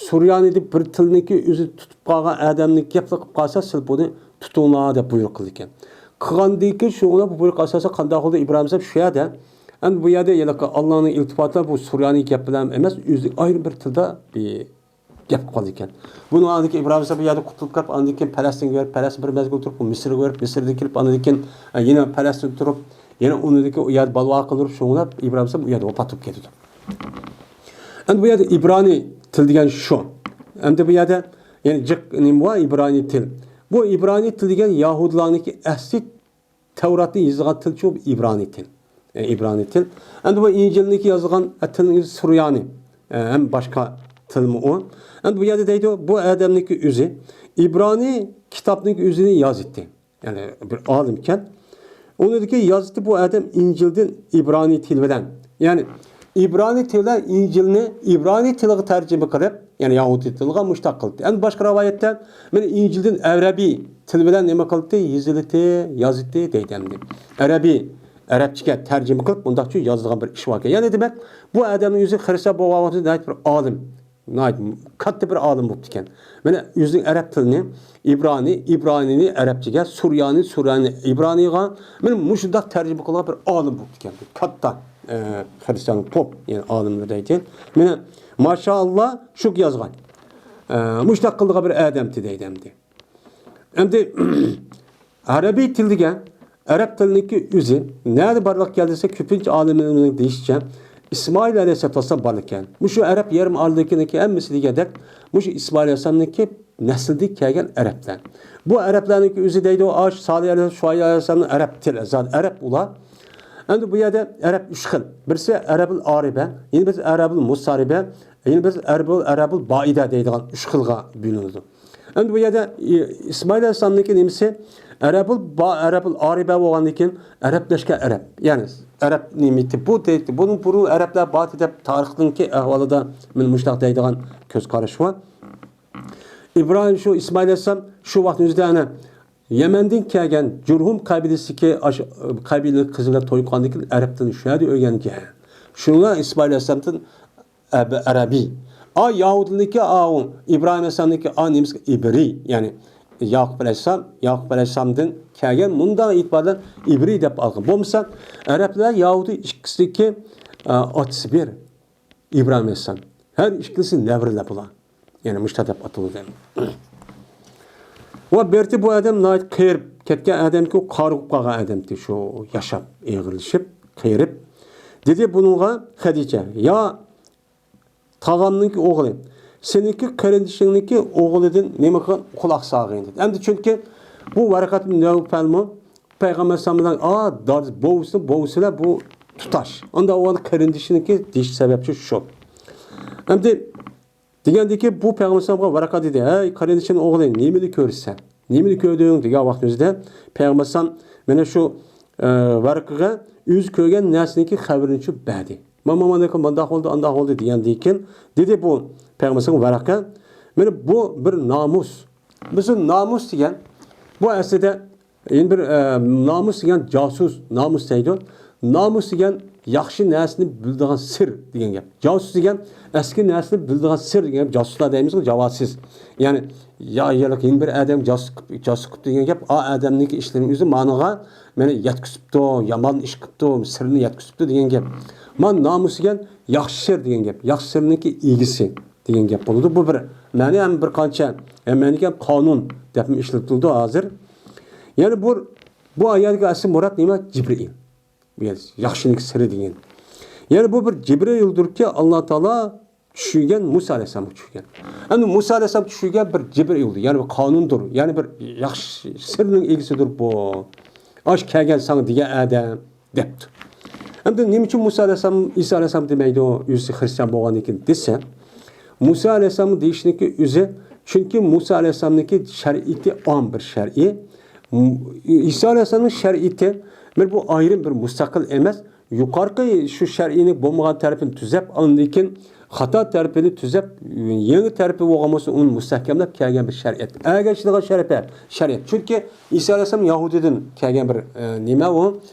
سۇريانى دەپ بىر تىلنىڭكى ئۆزى تۇتۇپ قالغان ئادەمنى گەپلا قىلىپ قالسا، سىلەر بۇنى تۇتۇڭلار دەپ بۇيرۇق قىلىدىكەن. قىلغاندىن كېيىن شۇ بۇ بۇيرۇق ئاساسىدا قانداق بولدى ئىبراھىم ئەلەيھىسسالام شۇ يەردە. ئەمدى بۇ يەردە ھېلىقى ئاللانىڭ ئىلتىپاتى بۇ سۇريانى گەپ بىلەن ئەمەس، ئۆزى ئايرىم بىر تىلدا بىر گەپ قىلىدىكەن. بۇنىڭ ئاندىن كېيىن ئىبراھىم ئەلەيھىسسالام بۇ يەردە قۇتۇلۇپ كېلىپ، ئاندىن كېيىن پەلەستىنگە بېرىپ، پەلەستىن بىر مەزگىل تۇرۇپ، مىسىرغا بېرىپ، مىسىردىن كېلىپ، ئاندىن كېيىن، ئە، يەنە پەلەستىنگە تۇرۇپ، يەنە ئۇنىڭدىن كېيىن ئۇ يەردە بالىۋاققا بولۇپ، شۇڭلاپ ئىبراھىم ئەلەيھىسسالام ئۇ يەردە ۋاپات بولۇپ كېتىدۇ. ئەمدى بۇ يەردە ئىبرانىي تىل دېگەن شۇ. ئەمدى بۇ يەردە يەنە جىق نېمە بار؟ ئىبرانىي تىل. بۇ ئىبرانىي تىل دېگەن يەھۇدىيلارنىڭكى ئەسلى تەۋراتنى يېزىلغان تىلچۇ ئىبرانىي تىل. ئە، ئىبرانىي تىل. ئەمدى بۇ ئىنجىلنىڭكى يازغان، ئە، تىلنىڭ ئۆزى سۇريانى. ئە، ھەم باشقا تىلمۇ ئۇ. ئەمدى بۇ يەردە دەيدۇ، بۇ ئادەمنىڭكى ئۆزى ئىبرانىي كىتابنىڭكى ئۆزىنى يازىتتى. يەنى بىر ئالىمكەن. ئۇنىڭدىكى يازىتى بۇ ئادەم ئىنجىلدىن ئىبرانىي تىل بىلەن، يەنى ئىبرانىي تىل بىلەن ئىنجىلنى ئىبرانىي تىلىغا تەرجىمە قىلىپ، يەنى يەھۇدىي تىلىغا مۇشتەق قىلدى. ئەمدى باشقا رىۋايەتتە مانا ئىنجىلدىن ئەرەبىي تىل بىلەن نېمە قىلدى؟ يېزىلدى، يازدى دەيدۇ ئەمدى. ئەرەبىي، ئەرەبچىگە تەرجىمە قىلىپ، مۇنداقچە يازىدىغان بىر ئىش باركەن. يەنى دېمەك، بۇ ئادەمنىڭ ئۆزى خىرىستا بولغان ۋاقتىدا ناھايىتى بىر ئالىم. ناھايىتى كاتتا بىر ئالىم بوپتىكەن. مانا ئۆزىنىڭ ئەرەب تىلىنى ئىبرانىي، ئىبرانىينى ئەرەبچىگە، سۇريانى، سۇريانى ئىبرانىيغا، مانا مۇشۇنداق تەرجىمە قىلغان بىر ئالىم بوپتىكەن. كاتتا، ئە، خىرىستىيان پوپ، يەنى ئالىملار دەيدۇ. مانا ماشائاللا شۇ يازغان. ئە، مۇشۇنداق قىلىدىغان بىر ئادەمتى دەيدۇ ئەمدى. ئەمدى ئەرەبىي تىل دېگەن، ئەرەب تىلىنىڭكى ئۆزى نەدە بارلىققا كەلدى دېسە، كۆپىنچە ئالىملارنىڭ دېيىشىچە، ئىسمائىل ئەلەيھىسسالام بارلىقكەن. مۇشۇ ئەرەب يېرىم ئارىلىدىكى ھەممىسى دېگەندەك، مۇشۇ ئىسمائىل ئەلەيھىسسالامنىڭكى نەسلىدىن كەلگەن ئەرەبلەر. بۇ ئەرەبلەرنىڭكى ئۆزى دەيدۇ، ئاش، سالىھ ئەلەيھىسسالام، شۇئەيب ئەلەيھىسسالامنىڭ ئەرەب تىلى، زادى ئەرەب ئۇلار. ئەمدى بۇ يەردە ئەرەب ئۈچ خىل. بىرسى ئەرەبۇل ئارىبە، يەنە بىرسى ئەرەبۇل مۇسارىبە، يەنە بىرسى ئەرەبۇل، ئەرەبۇل بائىدە دەيدىغان ئۈچ خىلغا بۆلۈنىدۇ. ئەمدى بۇ يەردە، ئى، ئىسمائىل ئەلەيھىسسالامنىڭكى نېمىسى؟ ئەرەبۇل با-، ئەرەبۇل ئارىبە بولغاندىن كېيىن ئەرەبلەشكەن ئەرەب. يەنى ئەرەب نېمىتى بۇ دەيتتى. بۇنىڭ بۇرۇن ئەرەبلەر بار دەپ تارىختىكى ئەھۋالىدا مانا مۇشۇنداق دەيدىغان كۆز قاراش بار. ئىبراھىم شۇ ئىسمائىل ئەلەيھىسسالام شۇ ۋاقىتنىڭ ئۆزىدە ئەنە يەمەندىن كەلگەن جۇرھۇم قەبىلىسىدىكى ئاش-، قەبىلىنىڭ قىزى بىلەن توي قىلغاندىن كېيىن ئەرەب تىلىنى شۇ يەردە ئۆگەنگەن. شۇڭا ئىسمائىل ئەلەيھىسسالامدىن ئەب-، ئەرەبىي. ئا، يەھۇدىينىڭكى، ئا، ئىبراھىم ئەلەيھىسسالامنىڭكى، ئا، نېمىسى؟ ئىبرىي. يەنى ياقۇپ ئەلەيھىسسالام، ياقۇپ ئەلەيھىسسالامدىن كەلگەن، مۇنداق ئېتىبار بىلەن ئىبرىي دەپ ئالغان. بولمىسا ئەرەبلەر، يەھۇدىي ئىككىسىدىكى، ئا، ئاتىسى بىر. ئىبراھىم ئەلەيھىسسالام. ھەر ئىككىلىسى نەۋرىلەر بۇلار. يەنى مۇشۇنداق دەپ ئاتىلىدۇ. ۋە بېرتى بۇ ئادەم ناھايىتى قېرىپ كەتكەن ئادەمكى، قارىغۇپ قالغان ئادەمتى شۇ ياشاپ ئېغىرلىشىپ، قېرىپ. دېدى بۇنىڭغا خەدىچە، يا تاغامنىڭكى ئوغلى، سېنىڭكى قېرىندىشىڭنىڭكى ئوغلىدىن نېمە قىلغان قۇلاق سالغىن دېدى. ئەمدى چۈنكى بۇ ۋەرەقەت نەۋپەلمۇ پەيغەمبەر ئەلەيھىسسالام بىلەن، ئا، دادىسى، بوۋىسى، بوۋىسى بىلەن بۇ تۇتاش. ئاندا ئۇ قېرىندىشىنىڭكى دېيىش سەۋەبچى شۇ. ئەمدى دېگەندىكى بۇ پەيغەمبەر ئەلەيھىسسالامغا ۋەرەقە دېدى، ھەي، قېرىندىشىم ئوغلى، نېمىنى كۆرىسەن؟ نېمىنى كۆردۈڭ؟ دېگەن ۋاقىت ئۆزىدە پەيغەمبەر ئەلەيھىسسالام مانا شۇ، ئە، ۋەرەقىگە ئۆزى كۆرگەن نەرسىنىڭكى خەۋىرىنى چۈ بەردى. ماما مانا مانداق بولدى، ئانداق بولدى دېگەندىن كېيىن دېدى بۇ پەيغەمبەر ئەلەيھىسسالام ۋەرەقە، مانا بۇ بىر نامۇس. بىزنىڭ نامۇس دېگەن بۇ ئەسلىدە يەنە بىر، ئە، نامۇس دېگەن جاسۇس، نامۇس دەيدۇ. نامۇس دېگەن ياخشى نەرسىنى بىلىدىغان سىر دېگەن گەپ. جاسۇس دېگەن ئەسكى نەرسىنى بىلىدىغان سىر دېگەن گەپ. جاسۇسلار دەيمىزغۇ، جاۋاسىس. يەنى يا، يا يەنە بىر ئادەم جاسۇس قىپ-، جاسۇس قىپتۇ دېگەن گەپ. ئا ئادەمنىڭكى ئىشلىرىنى ئۆزى مانىغا مانا يەتكۈزۈپتۇ، يامان ئىش قىپتۇ، سىرنى يەتكۈزۈپتۇ دېگەن گەپ. مانا نامۇس دېگەن ياخشى سىر دېگەن گەپ. ياخشى سىرنىڭكى ئىگىسى دېگەن گەپ بولىدۇ. بۇ بىر مەنە ھەم بىر قانچە، ھەم مەنىكى ھەم قانۇن دەپمۇ ئىشلىتىلىدۇ ھازىر. يەنى بۇ، بۇ ئايەتتىكى ئەسلى مۇراد نېمە؟ جىبرىئىل. بۇ يەردە ياخشىنىڭكى سىرى دېگەن. يەنى بۇ بىر جىبرىئىلدۇركى، ئاللا تائالا چۈشۈرگەن، مۇسا ئەلەيھىسسالامغا چۈشۈرگەن. ئەمدى مۇسا ئەلەيھىسسالام چۈشۈرگەن بىر جىبرىئىلدۇر، يەنى بىر قانۇندۇر، يەنى بىر ياخشى سىرنىڭ ئىگىسىدۇر بۇ. ئاش كەلگەن ساڭا دېگەن ئادەم دەپتۇ. ئەمدى نېمە ئۈچۈن مۇسا ئەلەيھىسسالام ئىسا ئەلەيھىسسالام دېمەيدۇ، ئۆزى خرىستىيان بولغاندىن كېيىن دېسە، مۇسا ئەلەيھىسسالامنى دېيىشنىڭكى ئۆزى، چۈنكى مۇسا ئەلەيھىسسالامنىڭكى شەرىئىتى ئام بىر شەرئى. ئىسا ئەلەيھىسسالامنىڭ شەرىئىتى بىر بۇ ئايرىم بىر مۇستەقىل ئەمەس، يۇقارقى شۇ شەرئىنىڭ بولمىغان تەرىپىنى تۈزەپ، ئاندىن كېيىن خاتا تەرىپىنى تۈزەپ، يېڭى تەرىپى بولغان بولسا، ئۇنى مۇستەھكەملەپ كەلگەن بىر شەرىئەت. ئەگەشىدىغان شەرىپە-، شەرىئەت. چۈنكى ئىسا ئەلەيھىسسالام يەھۇدىيدىن كەلگەن بىر، ئە، نېمە ئۇ؟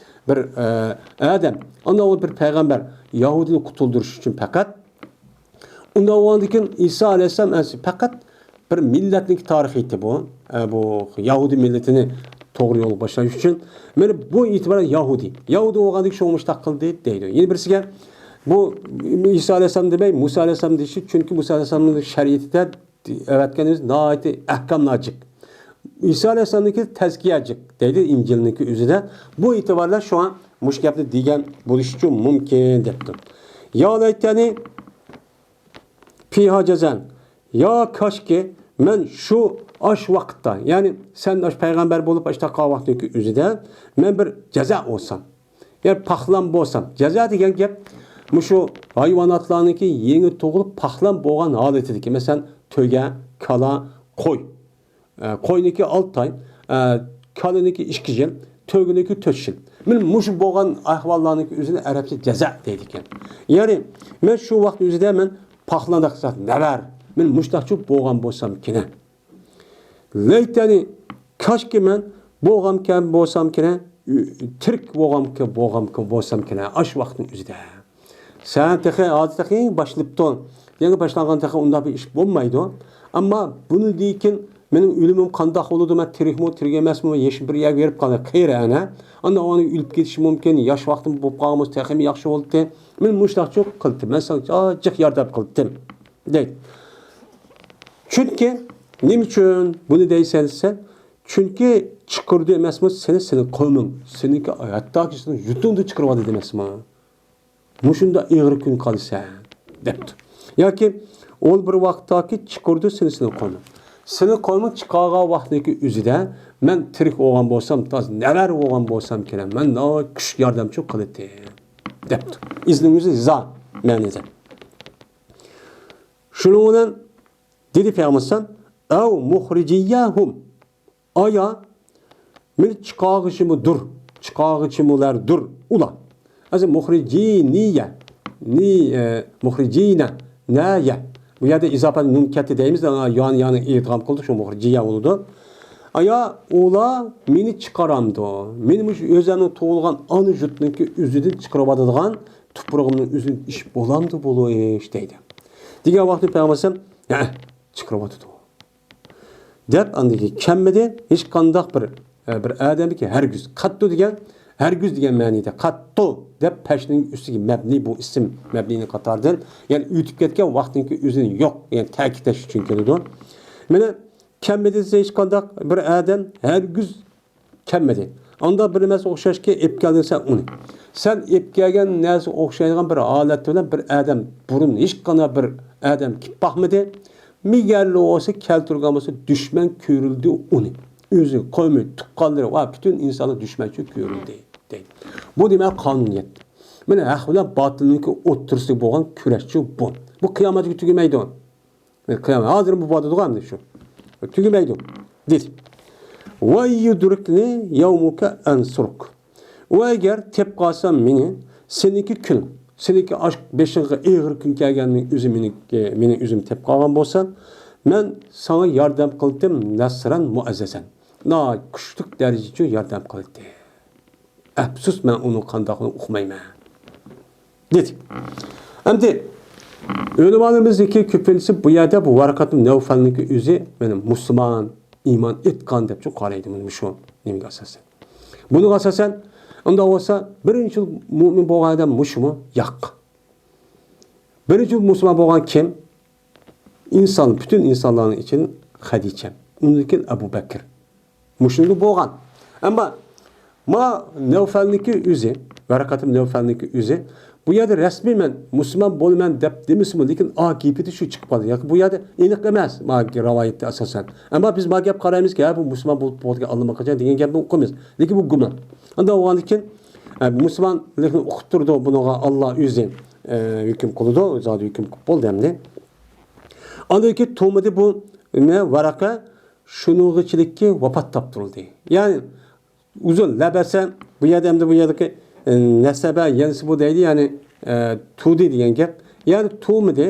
بىر، ئە، ئادەم. ئاندىن ئۇ بىر پەيغەمبەر. يەھۇدىينى قۇتۇلدۇرۇش ئۈچۈن پەقەت. ئۇنداق بولغاندىن كېيىن ئىسا ئەلەيھىسسالام ئەسلى پەقەت بىر مىللەتنىڭكى تارىخىيىتى بۇ. ئە، بۇ يەھۇدىي مىللىتىنى توغرا يولغا باشلاش ئۈچۈن. مانا بۇ ئېتىبارەن يەھۇدىي. يەھۇدىي بولغاندىن كېيىن شۇڭا مۇشۇنداق قىلدى دەيدۇ. يەنە بىرسىگە بۇ ئىسا ئەلەيھىسسالام دېمەي، مۇسا ئەلەيھىسسالام دېيىشى، چۈنكى مۇسا ئەلەيھىسسالامنىڭ شەرىئىتىدە ئەۋەتكەن ئۆزى ناھايىتى ئەھكاملار جىق. ئىسا ئەلەيھىسسالامنىڭكى تەزكىيە جىق دەيدۇ ئىنجىلنىڭكى ئۆزىدە. بۇ ئېتىبار بىلەن شۇڭا مۇشۇ گەپنى دېگەن بولۇشىچۇ مۇمكىن دەپتۇ. يا لەيتەنى فىھا جەزەن. يا كاشكى مەن شۇ ئاش ۋاقىتتا، يەنى سەن ئاش پەيغەمبەر بولۇپ ئاشتاق قالغان ۋاقىتنىڭكى ئۆزىدە مەن بىر جەزا بولسام. يەنى پاخلام بولسام. جەزا دېگەن گەپ مۇشۇ ھايۋاناتلارنىڭكى يېڭى تۇغۇلۇپ پاخلام بولغان ھالىتىدىكى، مەسىلەن، تۆگە، كالا، قوي. ئە، قوينىڭكى ئالتە ئاي، ئە، كالىنىڭكى ئىككى يىل، تۆگىنىڭكى تۆت يىل. مانا مۇشۇ بولغان ئەھۋاللارنىڭكى ئۆزىنى ئەرەبچە جەزا دەيدىكەن. يەنى مەن شۇ ۋاقىت ئۆزىدە مەن پاخلانداق زات نەۋەر. مەن مۇشتاقچۇ بولغان بولسامكىنە. لەيتەنى كاشكى مەن بولغانكەن بولسامكىنە، تىرىك بولغانكەن بولغانكەن بولسامكىنە، ئاشۇ ۋاقىتنىڭ ئۆزىدە. سەن تېخى، ھازىر تېخى باشلىنىپتۇ. يېڭى باشلانغان تېخى ئۇنداق بىر ئىش بولمايدۇ. ئەمما بۇنىڭدىن كېيىن مېنىڭ ئۆلۈمۈم قانداق بولىدۇ؟ مەن تىرىكمۇ، تىرىك ئەمەسمۇ؟ يېشىم بىر يەرگە بېرىپ قالدى. قېرى ئەنە. ئاندىن ئۇنىڭ ئۆلۈپ كېتىشى مۇمكىن، ياش ۋاقتىم بولۇپ قالغان بولسا تېخىمۇ ياخشى بولاتتى. مەن مۇشۇنداق چوق قىلدىم. مەن ساڭا جىق ياردەم قىلدىم. دەيدۇ. چۈنكى نېمە ئۈچۈن بۇنى دەيسەن دېسە، چۈنكى چىقىرىدۇ ئەمەسمۇ سېنى، سېنىڭ قوۋمۇڭ، سېنىڭكى ھەتتاكى سېنىڭ يۇرتۇڭدا چىقىرىۋالدى دېمەسمۇ؟ مۇشۇنداق ئېغىر كۈن قالىسەن دەپتۇ. ياكى ئۇ بىر ۋاقىتتاكى چىقىرىدۇ سېنى، سېنىڭ قوۋمۇڭ. سېنىڭ قوۋمۇڭ چىقارغان ۋاقتىدىكى ئۆزىدە مەن تىرىك بولغان بولسام، تازا نەۋرە بولغان بولسام كېرەك، مەن ناھايىتى كۈچلۈك ياردەمچى قىلاتتىم، دەپتۇ. ئىزنىڭ ئۆزى زا مەنىدە. شۇنىڭ بىلەن دېدى پەيغەمبەر ئەلەيھىسسالام، «ئەۋ مۇخرىجىيەھۇم.» ئايا، مېنى چىقارغۇچىمۇدۇر، چىقارغۇچىمۇلاردۇر ئۇلار. ھازىر مۇخرىجىنىيە، نى، ئە، مۇخرىجىنە، نەيە. بۇ يەردە ئىزاپەت نۇن كەتتى دەيمىز، ئانا، يان، يانى ئىدغام قىلدۇق، شۇ مۇخرىجىيە بولىدۇ. ئايا، ئۇلار مېنى چىقارامدۇ؟ مېنى مۇشۇ ئۆزەمنىڭ تۇغۇلغان ئانا يۇرتنىڭكى ئۆزىدىن چىقىرىۋاتىدىغان تۇپرىقىمنىڭ ئۆزىدىن ئىش بولامدۇ بولۇش دەيدۇ. دېگەن ۋاقىتتا پەيغەمبەر ئەلەيھىسسالام، ھە، چىقىرىۋاتىدۇ. دەپ ئاندىن كېيىن كەلمىدى. ھېچقانداق بىر، ئە، بىر ئادەمگە ھەرگىز، قەتتۇ دېگەن، ھەرگىز دېگەن مەنىدە، قەتتۇ دەپ پەشنىڭ ئۈستىگە مەبنى، بۇ ئىسىم مەبنىنىڭ قاتارىدىن، يەنى ئۆتۈپ كەتكەن ۋاقتىنكى ئۆزىنى يوق، يەنى تەكىتلەش ئۈچۈن كېلىدۇ. مانا كەلمىدى دېسە ھېچقانداق بىر ئادەم ھەرگىز كەلمىدى. ئاندا بىر نەرسە ئوخشاشكى ئېلىپ كەلدىڭ سەن ئۇنى. سەن ئېلىپ كەلگەن نەرسە ئوخشايدىغان بىر ھالەت بىلەن بىر ئادەم بۇرۇن ھېچقانداق بىر ئادەم كېلىپ باقمىدى. مىگەرلى بولسا كەلتۈرگەن بولسا دۈشمەن كۆرۈلدى ئۇنى. ئۆزى، قويمى، تۇغقانلىرى ۋە پۈتۈن ئىنسانلار دۈشمەنچى كۆرۈلدى دەيدۇ. بۇ دېمەك قانۇنىيەت. مانا ھەق بىلەن باتىلنىڭكى ئوتتۇرىسىدا بولغان كۈرەشچۇ بۇ. بۇ قىيامەتكە تۈگىمەيدۇ. قىيامەت ھازىر بۇ باردا ئەمدى شۇ. تۈگىمەيدۇ. دېدى. ۋە يۇدرىكنى يەۋمۇكە ئەنسۇرۇك. ئۇ ئەگەر تېپ قالسام مېنى، سېنىڭكى كۈن، سېنىڭكى ئاش بېشىڭغا ئېغىر كۈن كەلگەننىڭ ئۆزى مېنى، مېنى ئۆزۈم تېپ قالغان بولسام، مەن ساڭا ياردەم قىلدىم، نەسرەن مۇئەززەزەن. ناھايىتى كۈچلۈك دەرىجىچە ياردەم قىلدى. ئەپسۇس، مەن ئۇنىڭ قانداقلىقىنى ئۇقمايمەن، دېدى. ئەمدى ئۆلىمالىرىمىزنىڭكى كۆپىنچىسى بۇ يەردە بۇ ۋەرەقەتۇن نەۋفەلنىڭكى ئۆزى، مانا، مۇسۇلمان، ئىمان ئېيتقان دەپچۇ قارايدۇ، مانا مۇشۇ نېمىگە ئاساسەن. بۇنىڭغا ئاساسەن، ئۇنداق بولسا، بىرىنچى مۇئمىن بولغان ئادەم مۇشۇمۇ؟ ياق. بىرىنچى مۇسۇلمان بولغان كىم؟ ئىنسان، پۈتۈن ئىنسانلارنىڭ ئىچىدىن خەدىچە، ئۇندىن كېيىن ئەبۇ بەكىر. مۇشۇنداق بولغان. ئەمما ما نەۋفەلنىڭكى ئۆزى، ۋەرەقەتىم نەۋفەلنىڭكى ئۆزى، بۇ يەردە رەسمىي مەن مۇسۇلمان بولىمەن دەپ دېمىسىمۇ، لېكىن ئا گېپىدە شۇ چىقىپ قالدى. ياكى بۇ يەردە ئېنىق ئەمەس، ما رىۋايەتتە ئاساسەن. ئەمما بىز ما گەپ قارايمىزكى، ھە، بۇ مۇسۇلمان بولۇپ بولدى ئاللىماقاچان دېگەن گەپنى ئوقۇيمىز. لېكىن بۇ گۇمان. ئانداق بولغاندىن كېيىن، ئە، مۇسۇلمانلىقنى ئۇقۇپ تۇرىدۇ، بۇنىڭغا ئاللا ئۆزى، ئە، ھۆكۈم قىلىدۇ، زادى ھۆكۈم قىلىپ بولدى ئەمدى. ئاندىن كېيىن تۇغمىدى بۇ، نېمە، ۋەرەقە شۇنىڭغىچىلىككە ۋاپات تاپتۇرۇلدى. يەنى ئۇزۇن لەبەسە، بۇ يەردە ئەمدى بۇ يەردىكى، ئە، نەسەبە يەنسىبۇ دەيدۇ، يەنى، ئە، تۇدى دېگەن گەپ. يەنى تۇغمىدى،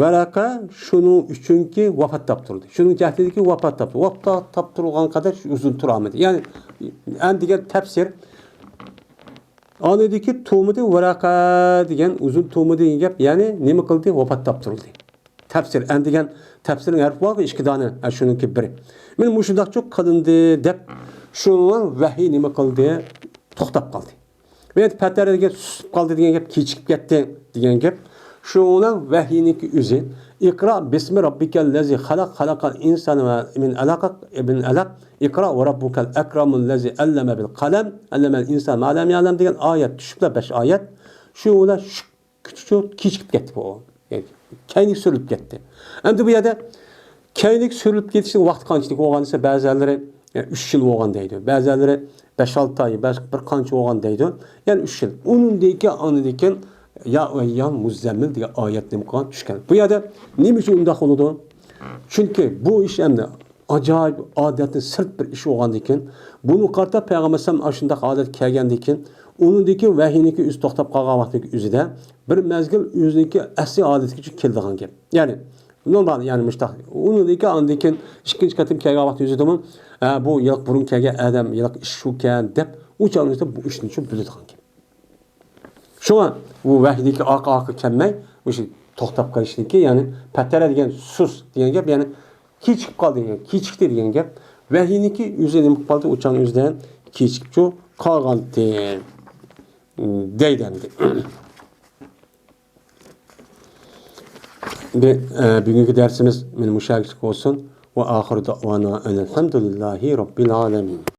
ۋەرەقە شۇنىڭ ئۈچۈنكى ۋاپات تاپتۇرۇلدى. شۇنىڭ جەھىتىدىكى ۋاپات تاپتۇ. ۋاپات تاپتۇرۇلغان قەدەر ئۇزۇن تۇرالمىدى. يەنى ئەن دېگەن تەپسىر. ئاندىكى تۇغمىدى ۋەرەقە دېگەن ئۇزۇن تۇغمىدى دېگەن گەپ، يەنى نېمە قىلدى؟ ۋاپات تاپتۇرۇلدى. تەپسىر، ئەن دېگەن تەپسىرنىڭ ھەرپى بارغۇ ئىككى دانە، ئە، شۇنىڭكى بىرى. مانا مۇشۇنداقچۇ قىلىندى دەپ، شۇنىڭ ۋەھىي نېمە قىلدى؟ توختاپ قالدى. بۇ يەردە پەتەرە دېگەن سۇسۇپ قالدى دېگەن گەپ، كېچىكىپ كەتتى دېگەن گەپ. شۇنىڭ ۋەھىينىڭكى ئۆزى، «ئىقرا بىسمى رەببىكەللەزى خەلەق، خەلەقەل ئىنسانە مىن ئەلەق، مىن ئەلەق، ئىقرا ۋە رەببۇكەل ئەكرەمۇللەزى ئەللەمە بىل قەلەم، ئەللەمەل ئىنسانە ما لەم يەئلەم» دېگەن ئايەت چۈشۈپلا، بەش ئايەت. شۇ بىلەن شۇ كۈچۈكچۇ كېچىكىپ كەتتى بۇ. يەنى كەينىگە سۈرۈلۈپ كەتتى. ئەمدى بۇ يەردە كەينىگە سۈرۈلۈپ كېتىشنىڭ ۋاقتى قانچىلىك بولغان دېسە، بەزىلىرى، ئە، ئۈچ يىل بولغان دەيدۇ. بەزىلىرى بەش-ئالتە ئاي، بەش، بىر قانچە بولغان دەيدۇ. يەنى ئۈچ يىل. ئۇنىڭدىن كېيىن، ئاندىن كېيىن يا ئەييۇھەل مۇززەممىل دېگەن ئايەت نېمە قىلغان؟ چۈشكەن. بۇ يەردە نېمە ئۈچۈن ئۇنداق بولىدۇ؟ چۈنكى بۇ ئىش ئەمدى ئاجايىپ ئادەتتىن سىرت بىر ئىش بولغاندىن كېيىن، بۇنى قارىتا پەيغەمبەر ئەلەيھىسسالام ئاشۇنداق ھالەتكە كەلگەندىن كېيىن، ئۇنىڭدىن كېيىن ۋەھىينىڭكى ئۆزى توختاپ قالغان ۋاقتىنىڭ ئۆزىدە بىر مەزگىل ئۆزىنىڭكى ئەسلى ھالىتىگىچە كېلىدىغان گەپ. يەنى نورمال، يەنى مۇشتاق. ئۇنىڭدىن كېيىن، ئاندىن كېيىن ئىككىنچى قېتىم كەلگەن ۋاقتى ئۆزىدىمۇ، ھە، بۇ يىلقى بۇرۇن كەلگەن ئادەم، يىلقى ئىش شۇكەن دەپ، ئۇ چاغنىڭ ئۆزىدە بۇ ئىشنى چۈشۈپ بىلىدىغان گەپ. شۇڭا بۇ ۋەھىيدىكى ئارقا-ئارقا كەلمەي، مۇشۇ توختاپ قېلىشنىكى، يەنى پەتەرە دېگەن سۇس دېگەن گەپ، يەنى كېچىكىپ قالدى دېگەن، كېچىكتى دېگەن گەپ. ۋەھىينىكى ئۆزى نېمە قىلىپ قالدى؟ ئۇ چاغنىڭ ئۆزىدە كېچىكىپچۇ قالغانتى، دەيدۇ ئەمدى. بى-، ئە، بۈگۈنكى دەرسىمىز مانا مۇشۇ يەرگىچە بولسۇن. ۋە ئاخىرۇ دەئۋانا ئەنىلھەمدۇلىللاھى رەببىل ئالەمىن.